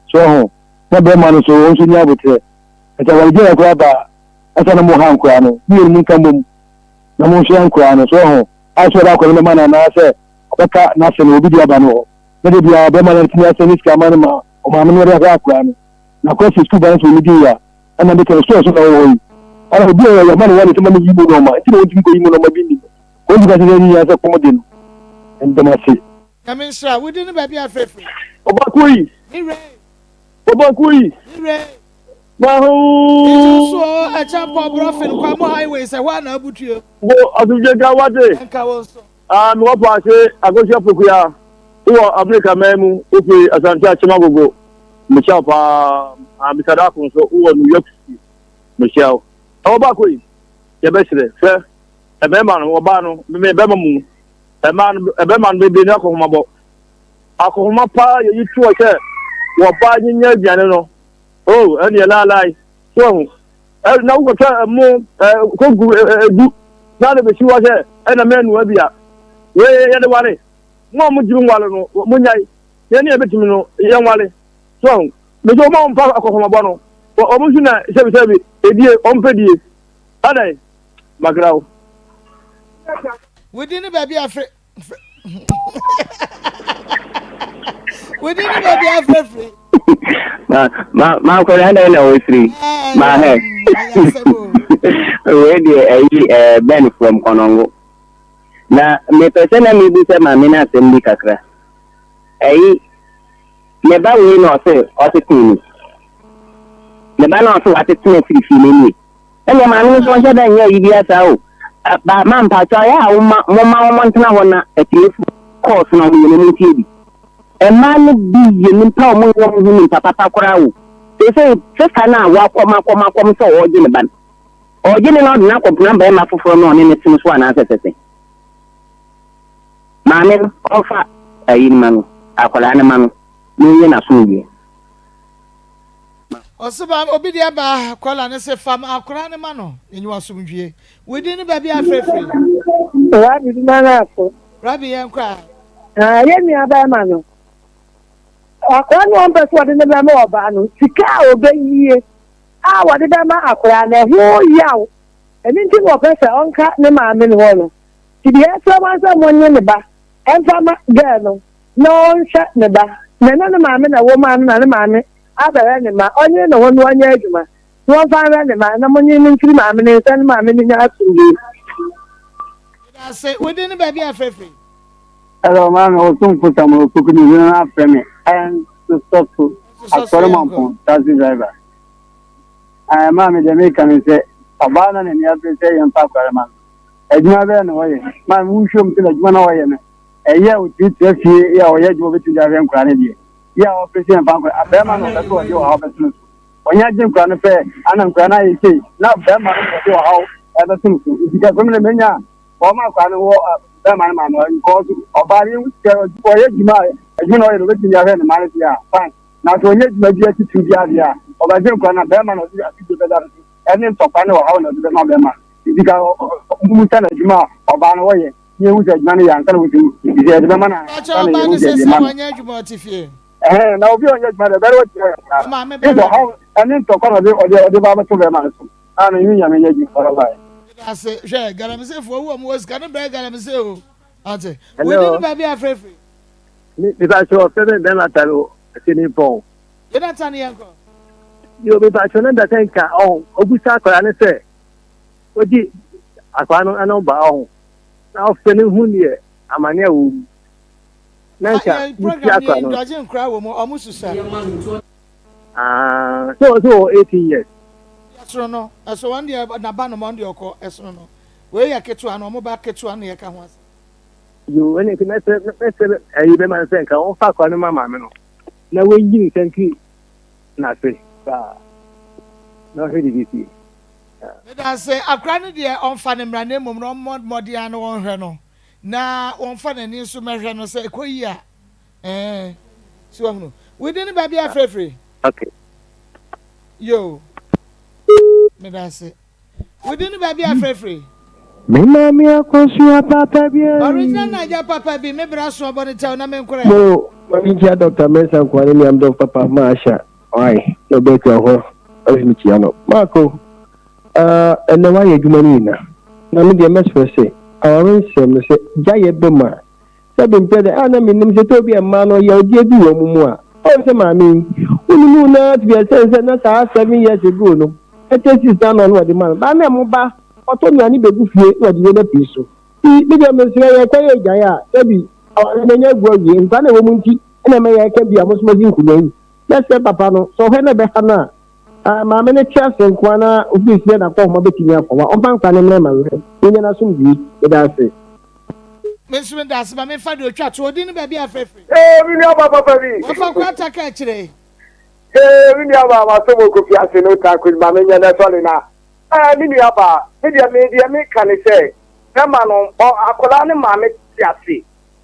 so ɔho na bɛrima no so ɔnso nya aboterɛ ɛsɛ awaregyaeɛ koraa ba a Ansa na moreha nkoraa no, mo mmienu monka mmom na monsoa nkoraa no. So wahu? Ayɛ sɛ ɔde akwadaa no bɛma no anaasɛ ɔbɛka n'ase no, obi de aba no hɔ. Na da biara ɔbɛma no atumi asɛn ne sika ama no ma ɔmaame no de ahwɛ akwadaa no. Na akwadaa firi sukuu ba no sɛ ɔnnidi a, ɛna meka no, sukuu a so na ɔwɔ hɔ yi? Ana obi a yɛma no wale sɛ ma no yi mu nɔɔma nti na ɔntumi nkɔyi mu nɔɔma bi nni no? Wɔntumi ka sɛ sɛ nyinaa sɛ kɔm de no. Meda mo ase. Nyame nhyira wo din ne baabi a frɛfrɛ. Ɔbaako yi. Me wura. Ɔbaako yi. Me wura. Mahoo. Nti nso o, Ɛkyɛmpɔ Brɔfin Kwamo highway sɛ hɔ a na abutuo. Wo asomdwe nka wate. Nka wo nso. Ah, me wɔ paase Akosua Pokuya. Wowɔ Amerika man mu, wofiri Asante Akyem Agogo. Mekyia wo paa. Ah, Mr. Darko nso, wowɔ New York City. Mekyia wo. Ɛwɔ baako yi, yɛbɛsrɛ. Hwɛ, ɛmɛɛma no, ɔbaa no, me bɛma mu. Ɛmaa no, ɛbɛma no bebree no akɔhomabɔ. Akɔhoma paa yɛyi toɔ sɛ wɔbaa nyinya aduane no. Oh, ɛneɛ laalae. So ahu? Ɛ, na wokɔtwa ɛmo, ɛ, kɔgu ɛ, ɛ, edu, na de bɛsi hɔ sɛ ɛna mɛnoa bi a. Wei yɛde ware. Mo a montumi nware no, monyae. Yɛn ne yɛbɛtumi no, yɛnware. So ahu? Mese wɔn a wɔmfa akɔhomabɔ no, wɔn nso na sɛbisɛbi edie, wɔmpɛ die. Adɛn? Makra wo. Wo din ne baabi a firi. Wodi ni baabi afirafiri. Ma ma ma akɔda dɛn na wɔfiri ma hɛ. Wei deɛ ɛyi ɛɛ Ben from Kɔnɔngo. Na mepɛ sɛ na mebu sɛ maame no asɛm bi kakra. Ɛyi ne ba wei na ɔse ɔtetee ni. Ne ba no a ɔse watete no afiri fie no nie. Ɛnneɛ maame no nso ɔnhyɛ da nyɛ ayi biara saa o. Ba ma mpakyɛw ayɛ a woma momma wɔn ntena hɔ na atiefo course na wɔn yɛ no wɔn ntie bi. Mmaa no bi yɛ nipa a wɔn nyɛ wɔn ho nipa papa koraa o. Seesei sista no a wakɔm akɔm akɔm sɛ ɔregye ne ba no, ɔregye ne na ɔde no akɔpena barima foforɔ na ɔne no te no so anaasɛ sɛ sɛn? Maame no ɔmfa ayi no ma no, akwadaa no ma no na ɔnyɛ n'asomdwoeɛ. Ɔse ba obi deɛ ba kɔla no se fam akora no ma no na nyi asomdwie. Wo din ne baabi a frɛfiri. Rabi bi ma no afo. Rabi yɛn kɔ a. Ah, yɛn nua bɛrima no. Akora no ɔmpɛ sɛ ɔde ne bɛma ɔbaa no, sika a ɔbɛyie a wɔde bɛma akora no, ɛho yaw. Ɛno nti na ɔpɛ sɛ ɔnka ne maame no hɔ no. Nti deɛ ɛsrɛ mo ara sɛ monye ne ba mfa ma girl no na ɔnhwɛ ne ba. Na ɛnyɛ ne maame na ɛwo maa no na ne maame abɛhwɛ ne mma. Ɔnyere ne ho na ɔnyɛ adwuma na ɔmfa nhwɛ ne mma na monye no mfiri maame no nsa ne maame no nya asomdwoe. Meda ase. Wo din ne baabi a frɛ firi? Hello, maame Osomfo Samuel Opoku ne hwene no afrɛ me ɛnsosɔ so asɔre mampɔn taxi driver. Ɛɛ maame deɛ meka ne sɛ ɔbaa na n'ani abere sɛ yɛmfa akware ma no. Adwuma bɛyɛ na ɔyɛ? Maame wohwɛ mu sɛ n'adwuma na ɔyɛ no ɛyɛ a ɔtumi tena fie yɛ a ɔyɛ adwuma ɔbɛtumi de ahwɛ nkwadaa no deɛ yɛ a ɔpɛ sɛ yɛmfa nkwadaa bɛrima na ɔpɛ sɛ ɔde ɔhaw bɛto no so ɔnyɛ agye nkwadaa no pɛ ana nkwadaa no ayɛ sei na bɛrima no ɔde ɔhaw ɛbɛto no so nti kasɛm no menya wɔn akwadaa no wɔ bɛrima no maame because ɔbaa no sɛ ɔyɛ adwuma adwuma na ɔyɛ no ɔbɛtumi de ahwɛ ne mma no deɛ a fine na sɛ ɔnyɛ adwuma bi atitiriw bi adeɛ a ɔbɛgye nkwadaa no bɛrima na ɔde asodie bɛda no so ɛne ntɔkwa ne ɔhaw na ɔde bɛma bɛrima nti ka ɔmu sɛ n'adwuma a ɔbaa no wɔyɛ ne ehu sɛ adwuma no yɛ ansa na wɔsi nti sɛ yɛde bɛma no ansa na yɛhu sɛ yɛde ma no adwuma ɔte fie ɛhɛn na obi a ɔnyɛ adwuma deɛ bɛrɛ wɔte yɛ saa nti ɔhaw ɛne ntɔkwa na ɔde ɔde ɔde ba abɛto bɛrima no so a na ehu nyame nyɛ adwuma bye bye. Ase hwɛ galamseyfoɔ wo ɔmo wɔ sika no brɛ galamsey o ate wodi ne baabi afrɛfrɛ. Nipa sɛ ɔfɛ bɛ bɛrima ta no sini pɔn. Jonathan yɛn kɔ. Yo mepa kyɛw na mpɛ sɛ nka ɔho obusa akwadaa no sɛ odi akwadaa no ɛno ba ɔho na ɔfɛ no hu deɛ amane a wɔ mu na nka yɛn program yɛ ndɔgye nkora wɔ mu ɔmo susa. Ah, so so wɔ 18 years. Ɛsono no ɛso wɔn deɛ naba no wɔn deɛ ɔkɔ ɛsono no wei yɛ ketewa no ɔmo ba ketewa no yɛ ka ho asɛm. Yo ɛne nti mɛsɛ mɛsɛ ɛyi bɛma no sɛ nka wɔn fa akwadaa no ma maame no na wɔnyi ne nsa mfiri n'ase koraa na ɔhwɛ deɛ ɛbɛsie. Medase, akora no deɛ ɔnfa no mmra na mmom no ɔmmɔ mmɔden ara na wɔnhwɛ no na wɔnfa n'ani nso mmɛhwɛ no sɛ ɛkɔ yie a ɛɛ so wahunu within ne baabi afirafiri. Okay. Yo, medase. Wo din ne baabi a frɛfiri. Me maame akosua papa bi ayi. Original Naija papa bi, me bra so ɔbɔ ne kyɛw na me nkorɛ. Mo ma me nkyia Doctor Mensah nkoa ne nuam dɔf papa Maasha wai na ɔbɛ akua hɔ ɔse me kyia no Marco ah ɛnɛ wayɛ adwuma no nyina na me deɛ mɛsrɛ sɛ aware nsɛm no sɛ gya yɛ bɛ mu a Sɛ bi mpɛ dɛ a na minnim sɛ tɔ bi a mmaa no yawdie bi wɔ wɔn mu a. Ɔhu sɛ maame yi, wonim wo naa to the extent sɛ na saa 7 years ago no, 36 na na ɔno ɔde ma no. Baa na mo ba ɔtɔ nnuane bɛgu fie na ɔde wei no apue so. Nti me deɛ mesrɛ yɛkɔ yɛ gyae a, sɛbi awareɛ no anya agu awie, nkwadaa na ɛwɔ mu nti na ɛma yɛka bi a mo nso moasi nkonnwa yi. Mɛsrɛ papa no, sɛ ɔhwɛ na ɛbɛha no a, Ah, maame no te ase nko ara na ofii sɛ n'akɔnhoma betumi afa wa. Ɔmfa nkwa no mmrɛ ma nhwɛ na onya n'asomdwoe. Meda ase. Me nso meda ase. Ma memfa deɛ ɔtwa toɔ. Din ne baabi a afrɛ firi. Ee, me nua ba papa bi. Wɔfa kwata ka akyire. Ee, me nua ba, maso mo kofi ase no ta kosi ma menyɛ na sɔre na. Ee, me nua ba, me deɛ me deɛ me ka ne sɛ, bɛma no, ɔ akwadaa ne maame te ase.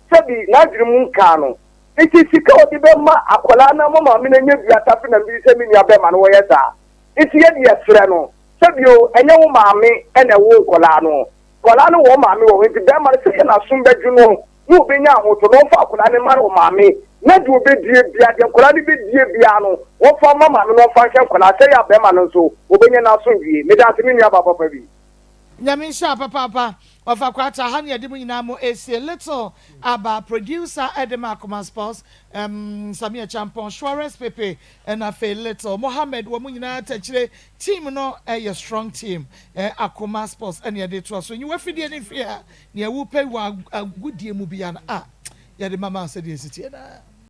Sɛbi n'adwene mu nkaa no. Nti sika a ɔde bɛma akwadaa no ama maame no anya bi atafe na mede sɛ me nua bɛma no wɔyɛ saa. Nti yɛde yɛsrɛ no sɛ bio ɛnyɛ wo maame na ɛwo nkwadaa no. Nkwadaa no wɔn maame wɔ hɔ nti bɛrima no sɛdeɛ n'asom bɛdwo no na ɔbɛnya ahotɔ na ɔmfa akwadaa no mma no maame na deɛ ɔbɛdie biara deɛ nkwadaa no bɛdie biara no wɔmfa mma maame no ɔmfa nhwɛ nkwadaa sɛdeɛ a bɛrima no nso ɔbɛnya n'asomdwie. Meda ase me nua baa papa bi. Nyame nhyira wo papaapa. Ɔfa kwata ha ne yɛde mo nyinaa mo esie little aba producer ɛde ma akoma sports um, Sammy Acheampong Suarez Pepe ɛna afei little Mohammed wɔn mo nyinaa tɛkyire team no ɛyɛ strong team eh, akoma sports ɛne yɛde toa so nyi wafidie ne mfiri ha nea wopɛ wɔ agodie mu bia no a yɛde mama sɛdeɛ ɛsi tie naa.